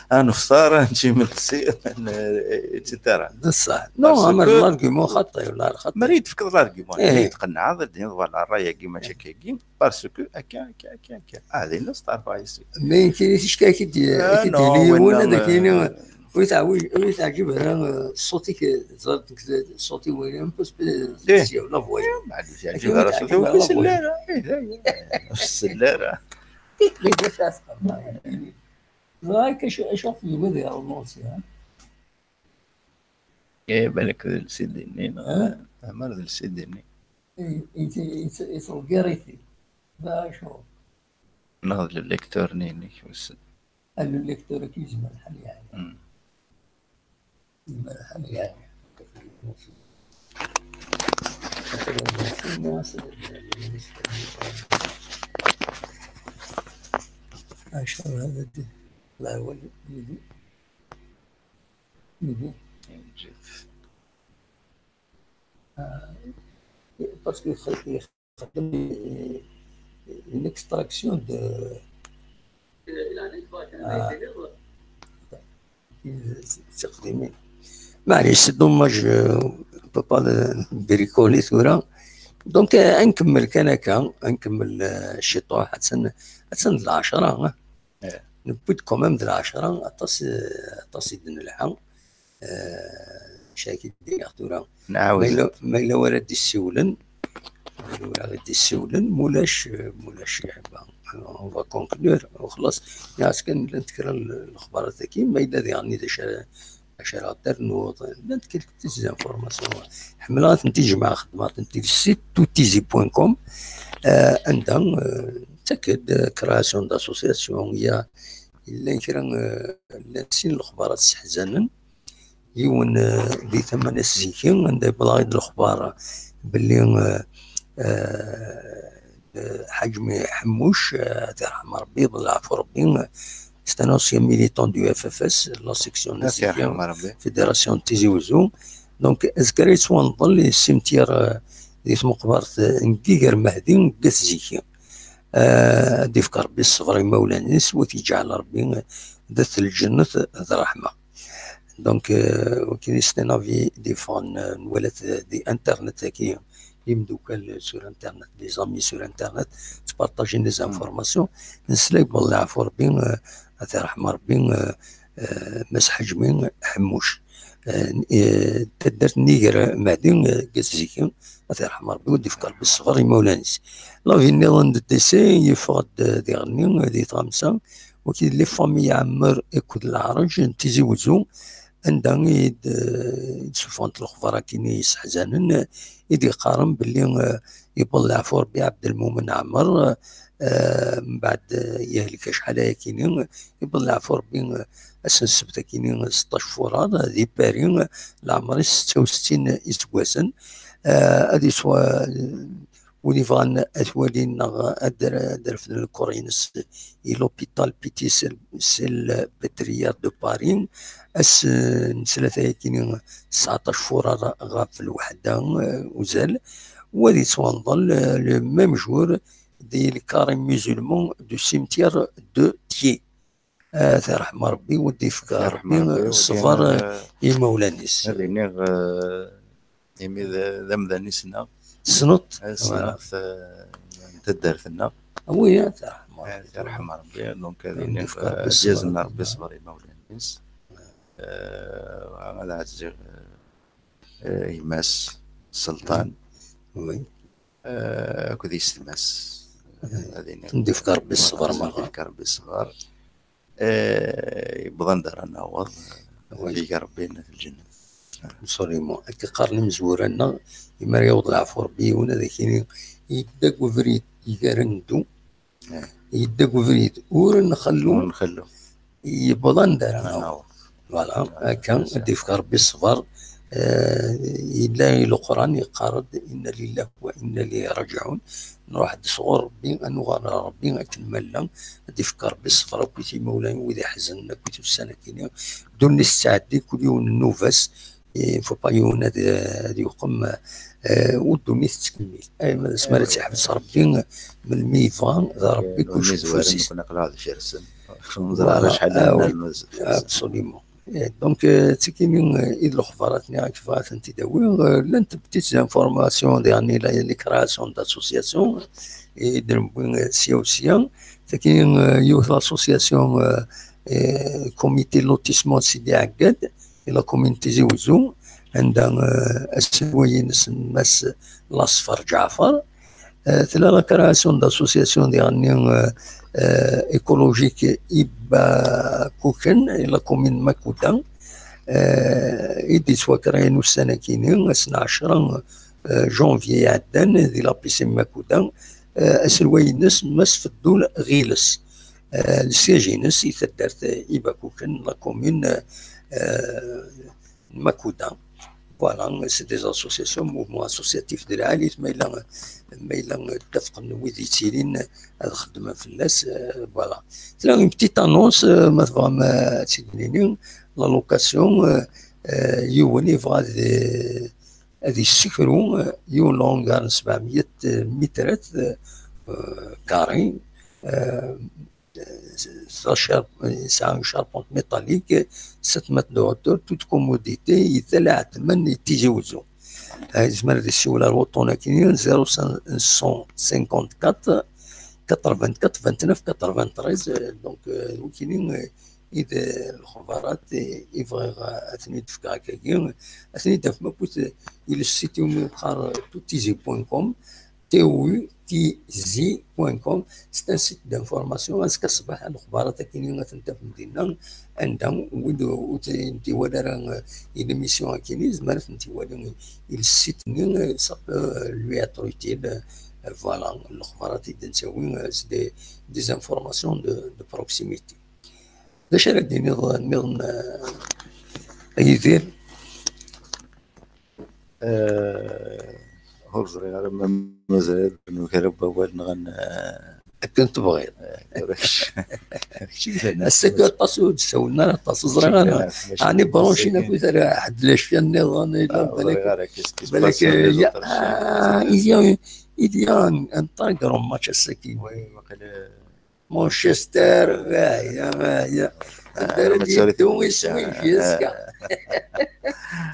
ad nefṭer, ad nečč imensi, et cetera. D ṣṣeḥ. Non, ama d l'argument xaṭi, wala xaṭi. Mi ara yi-d-tefkeḍ l'argument, ad yi-d-tqennɛeḍ, ad d-tiniḍ, voilà, ṛṛay-agi mačči akka-agi, parce que akka, akka, akka, akka. Ah, dinna steɛṛfeɣ yes-i. Mais nekkini ticki ad k-id-yini yiwen, ad ak-yini, ur yi-teɛǧib ara ṣṣut-ik, teẓriḍ, ṣṣut-iw wali, un peu spécial, la voix. Ur yi-teɛǧib ara ṣṣut-iw, ur sell ara. Ẓriɣ akka acu, acu ɣef yewwi di ṛṛumansi, ha? Eh, balak d lsidi-nni, neɣ? Amer d lsidi-nni. Yettḍeggir-it-id. D acu? Neɣ d lelektur-nni-inek, wissen. Lelektur-agi yezmer lḥal, yeɛni. Yezmer lḥal, yeɛni. Acu hada d-, la, wali, yidi. Yidi. Parce que une extraction de, ah, c'est dommage, euh, on peut pas le bricoler tura, Donc, euh, ad nkemmel kan akka, ad nkemmel, euh, ciṭuḥ, attan, attan d lɛecṛa, eh. Newwi-d quand même d lɛecṛa, aṭas, euh, aṭas i d-nelḥa. Euh, maca akka i d-iniɣ tura. Ma yella, ma yella wara d-issiwlen, ma yella wara d-issiwlen, mulac, euh, mulac, eh, ben, on va conclure, u xlaṣ. Nniɣ-as kan llant kra n lexbarat-agi, ma yella diɣen d acu ara acu ara ɣ-d-ternuḍ, llant quelques petites informations. Ḥemmleɣ ad tent-id-jemɛeɣ, xedmeɣ-tent-id site tout easy point com, euh, anda, euh, tettak-d, euh, création d'association, ya, yella kra, euh, llan sin lexbarat sseḥzanen. Yiwen, euh, di tama n At Ziki, anda yewweḍ-aɣ-id lexbar belli, euh, euh, Ḥaǧmi Ḥemmuc, euh, ad t-yerḥem Rebbi, yeḍleɛ ɣef Rebbi, euh, c'est un ancien militant du F F S, la section Fédération de Tizi Ouzou. Donc, azekka ara yettwanḍel i cimetière, euh, di tmeqbert, euh, n Giger Mehdi, deg At Ziki. Euh, ad d-ifk Rebbi ṣṣber i imawlan-is, u ad t-yeǧɛel Rebbi, euh, d at lǧennet d ṛṛeḥma. Donc, euh, c'est un avis d-yeffɣen, euh, nwala-t di internet-agi, imeddukal sur internet, les amis sur internet, ttpartajin les informations, nesla i yebbeḍ leɛfu Rebbi, euh, ad t-yerḥem Rebbi, euh, euh, Mass Ḥaǧmi Ḥemmuc. Euh, euh, taddart n Iger Mehdi, euh, deg At Ziki, ad t-yerḥem Rebbi, u ad d-ifk Rebbi ṣṣber i imawlan-is. L'avis nniḍen de décès yeffeɣ-d, euh, diɣenni, euh, di tɣamsa, wagi d les familles Ɛmer akked Leɛreǧ n Tizi Wezzu, anda i d, i d-ssuffɣent lexbar akkin yesseḥzanen, i d-yeqqaren belli, eh, yewweḍ leɛfu Rebbi Ɛebdelmumen Ɛmer, eh, mbeɛd, eh, yehlek acḥal ayakini, yewweḍ leɛfu Rebbi, eh, ass n ssebt akini seṭṭac Fuṛaṛ, eh, di Paris, eh, leɛmer-is setta u settin iseggasen. Eh, ad yeswa, wid yebɣan ad t-walin neɣ ad d-, ad d-refden lkur-ines i l'hôpital Petit Sel-, Salpêtrière de Paris, ass, eh, n tlata-agi, sseɛṭac Fuṛaṛ ɣef lweḥda, eh, uzal, u ad yettwanḍel, eh, le même jour di le carré musulman du cimetière de Thiers. Ah, ad t-yerḥem Rebbi, u ad d-ifk Rebbi ṣṣber, eh, i imawlan-is. Ad iniɣ, eh, imi d, d amdan i ssneɣ. Tessneḍ? Ad ssneɣ, voilà, eh, n taddart-nneɣ. Ah oui, ad t-yerḥem Rebbi. Ad t-yerḥem Rebbi. Donc, ad iniɣ, eh, ad d-yaz Rebbi ṣṣber i imawlan-is. Eh, ad ɛezziɣ, eh, eh, gma-s Selṭan. Oui. Eh, akked yessetma-s. Ad iniɣ, ad d-ifk Rebbi ṣṣber, ad d-ifk Rebbi ṣṣber. Eh, yewweḍ anda ara naweḍ, ad yeg Rebbi lǧennet. Absolument. Akka qqaren imezwura-nneɣ, imi ara yaweḍ leɛfu Rebbi yiwen, ad ak-yini, yedda deg ubrid, igar ad neddu, yedda deg ubrid, ur nxellu, ur nxellu, yewweḍ anda ara naweḍ. Voilà, akka, ad d-ifk Rebbi ṣṣber. Eh, yella i Leqran yeqqar-d: "Inna lillahi wa inna ilayhi raǧiɛun." Nruḥ-d sɣur Rebbi, ad nuɣal ɣer Rebbi akken ma nella, ad d-ifk Rebbi ṣṣber akkit imawlan, wid iḥeznen akkit ussan akini. Ddunit tettɛeddi, kul yiwen nnuba-s, il faut pas yiwen ad, ad yuqem, eh, u ddunit tettkemmil. Ay, ma d asmi ara tt-iḥbes Rebbi, melmi yebɣa, d Rebbi kullec deg ufus-is. Voilà. Absolument. Eh, donc, eh, d tikini, eh, i d lexbarat-nni i bɣiɣ ad tent-id-awiɣ. Eh, llant petites informations, diɣen, la, les créations d'associations, i d-newwi, eh, sya u sya. Tagi, eh, yiwet l'association, eh, eh, comité lotissement Sidi Ɛeggad, i la commune Tizi Wezzu, anda, eh, aselway-ines n Mass Laṣfer Ǧaɛfar. Eh, tella la création d'association diɣen, eh, eh, écologique Ibakuken, i la commune Makuda, eh, i d-yettwakrayen ussan-akini, ass n ɛecṛa, eh, janvier iɛeddan, di la piscine Makuda, eh, aselway-ines Mass Feddul Ɣiles. Eh, le siège-ines i taddart, eh, Ibakuken, la commune, eh, Makuda. Voilà, c'est des associations, mouvements associatifs de l'Alit, ma yella, ma yella ttafqen wid yettilin ad xeddmen fell-as, euh, voilà. Tella une petite annonce, euh, ma tebɣam, euh, ad tt-id-nini, la location, euh, euh, yiwen yebɣa ad, ad yessekru, euh, yiwen n hangar n sebɛemya mitrat, euh, carrés, euh, sa char-, yesɛa une charpente métallique, sept mètres de hauteur, toute commodité, yella ɛetman i Tizi Wezzu. Yezmer ad yessiwel ar wuṭṭun-agi, zéro cinquante-quatre quatre-vingt-quatre vingt-neuf quatre-vingt-treize. Donc, euh, wikini, euh, i d, euh, lexbarat i, i bɣiɣ, euh, ad ten-id-fkeɣ akkagi. Ad ten-id-tafem akked, euh, i le site umi yeqqar, euh, tutizi point com, T U T Z point com. C'est un site d'information. Azekka ṣṣbeḥ, lexbarat akini ad ten-tafem dinna. Anda wid ur t-, ur t-iwala ara, euh, i l'émission akini, yezmer ad ten-iwali i le site-nni, euh, ça peut, euh, lui être utile. Euh, voilà, lexbarat i d-nettawi, euh, c'est des, des informations de, de proximité. D acu ara d-tiniḍ nniḍen, euh, a Yidir? Euh, ur ẓriɣ ara ma mazal ad nugar awal neɣ ad n-, euh, Akken tebɣiḍ. Tura kečč, kečč i d Ass-agi aṭas ur d-ssawlen ara aṭas, ur ẓriɣ ara. Ɛni branchés akk ara ḥedd lacfiya nniḍen, yella ur ẓriɣ ara qu'est-ce qui se Balak, passe dans les ya, autres ah, championnats. il y a, il y a un, un très grand match ass-agi. Oui, waqila Manchester, ah, ya, ah, ya. Anda ara d-yeddu isem-ik azekka?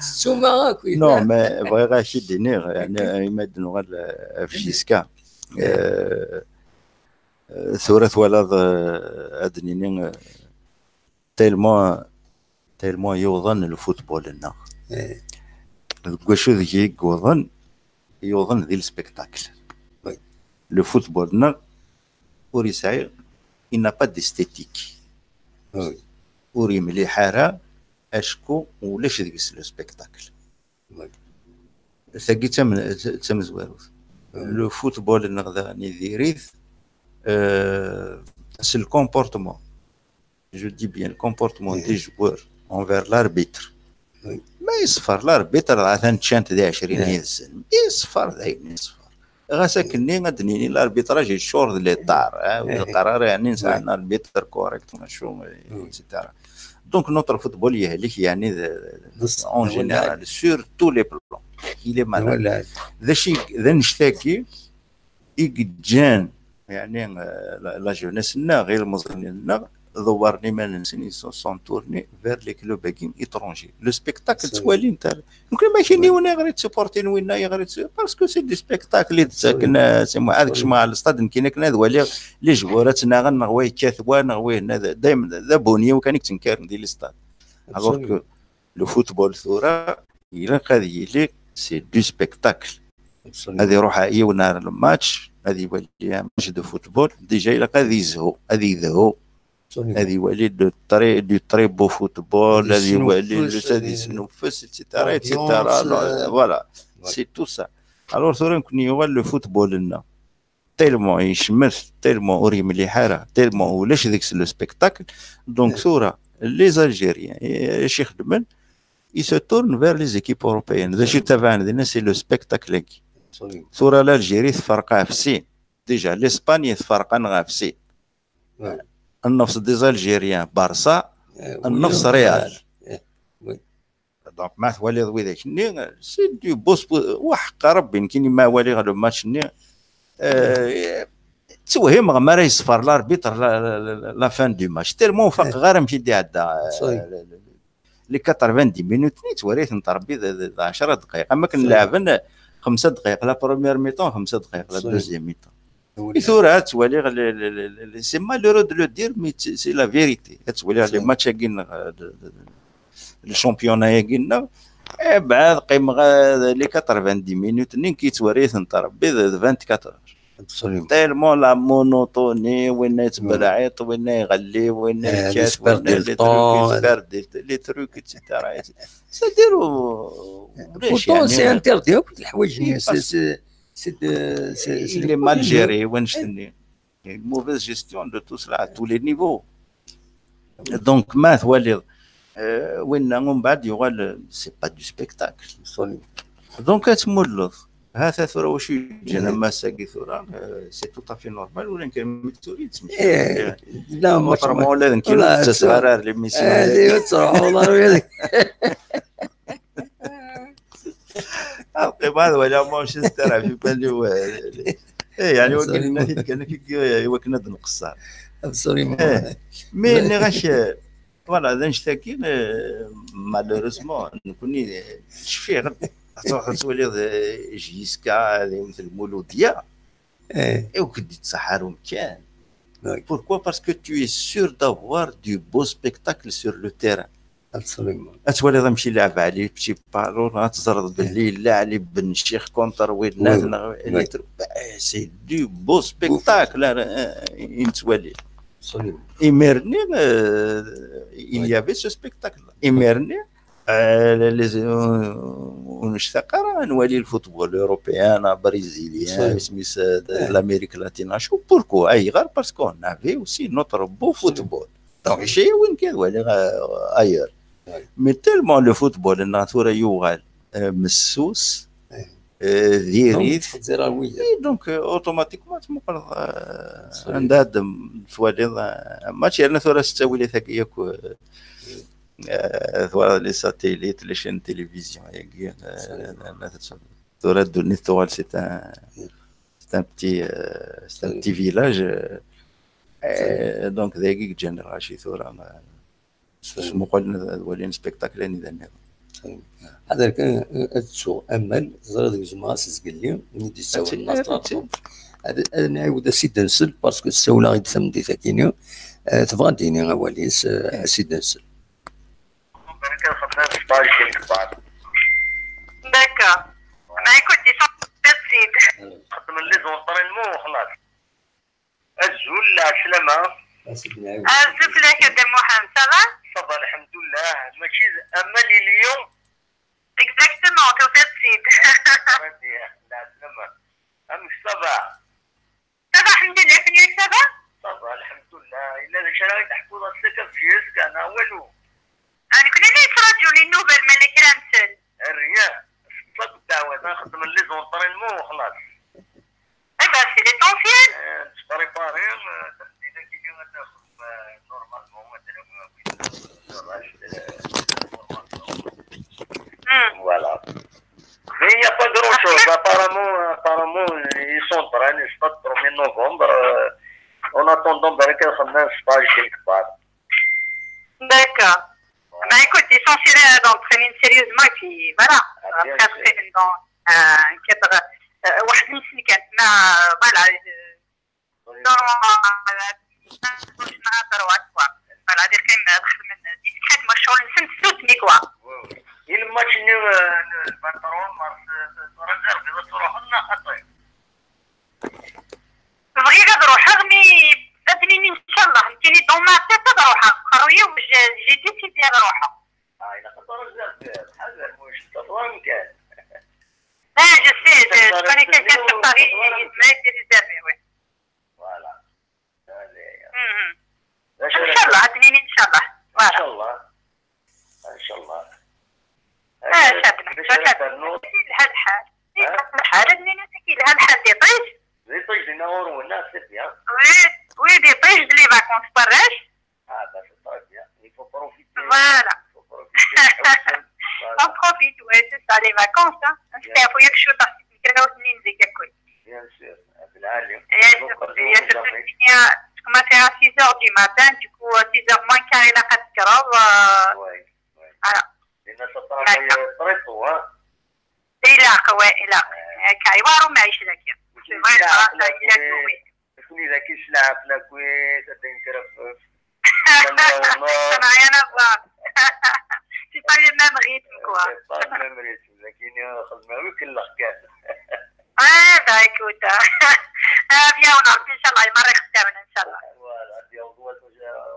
S ssuma akk. Non, mais bɣiɣ ad ak-id-iniɣ, yani, imi ad nuɣal, euh, ɣef Jiska. Euh, euh, tura twalaḍ, euh, ad d-nini, euh, tellement, tellement yuḍen le football-nneɣ. Eh, Deg wacu deg i yuḍen, yuḍen di le spectacle. Oui. Le football-nneɣ ur yesɛi, il n'a pas d'esthétique. oui. Ur yemliḥ ara acku ulac deg-s le spectacle. Oui. Tagi d tam-, d tamezwarut. Le football-nneɣ daɣen idir-it, euh, c'est le comportement. Je dis bien le comportement des joueurs envers l'arbitre. Oui. Ma yeṣfer l'arbitre, dɣa atan ččan-t di ɛecrin yid-sen. Yeṣfer, d ayen yeṣfer. Ɣas akkenni ad d-nini l'arbitrage yeččur d les tares, hein, ur neqqar ara yani nesɛa un arbitre correct, mačči, et cetera. Donc notre football yehlik yani de, de, en général, sur tous les plans. Il est malade. D acu i, d annect-agi i yeǧǧan, yani, euh, la, la jeunesse-nneɣ, ilmeẓyen-nneɣ, ḍewwren iman-nsen, ils se sont tournés vers les clubs-agi étrangers. Le spectacle ttwalin-t ara. Nekkni ma kien yiwen ayɣer i ttsupportin winna, ayɣer i tsu-, parce que c'est du spectacle i d-ttaken, euh, c'est moi, ad kecmeɣ ɣer l'stade, nekkini akken ad waliɣ les joueurs ad ttnaɣen, neɣ wa yekkat wa, neɣ wa yenna, d-, dayem d abuni-w kan i yettenkaren di l'stade. Alors que le football tura, ilaq ad yili, c'est du spectacle. Ad iruḥ yiwen ar le match, ad iwali un match de football, déjà ilaq ad yezhu, ad yedhu, ad iwali de très, du très beau football, ad iwali le, ad yesnuffes, et cetera, et cetera. Non, voilà, c'est tout ça. Alors tura nekkni yuɣal le football-nneɣ tellement yecmet, tellement ur yemliḥ ara, tellement ulac deg-s le spectacle. Donc tura, les Algériens, eh, acu i xeddmen, ils se tournent vers les équipes européennes. D acu i ttabaɛen dinna, c'est le spectacle-agi. Tura l'Algérie tferreq ɣef sin. Déjà, l'Espagne tferqen ɣef sin. Nnefs des Algériens, Barça, nnefs Real. Donc ma twaliḍ widak-nni, c'est du beau sport. Waḥeqqa Rebbi, nekkini ma waliɣ le match-nni, euh, ttwehhimeɣ mi ara yeṣfer l'arbitre la, la, la, la fin du match. Tellement ur faqeɣ ara amek i d-iɛedda, euh, les quatre-vingt-dix minutes-nni ttwali-tent Rebbi d, d, d ɛecra dqayeq. Am akken leɛben xemsa dqayeq la première mi-temps, xemsa dqayeq la deuxième mi-temps. I tura ad twaliɣ, le, le, le, le, c'est malheureux de le dire, mais c'est, c'est la vérité. Ad twaliɣ le match-agi-nneɣ, euh, de, de, de, le championnat-agi-nneɣ, eh, bɛad qqimeɣ, euh, les quatre-vingt-dix minutes, nekk yettwari-tent Rebbi d, de vingt-quatre heures. Tellement la monotonie, winna yettbelɛiṭ, winna iɣelli, winna yekkat, winna les trucs, ils perdent les, les trucs, et cetera. C'est-à-dire, euh, ulac, Pourtant, yani, c'est interdit akk leḥwayeǧ-nni. Parce- C'est, c'est, c'est de, c'est, c'est il est mal géré, wannect-nni. Il y a une mauvaise gestion de tout cela à tous les niveaux. Donc, ma twaliḍ, euh, winna, umbeɛd yuɣal, c'est pas du spectacle. Donc, ad tmulleḍ. Hata tura wacu yeǧǧan am ass-agi tura, euh, c'est tout à fait normal, ula nekk mi tura yettmekkiɣ. Eh, la, Autrement, ula d nekk ur ula ttaseɣ ara ar l'émission. Eh, ur ttruḥuḍ ara yid-, Ah, qqimeɣ ad waliɣ Manchester ɣef iman-iw. Eh, yani, wakken nna-t-id kan, i wakken ad nqeṣṣer. Absolument. Eh, mais nniɣ-ak, euh, voilà, d annect-agi, euh, malheureusement, nekkni, euh, cfiɣ-d. Ad truḥeḍ ad twaliḍ, eh, J S K, ad yemmet lmuludya. Eh. I ur k-d-ittṣaḥ ara umkan. Oui. Pourquoi? Parce que tu es sûr d'avoir du beau spectacle sur le terrain. Absolument. Ad twaliḍ amek ilɛeb Ali Petit Ballon, ad teẓreḍ belli yella Ali Ben Ccix contre winna, oui, neɣ oui, c'est du beau spectacle ara, eh, i nettwali. Absolument. Imir-nni, eh, il y avait ce spectacle. Imir-nni, eh, les, ur nectaq ara ad nwali le football européen, brésilien, isem-is, eh, de l'Amérique latine. Acu, pourquoi? Ayɣer? Parce qu'on avait aussi notre beau football. Donc, chez win kan waliɣ, euh, ailleurs. Ouais. Mais tellement le football, nneɣ tura yuɣal, euh, messus, euh, diri-t. Donc, euh, automatiquement, tmuqleḍ, euh, anda ad twaliḍ, euh, match, yerna tura s ttawilat-agi yakk, euh, euh, tura les satellites, les chaînes télévision, yagi, euh, tura ddunit tuɣal, c'est un, c'est un petit, euh, c'est un petit village, euh, euh, donc, dagi i yeǧǧan lɣaci tura, euh, smuqalen ad walin spectacle anida nniḍen. Ḥader kan, eh, ad ttuɣ amal, teẓriḍ gezmeɣ-as zgelli, mi d-yessawel Master Tom. Ad, ad nɛiwed ad s-id-nsel, parce que ssawleɣ-id tameddit-akini, eh, tebɣa ad d-tini awal-is, eh, ad s-id-nsel. D'accord. Bah, écoute, ils sont... Xedmen les entraînements, xlas. Azul, lɛeslama. Azul fell-ak a Dda Muḥend, ça va? Ça va, lḥemdullah. Mačči d amal i Lyon? Exactement, tufiḍ-tt-id. Très bien, lɛeslama. Amek ça va? Ça va, lḥemdullah, kenwi ça va? Ça va, lḥemdullah. Yella d acu ara yi-d-teḥkuḍ ass-a, ka bjis, kana walu. Ah, nekni la yettraǧu les nouvelles, ma yella kra nsel. Rien. Ṣṣeḥ ddeɛwat, xedmen les entraînements u xlas. Eh ben, c'est l'essentiel. Eh, nettprépari, eh, tameddit-agi ad naxdem, eh, normalement, ad nawi abrid, eh, eh, formation. Hmm. Voilà. Mais il n'y a pas grand-chose. Apparemment, apparemment, ils s'entraînent jusqu'au premier novembre. Euh, en attendant, ben, qu'on fasse un stage quelque part. D'accord. Bah, écoute, l'essentiel, euh, d'entraîner sérieusement et puis voilà. Ah, bien sûr. Après, après, dans, euh, un cadre, euh, واحد المسلكات، ما، voilà, euh, dans, euh, نهضروا، quoi. Voilà, هذه قيمة، دخل من ديسكريت، ما شغل نسن سوتني، quoi. Oui, oui. Et le match, euh, le vingt-trois mars, euh, réservé, la تروح لنا خطير. بغيت نروح، رغم أدنيني إن شاء الله، نتيني دوما حتى نروح، خروية وجا-، جيتي سيدي نروح. آه، إلا خطر الزرقاء، بحال واش تطلع كان. لا، je sais, je connais quelqu'un sur Paris, il m'a été réservé, oui. Voilà. Mhm. إن شاء الله، أدنيني إن شاء الله. إن شاء الله. إن شاء الله. آه، شابنا، شابنا. كي لها الحال. كي لها الحال، أدنيني كي لها الحال دي طيش. دي طيش دينا غور ولا، c'est bien. Oui, oui, دي طيش دي les vacances، براش. Ah, bah, c'est très bien. Il faut profiter. Voilà. Il faut profiter. Voilà. On profite, ouais, c'est ça, les vacances, hein. Bien sûr. Bien sûr. Bien sûr. Commencer à six heures du matin, du coup, à six heures moins quart, il a quatre heures. Ouais, ouais. Voilà. D'accord. Il a, ouais, il a. C'est vrai, il a, il a, oui. Nekni d akken s lɛafla, kwi, ad d-nekref. Ça n'a rien à voir. C'est pas le même rythme, quoi. C'est pas le même rythme. Lakin, euh, xedmeɣ wi kelleɣ kan. Ah, bah, écoute, hein. Ah, bien, on a, إن شاء الله, مرة خدامنا, إن شاء الله. Voilà, bien, on doit,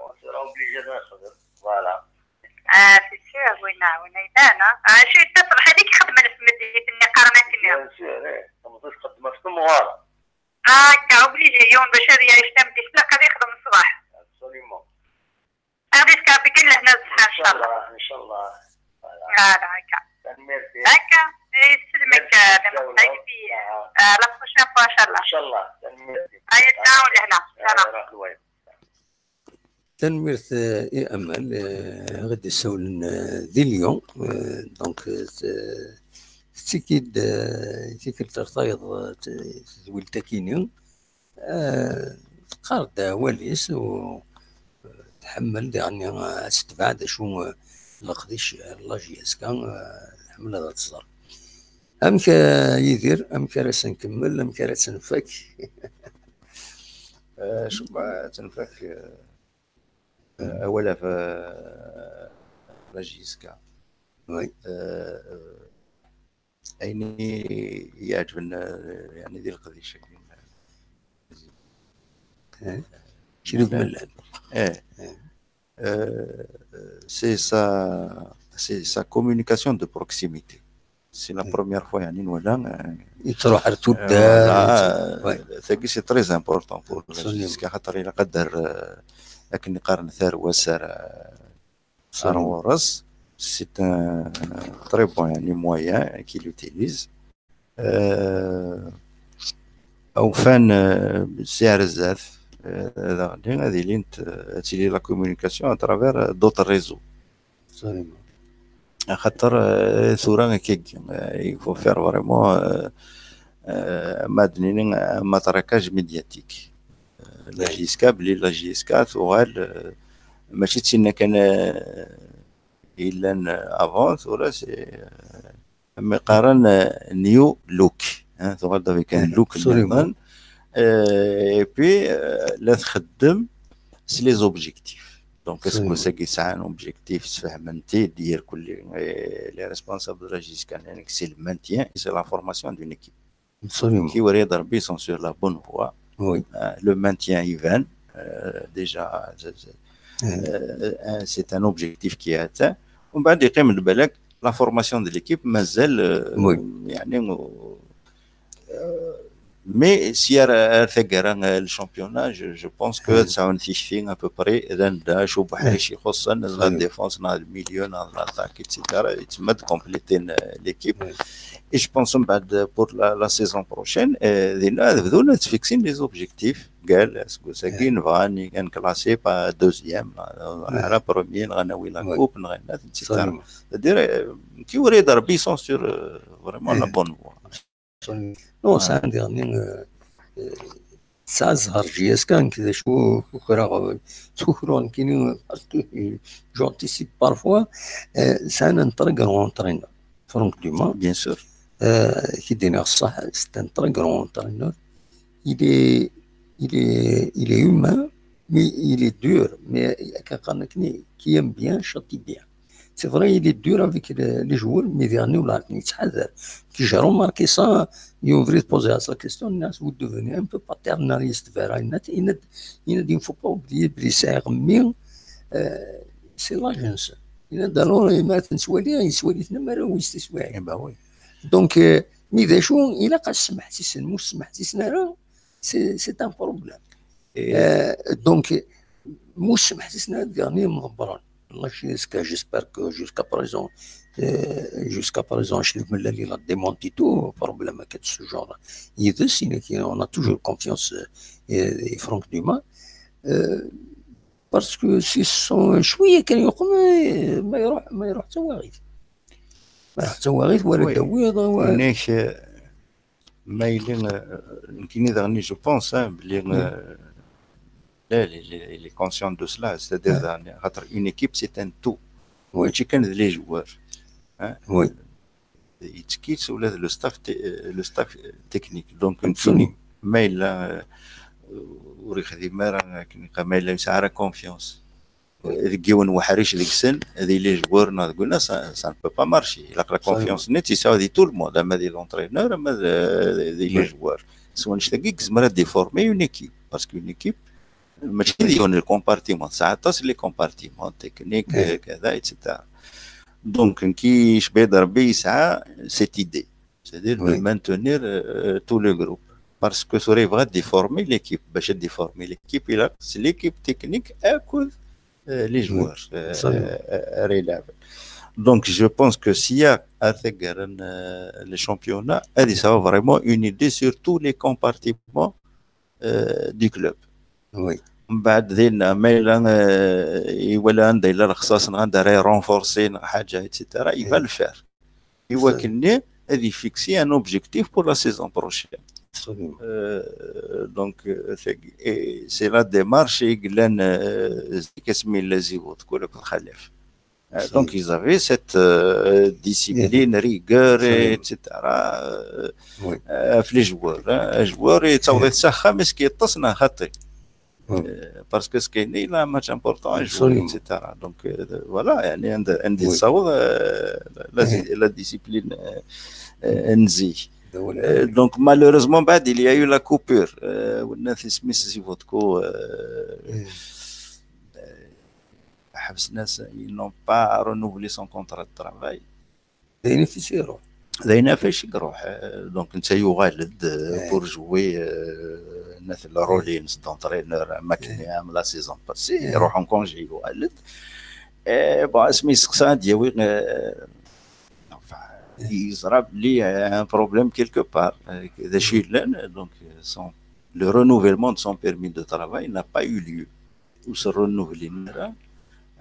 on sera obligé de خدمة. Voilà. Ah, c'est sûr, oui, non, oui, non, non. Ah, je suis pas très bien, خدمة في المدينة، في النقارة، ما كنا. Bien sûr, eh. Temẓi txeddem ɣef temɣer. هكا obligé يوم باش هذه يعيش تم ديسنا قاعد يخدم الصباح. Absolument. غادي تكابي كاين لهنا الصحة إن شاء الله. إن شاء الله. Voilà. هذا هكا. Tanemmirt. هكا. يسلمك. Merci. آه، la prochaine fois إن شاء الله. إن شاء الله. Tanemmirt. هيا، تساو لهنا. آه، سلام. روح لوين. Tanemmirt, eh, i Amal, eh, i ɣ-d-issawlen, eh, di Lyon, eh, donc, eh, t-, tettekki-d, eh, tikkelt ɣer tayeḍ, eh, t-, tedwilt akini, eh, teqqar-d awal-is u, eh, tḥemmel diɣenni, eh, ad tetbeɛ d acu, eh, leqdic, eh, la J S K, eh, tḥemmel ad tẓer. Amek, eh, Yidir, amek ara s-nkemmel, amek ara tt-nfak? Eh, شوف, eh, تنفك, eh, eh, أولا في la JSK. Oui. Eh, eh, عيني يعجبنا, eh, يعني, ذي القديشة. شنو ملان؟ Eh, eh, c'est sa, c'est sa communication de proximité. C'est la première fois, يعني, نولى, eh, يتروح على تودار. Tagi, c'est très important pour la JSK, خاطر إلا قدر, eh, لكن يقارن ثار وسر, eh, غورس. C'est un très bon, يعني, moyen qu'il utilise. Eh, أو فان, eh, سعر الزاف, eh, هذا اللي غادي لين ت-, تيلي la communication à travers, eh, d'autres réseaux. خاطر, eh, ثورة كيك, eh, il faut faire vraiment, eh, eh, ما دنيني, eh, matraquage médiatique. Eh, la JSK, بلي la JSK ثوغال, eh, ماشي تسينا كان, eh, إلا avant ثورة, c'est, eh, مي قارن, eh, new look, hein, ثوغال avec un look نظن. Eh, et puis, eh, لا تخدم, c'est les objectifs. Donc, est-ce que ça, c'est un objectif, تفهم انت, دير كل, eh, les responsables de la JSK, c'est le maintien et c'est la formation d'une équipe. Absolument. Qui aurait d'Arbi sont sur la bonne voie. Oui. Euh, le maintien, Ivan, euh, déjà, c'est, c'est, euh, un- c'est un objectif qui est atteint. ومن بعد يقيم بالك la formation de l'équipe, مازال, euh, Oui. يعني, euh, mais si à la, le championnat, je, je pense que ça, on s'y fait à peu près, لان دا شو بحريش يخصن, la Oui. défense, la milieu, la, l'attaque, et cetera. يتمد compléter, euh, l'équipe. Oui. Et je pense, من بعد, pour la, la saison prochaine, euh, دينا بدونا تفيكسين les objectifs. قال, est-ce que ça, نبغى نكلاسي با deuxième, على premier, نغناوي la Oui. coupe, نغنى, et cetera. Absolument. C'est-à-dire, euh, qui aurait d'Arbi sont sur, euh, vraiment la bonne voie. Non, c'est un dernier, euh, euh, تسعة زهر JSK كذا شو كرا تكرون كيني parce que j'anticipe parfois, euh, c'est un très grand entraîneur, Franck Dumas. Bien sûr. Euh, qui donne ça, c'est un très grand entraîneur. Il est, il est, il est humain, mais il est dur. Mais كنقول لك, qui aime bien, châtie bien. C'est vrai, il est dur avec les, les joueurs, mais dernier, là, il est très dur. Puis j'ai remarqué ça, il y a une vraie poser à sa question, vous devenez un peu paternaliste vers un autre. Il a, il a dit, il ne faut pas oublier, بلي c'est un, euh, c'est la jeunesse. Il a dit, alors, il m'a dit, il m'a dit, Eh ben oui. Donc, euh, mais des jours, il a qu'à se mettre, c'est c'est un problème. Et Euh, donc, مش محسسنا ديرني مغبران. الله يشفيك, j'espère que jusqu'à présent, euh, jusqu'à présent, je me l'ai la démenti tout, problème avec ce genre. Il y a des signes qui, on a toujours confiance, euh, et, et Franck Dumas. Euh, parce que c'est son شوية كان يقوم, ما يروح, ما يروح تواغيث. ما يروح تواغيث ولا Oui. الدويضة ولا هناك, ما يلي, euh, نكيني داغني, je pense, hein, بلي, euh, لا, il est, il est conscient de cela, c'est-à-dire, داغني, خاطر une équipe, c'est un tout. Oui. ماشي كان les joueurs. Hein. Oui. يتكيت ولا le staff, te- le staff technique. Donc, Absolument. ما إلا, euh, وريخ دي مارا, ما إلا يسعى confiance. ديك يوم وحريش ديك السن, هذه les joueurs, نقولنا, ça, ça ne peut pas marcher. La confiance net, c'est ça, dit tout le monde, أما دي l'entraîneur, أما دي, دي les joueurs. سواء نشتاقي زمرا déformer une équipe, parce qu'une équipe, ماشي ديون les compartiments, ça attache les compartiments techniques, كذا, et cetera. Donc, كي شبيد ربي يسعى cette idée, c'est-à-dire de maintenir, euh, tout le groupe. Parce que ça aurait vraiment déformé l'équipe, باش déformer l'équipe, c'est l'équipe technique, أكو, euh, les joueurs, euh, euh, reliable. Donc, je pense que si y a, euh, le championnat, ça va vraiment une idée sur tous les compartiments, euh, du club. Oui. من بعد دينا, ما إلا, euh, يولى عندها إلا الخصاص, عندها راهي renforcer, حاجة, et cetera, il va le faire. Il va fixer un objectif pour la saison prochaine. Absolument. Euh, donc, euh, c'est, et c'est la démarche, et Glenn, euh, كاسمي الذي هو تقول لك الخليف. Donc ils avaient cette discipline, rigueur, et cetera. Ɣef les joueurs, les joueurs yettaweḍ-it s axxam, est-ce que yeṭṭes neɣ xaṭi? Parce que ce qui est né, il a un match important à jouer, et cetera. Donc voilà, يعني عند عند يتصاوض la discipline n zik. Donc malheureusement بعد il y a eu la coupure. Wennat isem-is Zivotko, ḥebsen-as, ils n'ont pas renouvelé son contrat de travail. D ayen i s-iruḥ. D ayen ɣef i s-iruḥ. Donc netta yuɣal-d pour jouer, nat le rôle-ines d'entraîneur am akken am la saison passée, iruḥ en congé, yuɣal-d. Bon, asmi yesteqsa ad d-yawi, enfin, yeẓra belli un problème quelque part, d acu yellan. Donc son, le renouvellement de son permis de travail n'a pas eu lieu. Ur s-renouvelin ara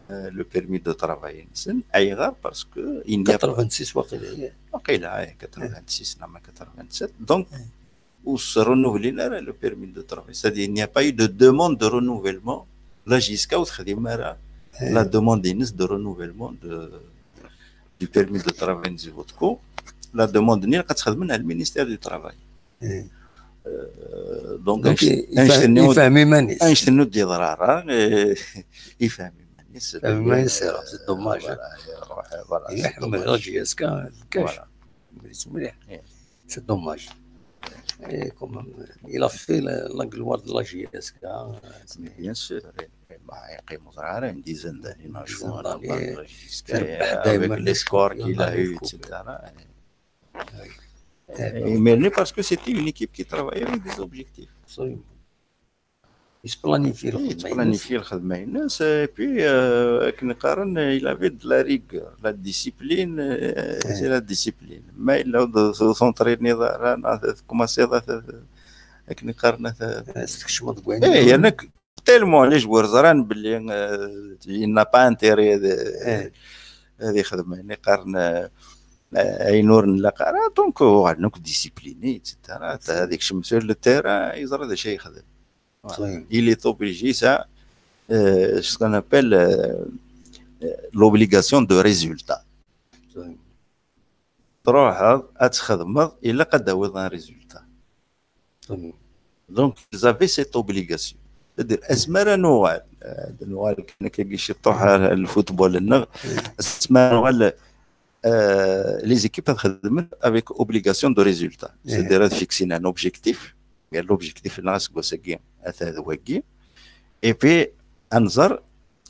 le permis de travail-nsen. Ayɣer? Parce que il n'y a pas quatre-vingt-six, waqila, quatre-vingt-six neɣ quatre-vingt-sept. Donc ur s-renouvelin ara le permis de travail. C'est-à-dire il n'y a pas eu de demande de renouvellement. La JSK ur texdim ara la demande-ines de renouvellement de du permis de travail n Zivotko. La demande-nni ilaq ad tt-xedmen ar le ministère du travail. Donc ifhem iman-is. Annect-nni ur d-yeḍra ara, ifhem iman-is. Ifhem iman-is, c'est dommage. Iḥemmel la JSK, lkac. Mliḥ. C'est dommage. Et quand même, il a fait la, la gloire de la JSK. Bien sûr. Yeqqim ur ẓriɣ ara, une dizaine d'années, jusqu'à, avec les scores qu'il a eu, et cetera. Imir-nni, parce que c'était une équipe qui travaillait avec des objectifs. Yettplanifyi lxedma-ines. Yettplanifyi lxedma-ines, et puis akken qqaren, il avait de la rigueur, la discipline. C'est la discipline. Ma yella ur tentraîniḍ ara, neɣ tkumaṣiḍ akken qqaren, tkecmeḍ deg wayen, yerna tellement les joueurs ẓran belli il n'a pas intérêt ad ixdem ayen i qqaren, ayen ur nlaq ara. Donc uɣalen akk disciplinés, et cetera. Ad ikcem sur le terrain, yeẓra d acu ay yexdem. Il est obligé, ça, ce qu'on appelle l'obligation de résultat. Truḥeḍ ad txedmeḍ, ilaq ad d-tawiḍ un résultat. Donc ils avaient cette obligation. C'est-à-dire asmi ara nuɣal, nuɣal kan akkagi ciṭuḥ ar lfutbol-nneɣ, asmi ara nuɣal, les équipes ad xedment avec obligation de résultat. C'est-à-dire ad fixin un objectif, l'objectif-nneɣ aseggas-agi ata d wagi, et puis ad nẓer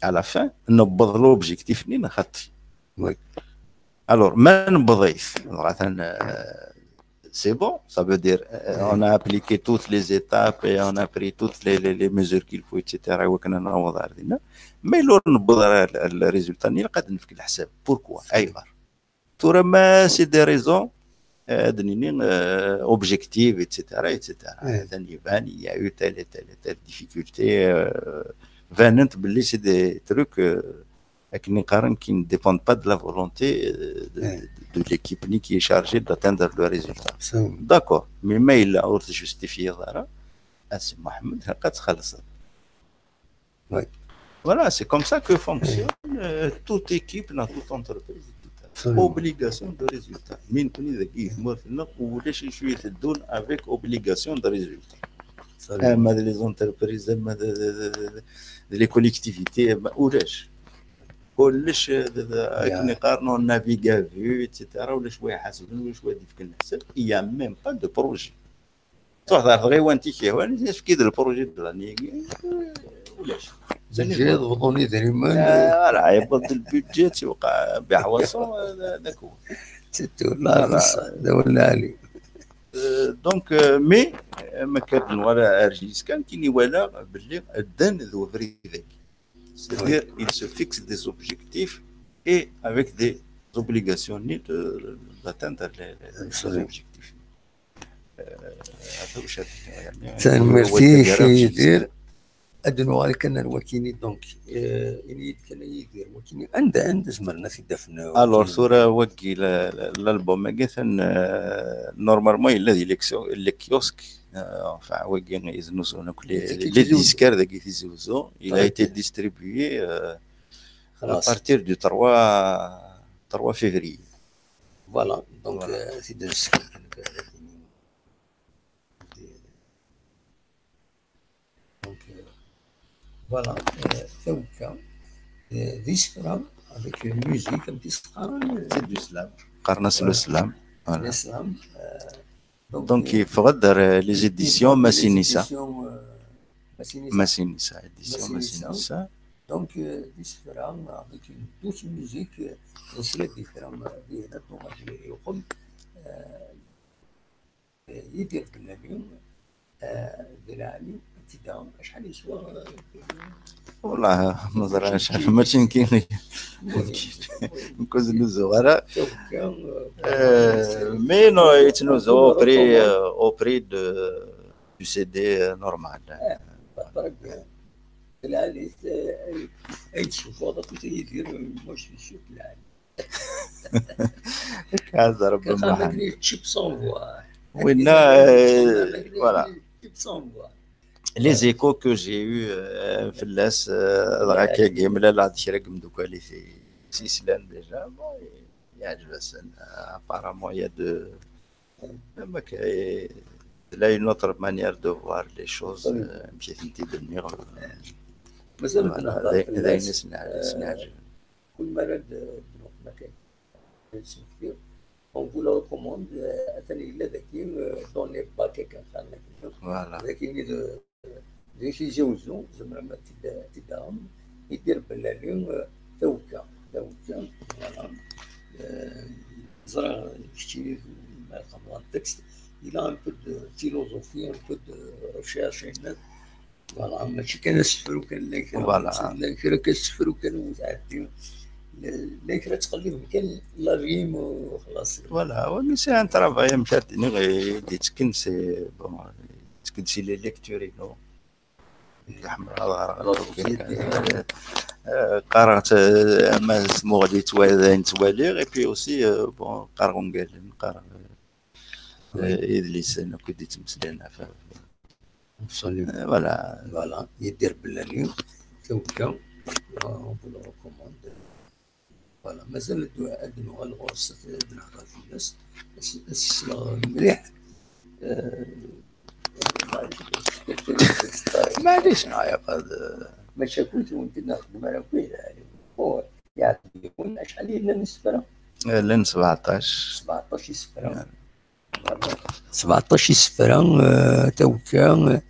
à la fin newweḍ l'objectif-nni neɣ xaṭi. Alors ma newweḍ-it, dɣa atan c'est bon, ça veut dire on a appliqué toutes les étapes et on a pris toutes les, les, les mesures qu'il faut, et cetera, i wakken ad naweḍ ar dinna. Ma yella ur newweḍ ara le résultat-nni, ilaq ad nefk leḥsab. Pourquoi? Ayɣer? Tura ma c'est des raisons, ad d-nini, objectives, et cetera, et cetera. Atan iban, il y a eu telle et telle et telle difficulté, banent belli c'est des trucs akken i qqaren, qui ne dépendent pas de la volonté de l'équipe-nni qui est chargée d'atteindre le résultat. D'accord, mais ma yella ur t-justifiyeḍ ara, a Si Muḥemmed, ilaq ad txellṣeḍ. Voilà, c'est comme ça que fonctionne toute équipe, dans toute entreprise. Obligation de résultat. Mi nekkni dagi i tmurt-nneɣ, ulac acu iteddun avec obligation de résultat. Ama d les entreprises, ama d les collectivités, ama ulac. Kullec akken i qqaren, on navigue à vue, et cetera. Ulac wa iḥasben, ulac wa d-ifken leḥsab. Il y a même pas de projet. Truḥ ɣer tɣiwant-ik yehwan, efk-id le projet de l'année-agi. Ulac. Budget, bḍun idrimen. Voilà, yewweḍ-d le budget, tiwqeɛ biḥwaṣu, d akwel. C'est tout, la ɣessa, d awal lɛali. Donc, mais ma akka d-nuɣal ar JSK, nekkini walaɣ belli ddan d ubrid-agi. C'est-à-dire, il se fixe des objectifs et avec des obligations d'atteindre les objectifs. Tanemmirt-ik a Yidir. Ad nuɣal kan ar wakini, donc, ini-yi-d kan a Yidir, wakini anda, anda zemren ad t-id-afen? Alors tura wagi, l'album-agi atan normalement yella di le kiosque, enfin wagi i znuzun akk les disques dagi Tizi Uzzu. Il a été distribué à partir du trois, trois février. Voilà, donc, euh, c'est de ce que Donc, euh, voilà, euh, tawekka, euh, d isefra avec une musique, un petit slam. C'est du slam. Qqaren-as le slam. Voilà. Le slam, euh, donc, donc, euh, yeffeɣ-d ar, euh, les éditions Massinissa. Éditions, euh, Massinissa. Massinissa, édition Massinissa. Donc, euh, d isefra avec une douce musique, euh, nesla-d i kra, euh, di hna, donc, euh, Yidir Bellali, euh, di lɛali, ad tt-id-aɣem. Acḥal yeswa, euh, والله ما نظرش، ماشي نكين. ما كنت نزو غير. Mais non, يتنوزو au prix, euh, au prix de, du C D, euh, normal. Di lɛali, euh, ay tcufuḍ akked Yidir, moi je suis sûr de lɛali. Hekk ad Rebbi. Cheap sans voix. Winna, euh, voilà. Cheap sans voix. Les échos que j'ai eu, euh, fell-as, euh, dɣa akka mlaleɣ-d kra n yimeddukal i t-yeslan déjà, bon, yeɛjeb-asen. Apparemment, il y a de, même que, euh, il a une autre manière de voir les choses, euh, amek i tent-id-nniɣ. Mazal d ayen i s-neɛǧeb. Kul mi ara d-, d-nuɣ makay. Donc, vous le recommande, euh, atan yella daki, euh, dans les bacs, akken qqaren akken. Voilà. Daki, d, d Tizi Uzzu, tzemrem ad t-id-, ad t-id-taɣem. Yidir Bellali, euh, tawekka, tawekka, voilà. Euh, ẓriɣ keččini, ma txedmeḍ texte, il a un peu de philosophie, un peu de recherche, et Voilà, mačči kan asefru kan, llan kra, voilà, llan kra kan asefru kan ur tɛeddi. Llan kra ttqelliben kan la rime u xlaṣ. Voilà, oui, mais c'est un travail, amek ara d-iniɣ, i d-yettekken, c'est, bon, yettekken si les lectures-inu. Ḥemmleɣ ad ɣreɣ. Alors, qqareɣ-tt, euh, ama s tmuɣli d ayen ttwaliɣ, et puis aussi, euh, bon, qqareɣ ungalen, qqareɣ, euh, euh, idlisen akk i d-yettmeslayen ɣef. Absolument. Euh, voilà. Voilà. Yidir Bellali, tawekka, euh, on vous le recommande. Voilà. Mazal ad, ad nuɣal ɣur-s, ad nehder fell-as, ad s-, ad s-sleɣ mliḥ. Euh, maɛlic, ah, ya pas de. Mačči akkit, ur nexdem ara akkit, yeɛni. Yeɛjeb-iken? Acḥal i yellan isefra? Eh, llan sebɛeṭṭac. Sebɛeṭṭac isefra. Sebɛeṭṭac isefra, eh, tawekka, eh,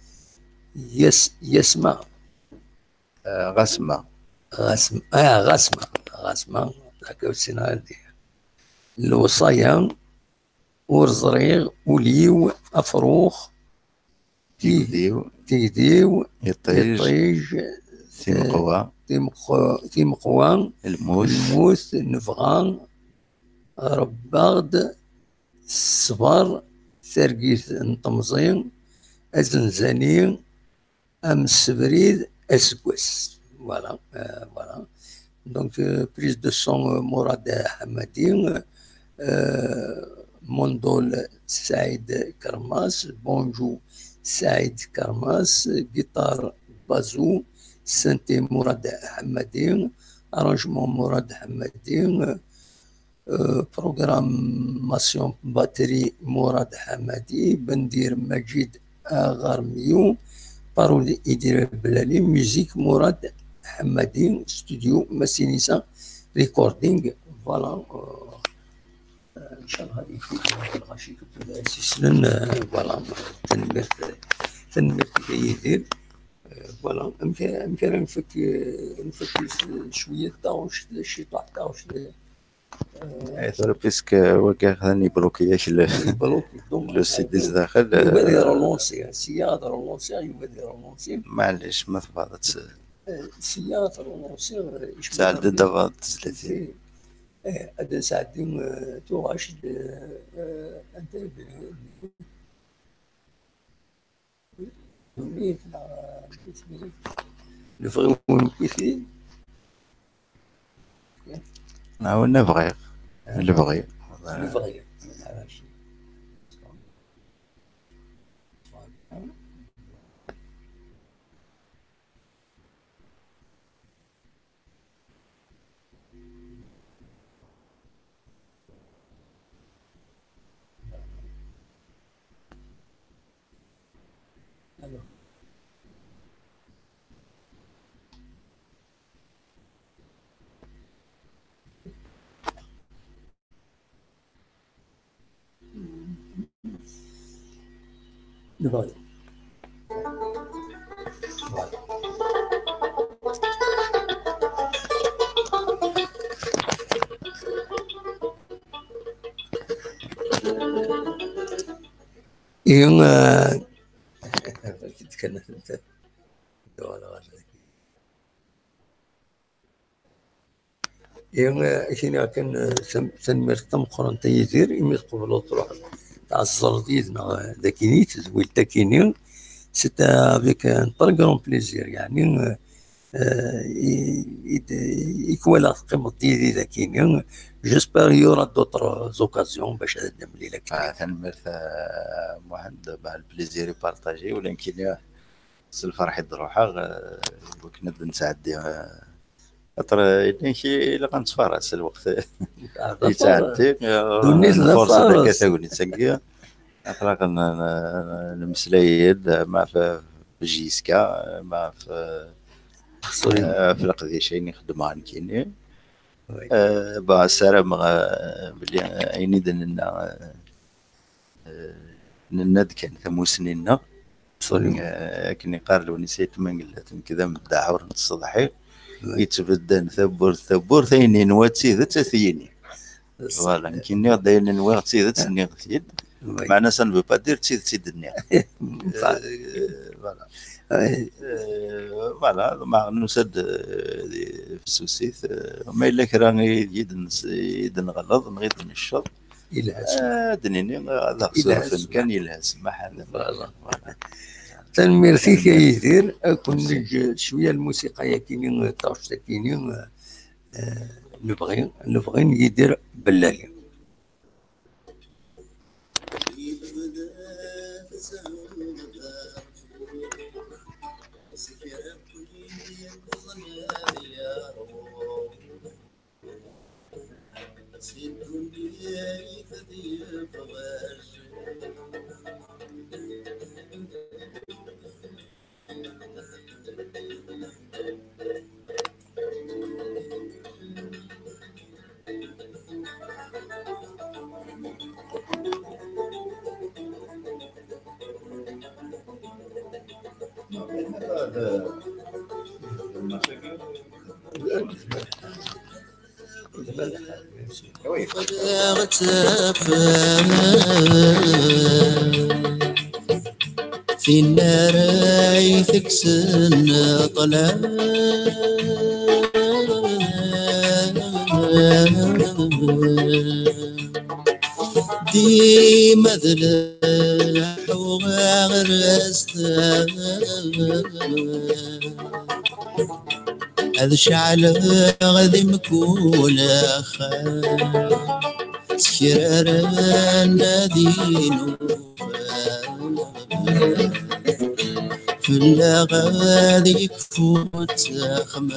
Yas-, Yasma. Eh, Ɣasma. Ɣasma, ah, Ɣasma. Ɣasma, akka ur ssineɣ ara ad d-iniɣ. Lewṣaya, ur ẓriɣ, ul-iw, afrux, Tig-, tigdi-w, tigdi-w, iṭij, iṭij, timeqwa, timeqwa, timeqwa, lmut, lmut, nebɣa, rebbaɣ-d, ṣṣber, targit n temẓi, azenzani, amsebrid, aseggas. Voilà, euh, voilà. Donc, euh, prise de son, euh, Mourad Hamadi, euh, mandole Saïd Karmas, banjo Saïd Karmas, guitare Bazou, synthé Mourad Hamadi, arrangement Mourad Hamadi, euh, euh, programmation batterie Mourad Hamadi, bendir Majid Agharmiou, parole Yidir Bellali, musique Mourad Hamadi, studio Massinissa Recording. Voilà, euh, euh, ncallah ad yefk lɣaci n yislan, euh, voilà, tanemmirt, tanemmirt-ik a Yidir. Euh, voilà, amek, amek ara nfak, euh, nfak s-, cwiya n taɣect, ciṭuḥ n taɣect, euh, Eh, tura, puisque wagi atan yebloki-yak le, yebloki, donc, le C D sdaxel, yugi ad, eh, irelonsi, sya ad relonsiɣ, yugi ad irelonsi. Maɛlic, ma tebɣiḍ ad t-, eh, sya ad relonsiɣ, eh, tɛeddi-d abaḍ tezlatin. Eh, ad nesɛeddi, eh, tuɣac-d, eh, eh, anta i d-, Lebɣi-nwen wwit-it. Nɛawen lebɣi. Lebɣi. Lebɣi. Alors. Voilà. Voilà. Et, euh, voilà, voilà. Ihi, eh, ak-iniɣ kan, eh, tam-, tanemmirt tameqqrant a Yidir, imi tqebleḍ truḥeḍ tɛeẓẓreḍ yid-neɣ, eh, dagini, tedwilt akini. C'est avec un très grand plaisir, yeɛni, eh, eh, i, i d-, i k-walaɣ teqqimeḍ yid-i dagini. J'espère il y aura d'autres occasions bac ad nemlil akka. Ah, tanemmirt, eh, Muḥend, bah, le plaisir est partagé, ula nekkini s lferḥ i d-ruḥeɣ, eh, iwakken ad d-nesɛeddi, eh, Xaṭer, eh, nekk ilaq ad nettfaras lweqt. Ah, d yettɛeddi, eh, ddunit d nxuṣṣ afares. Akka tagnit-agi. Aql-aɣ n-, n-, nemmeslay-d, eh, ma ɣef J S K, ma ɣef, eh, ɣef leqdic ayen i xeddmeɣ nekkini. Oui. Eh, bah, ssarameɣ, eh, belli, eh, ayen i d-nenna, eh, eh, nenna-d kan tamussni-nneɣ. Absolument. Eh, akken iqqar Lewnis Ayt Mengellat, nekk d ameddaḥ ur nettseḍḥi. Oui. Yettbeddan tawwurt tawwurt, ayen yenwa d tidet ad t-yini. Voilà, nekk nniɣ-d ayen nwiɣ d tidet, nniɣ-t-id. Oui. Meɛna ça ne veut pas dire d tidet i d-nniɣ. Eh, voilà. Oui. Eh, voilà, ma nusa-d, eh, di fessusit, eh, ma yella kra i d-, i d-nɣelleḍ neɣ i d-necceḍ, ad d-nini, eh, ad aɣ-surfen kan, yelha ssmaḥ. Voilà. Tanemmirt-ik a Yidir, ad kun-neǧǧ cwiya lmusiqa-yakini, taɣect-akini, eh, nebɣi, nebɣi n Yidir Bellali. Ɣ tafat tin ara itekksen ṭṭlam. Dima d leḥḥuɣ ɣer-s. Ad ceɛleɣ di mkul axxam, s kra ara nadin ufan. Fell-aɣ ad yekfu ttexmam.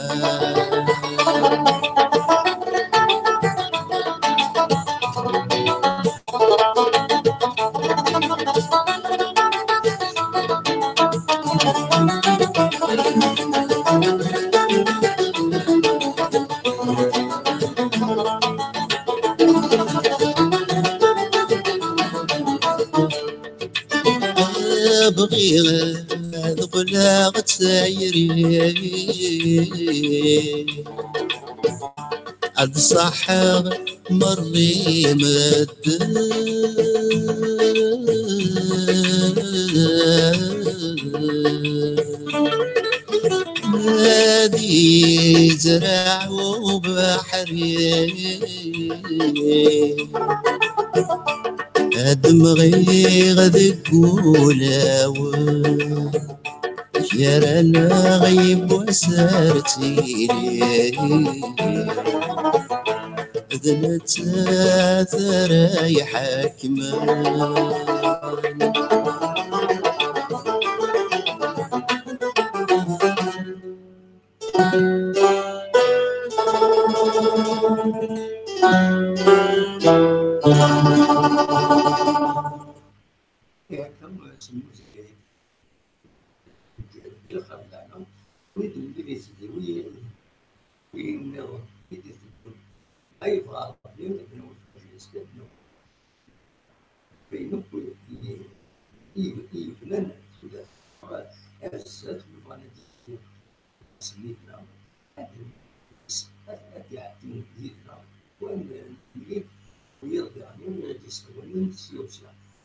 Bɣiɣ ad qqleɣ d tayri, ad ṣaḥeɣ merra i medden. Ad yezreɛ ubeḥri, ad mɣiɣ deg wulawen, gar-aneɣ yiwwas ar tili, d nettat ara iḥekmen. Lxir d lehna, wid n wid iteddu, wid, wid nniḍen, wid iteddu. Ma yebɣa Ṛebbi, ad newwet ɣer Ǧiska, ad newwet. Ayen akk i, i, i yebnan tudert, ar zdat, wid bɣan ad d-yini asmi yella, ad, ad iɛeddi yid-neɣ, u ad nili wiyaḍ diɣen ad d-yessawalen s yiwet.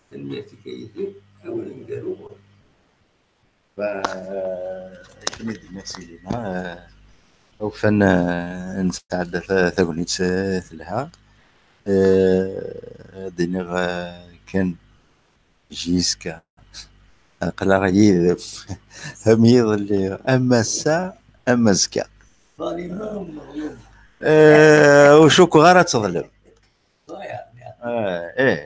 Tanemmirt-ik a Yidir, awal aneggaru ɣur-k. Ba, eh, akken i d-nniɣ si Lima, eh, ufan, eh, nesɛedda ta-, tagnit, eh, telha. Eh, ad d-iniɣ, eh, kan jiska. Aql-aɣ yid-m. Am yiḍelli, am ass-a, am azekka. Eh, ur cukkeɣ ara ad teḍlem. Eh, eh.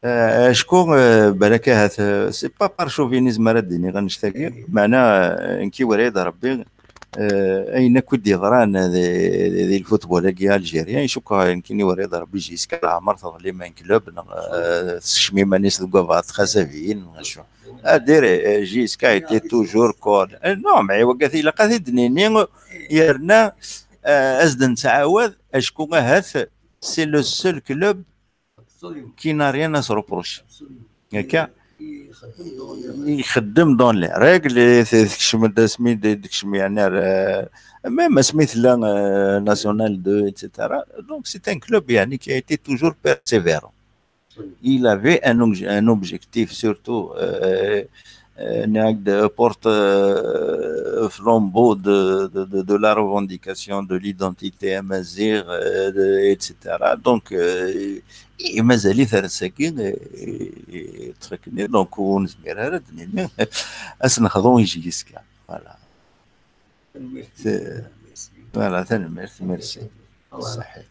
Eh, acku, eh, balak ahat, eh, c'est pas par chauvinisme ara d-iniɣ annect-agi, meɛna, eh, nekk iwala-yi-d Rebbi, eh, ayen akk i d-yeḍran di, di, di lfutbol-agi algérien, cukkeɣ nekkini iwala-yi-d Rebbi jiska leɛmer teḍlim un club, neɣ, eh, tsekcem iman-is deg wabɛaḍ txazabiyin, neɣ acu. Adir, eh, jiska a été toujours corps. Eh, non, mais wagi ilaq ad t-id-nini, yerna, eh, ad s-d-nettɛawad, acku ahat, c'est le seul club qui n'a rien à se reprocher. Akka. Ixeddem dans les règles, et c'est, tekcem-d asmi d-, tekcem, yeɛni, ar, euh, même asmi tella, euh, National deux, et cetera. Donc, c'est un club, yeɛni, qui a été toujours persévérant. Il avait un obje-, un objectif, surtout, euh, euh, nag de porte, euh, flambeau de, de, de, de la revendication de l'identité amazigh, euh, de, et cetera. Donc, euh, i mazal-it ar ass-agi, euh, ttxekni, donc, ur nezmir ara ad d-nini, ad s-nexḍu i Jiska. Voilà. C'est, voilà, tanemmirt, merci. Ṣaḥit.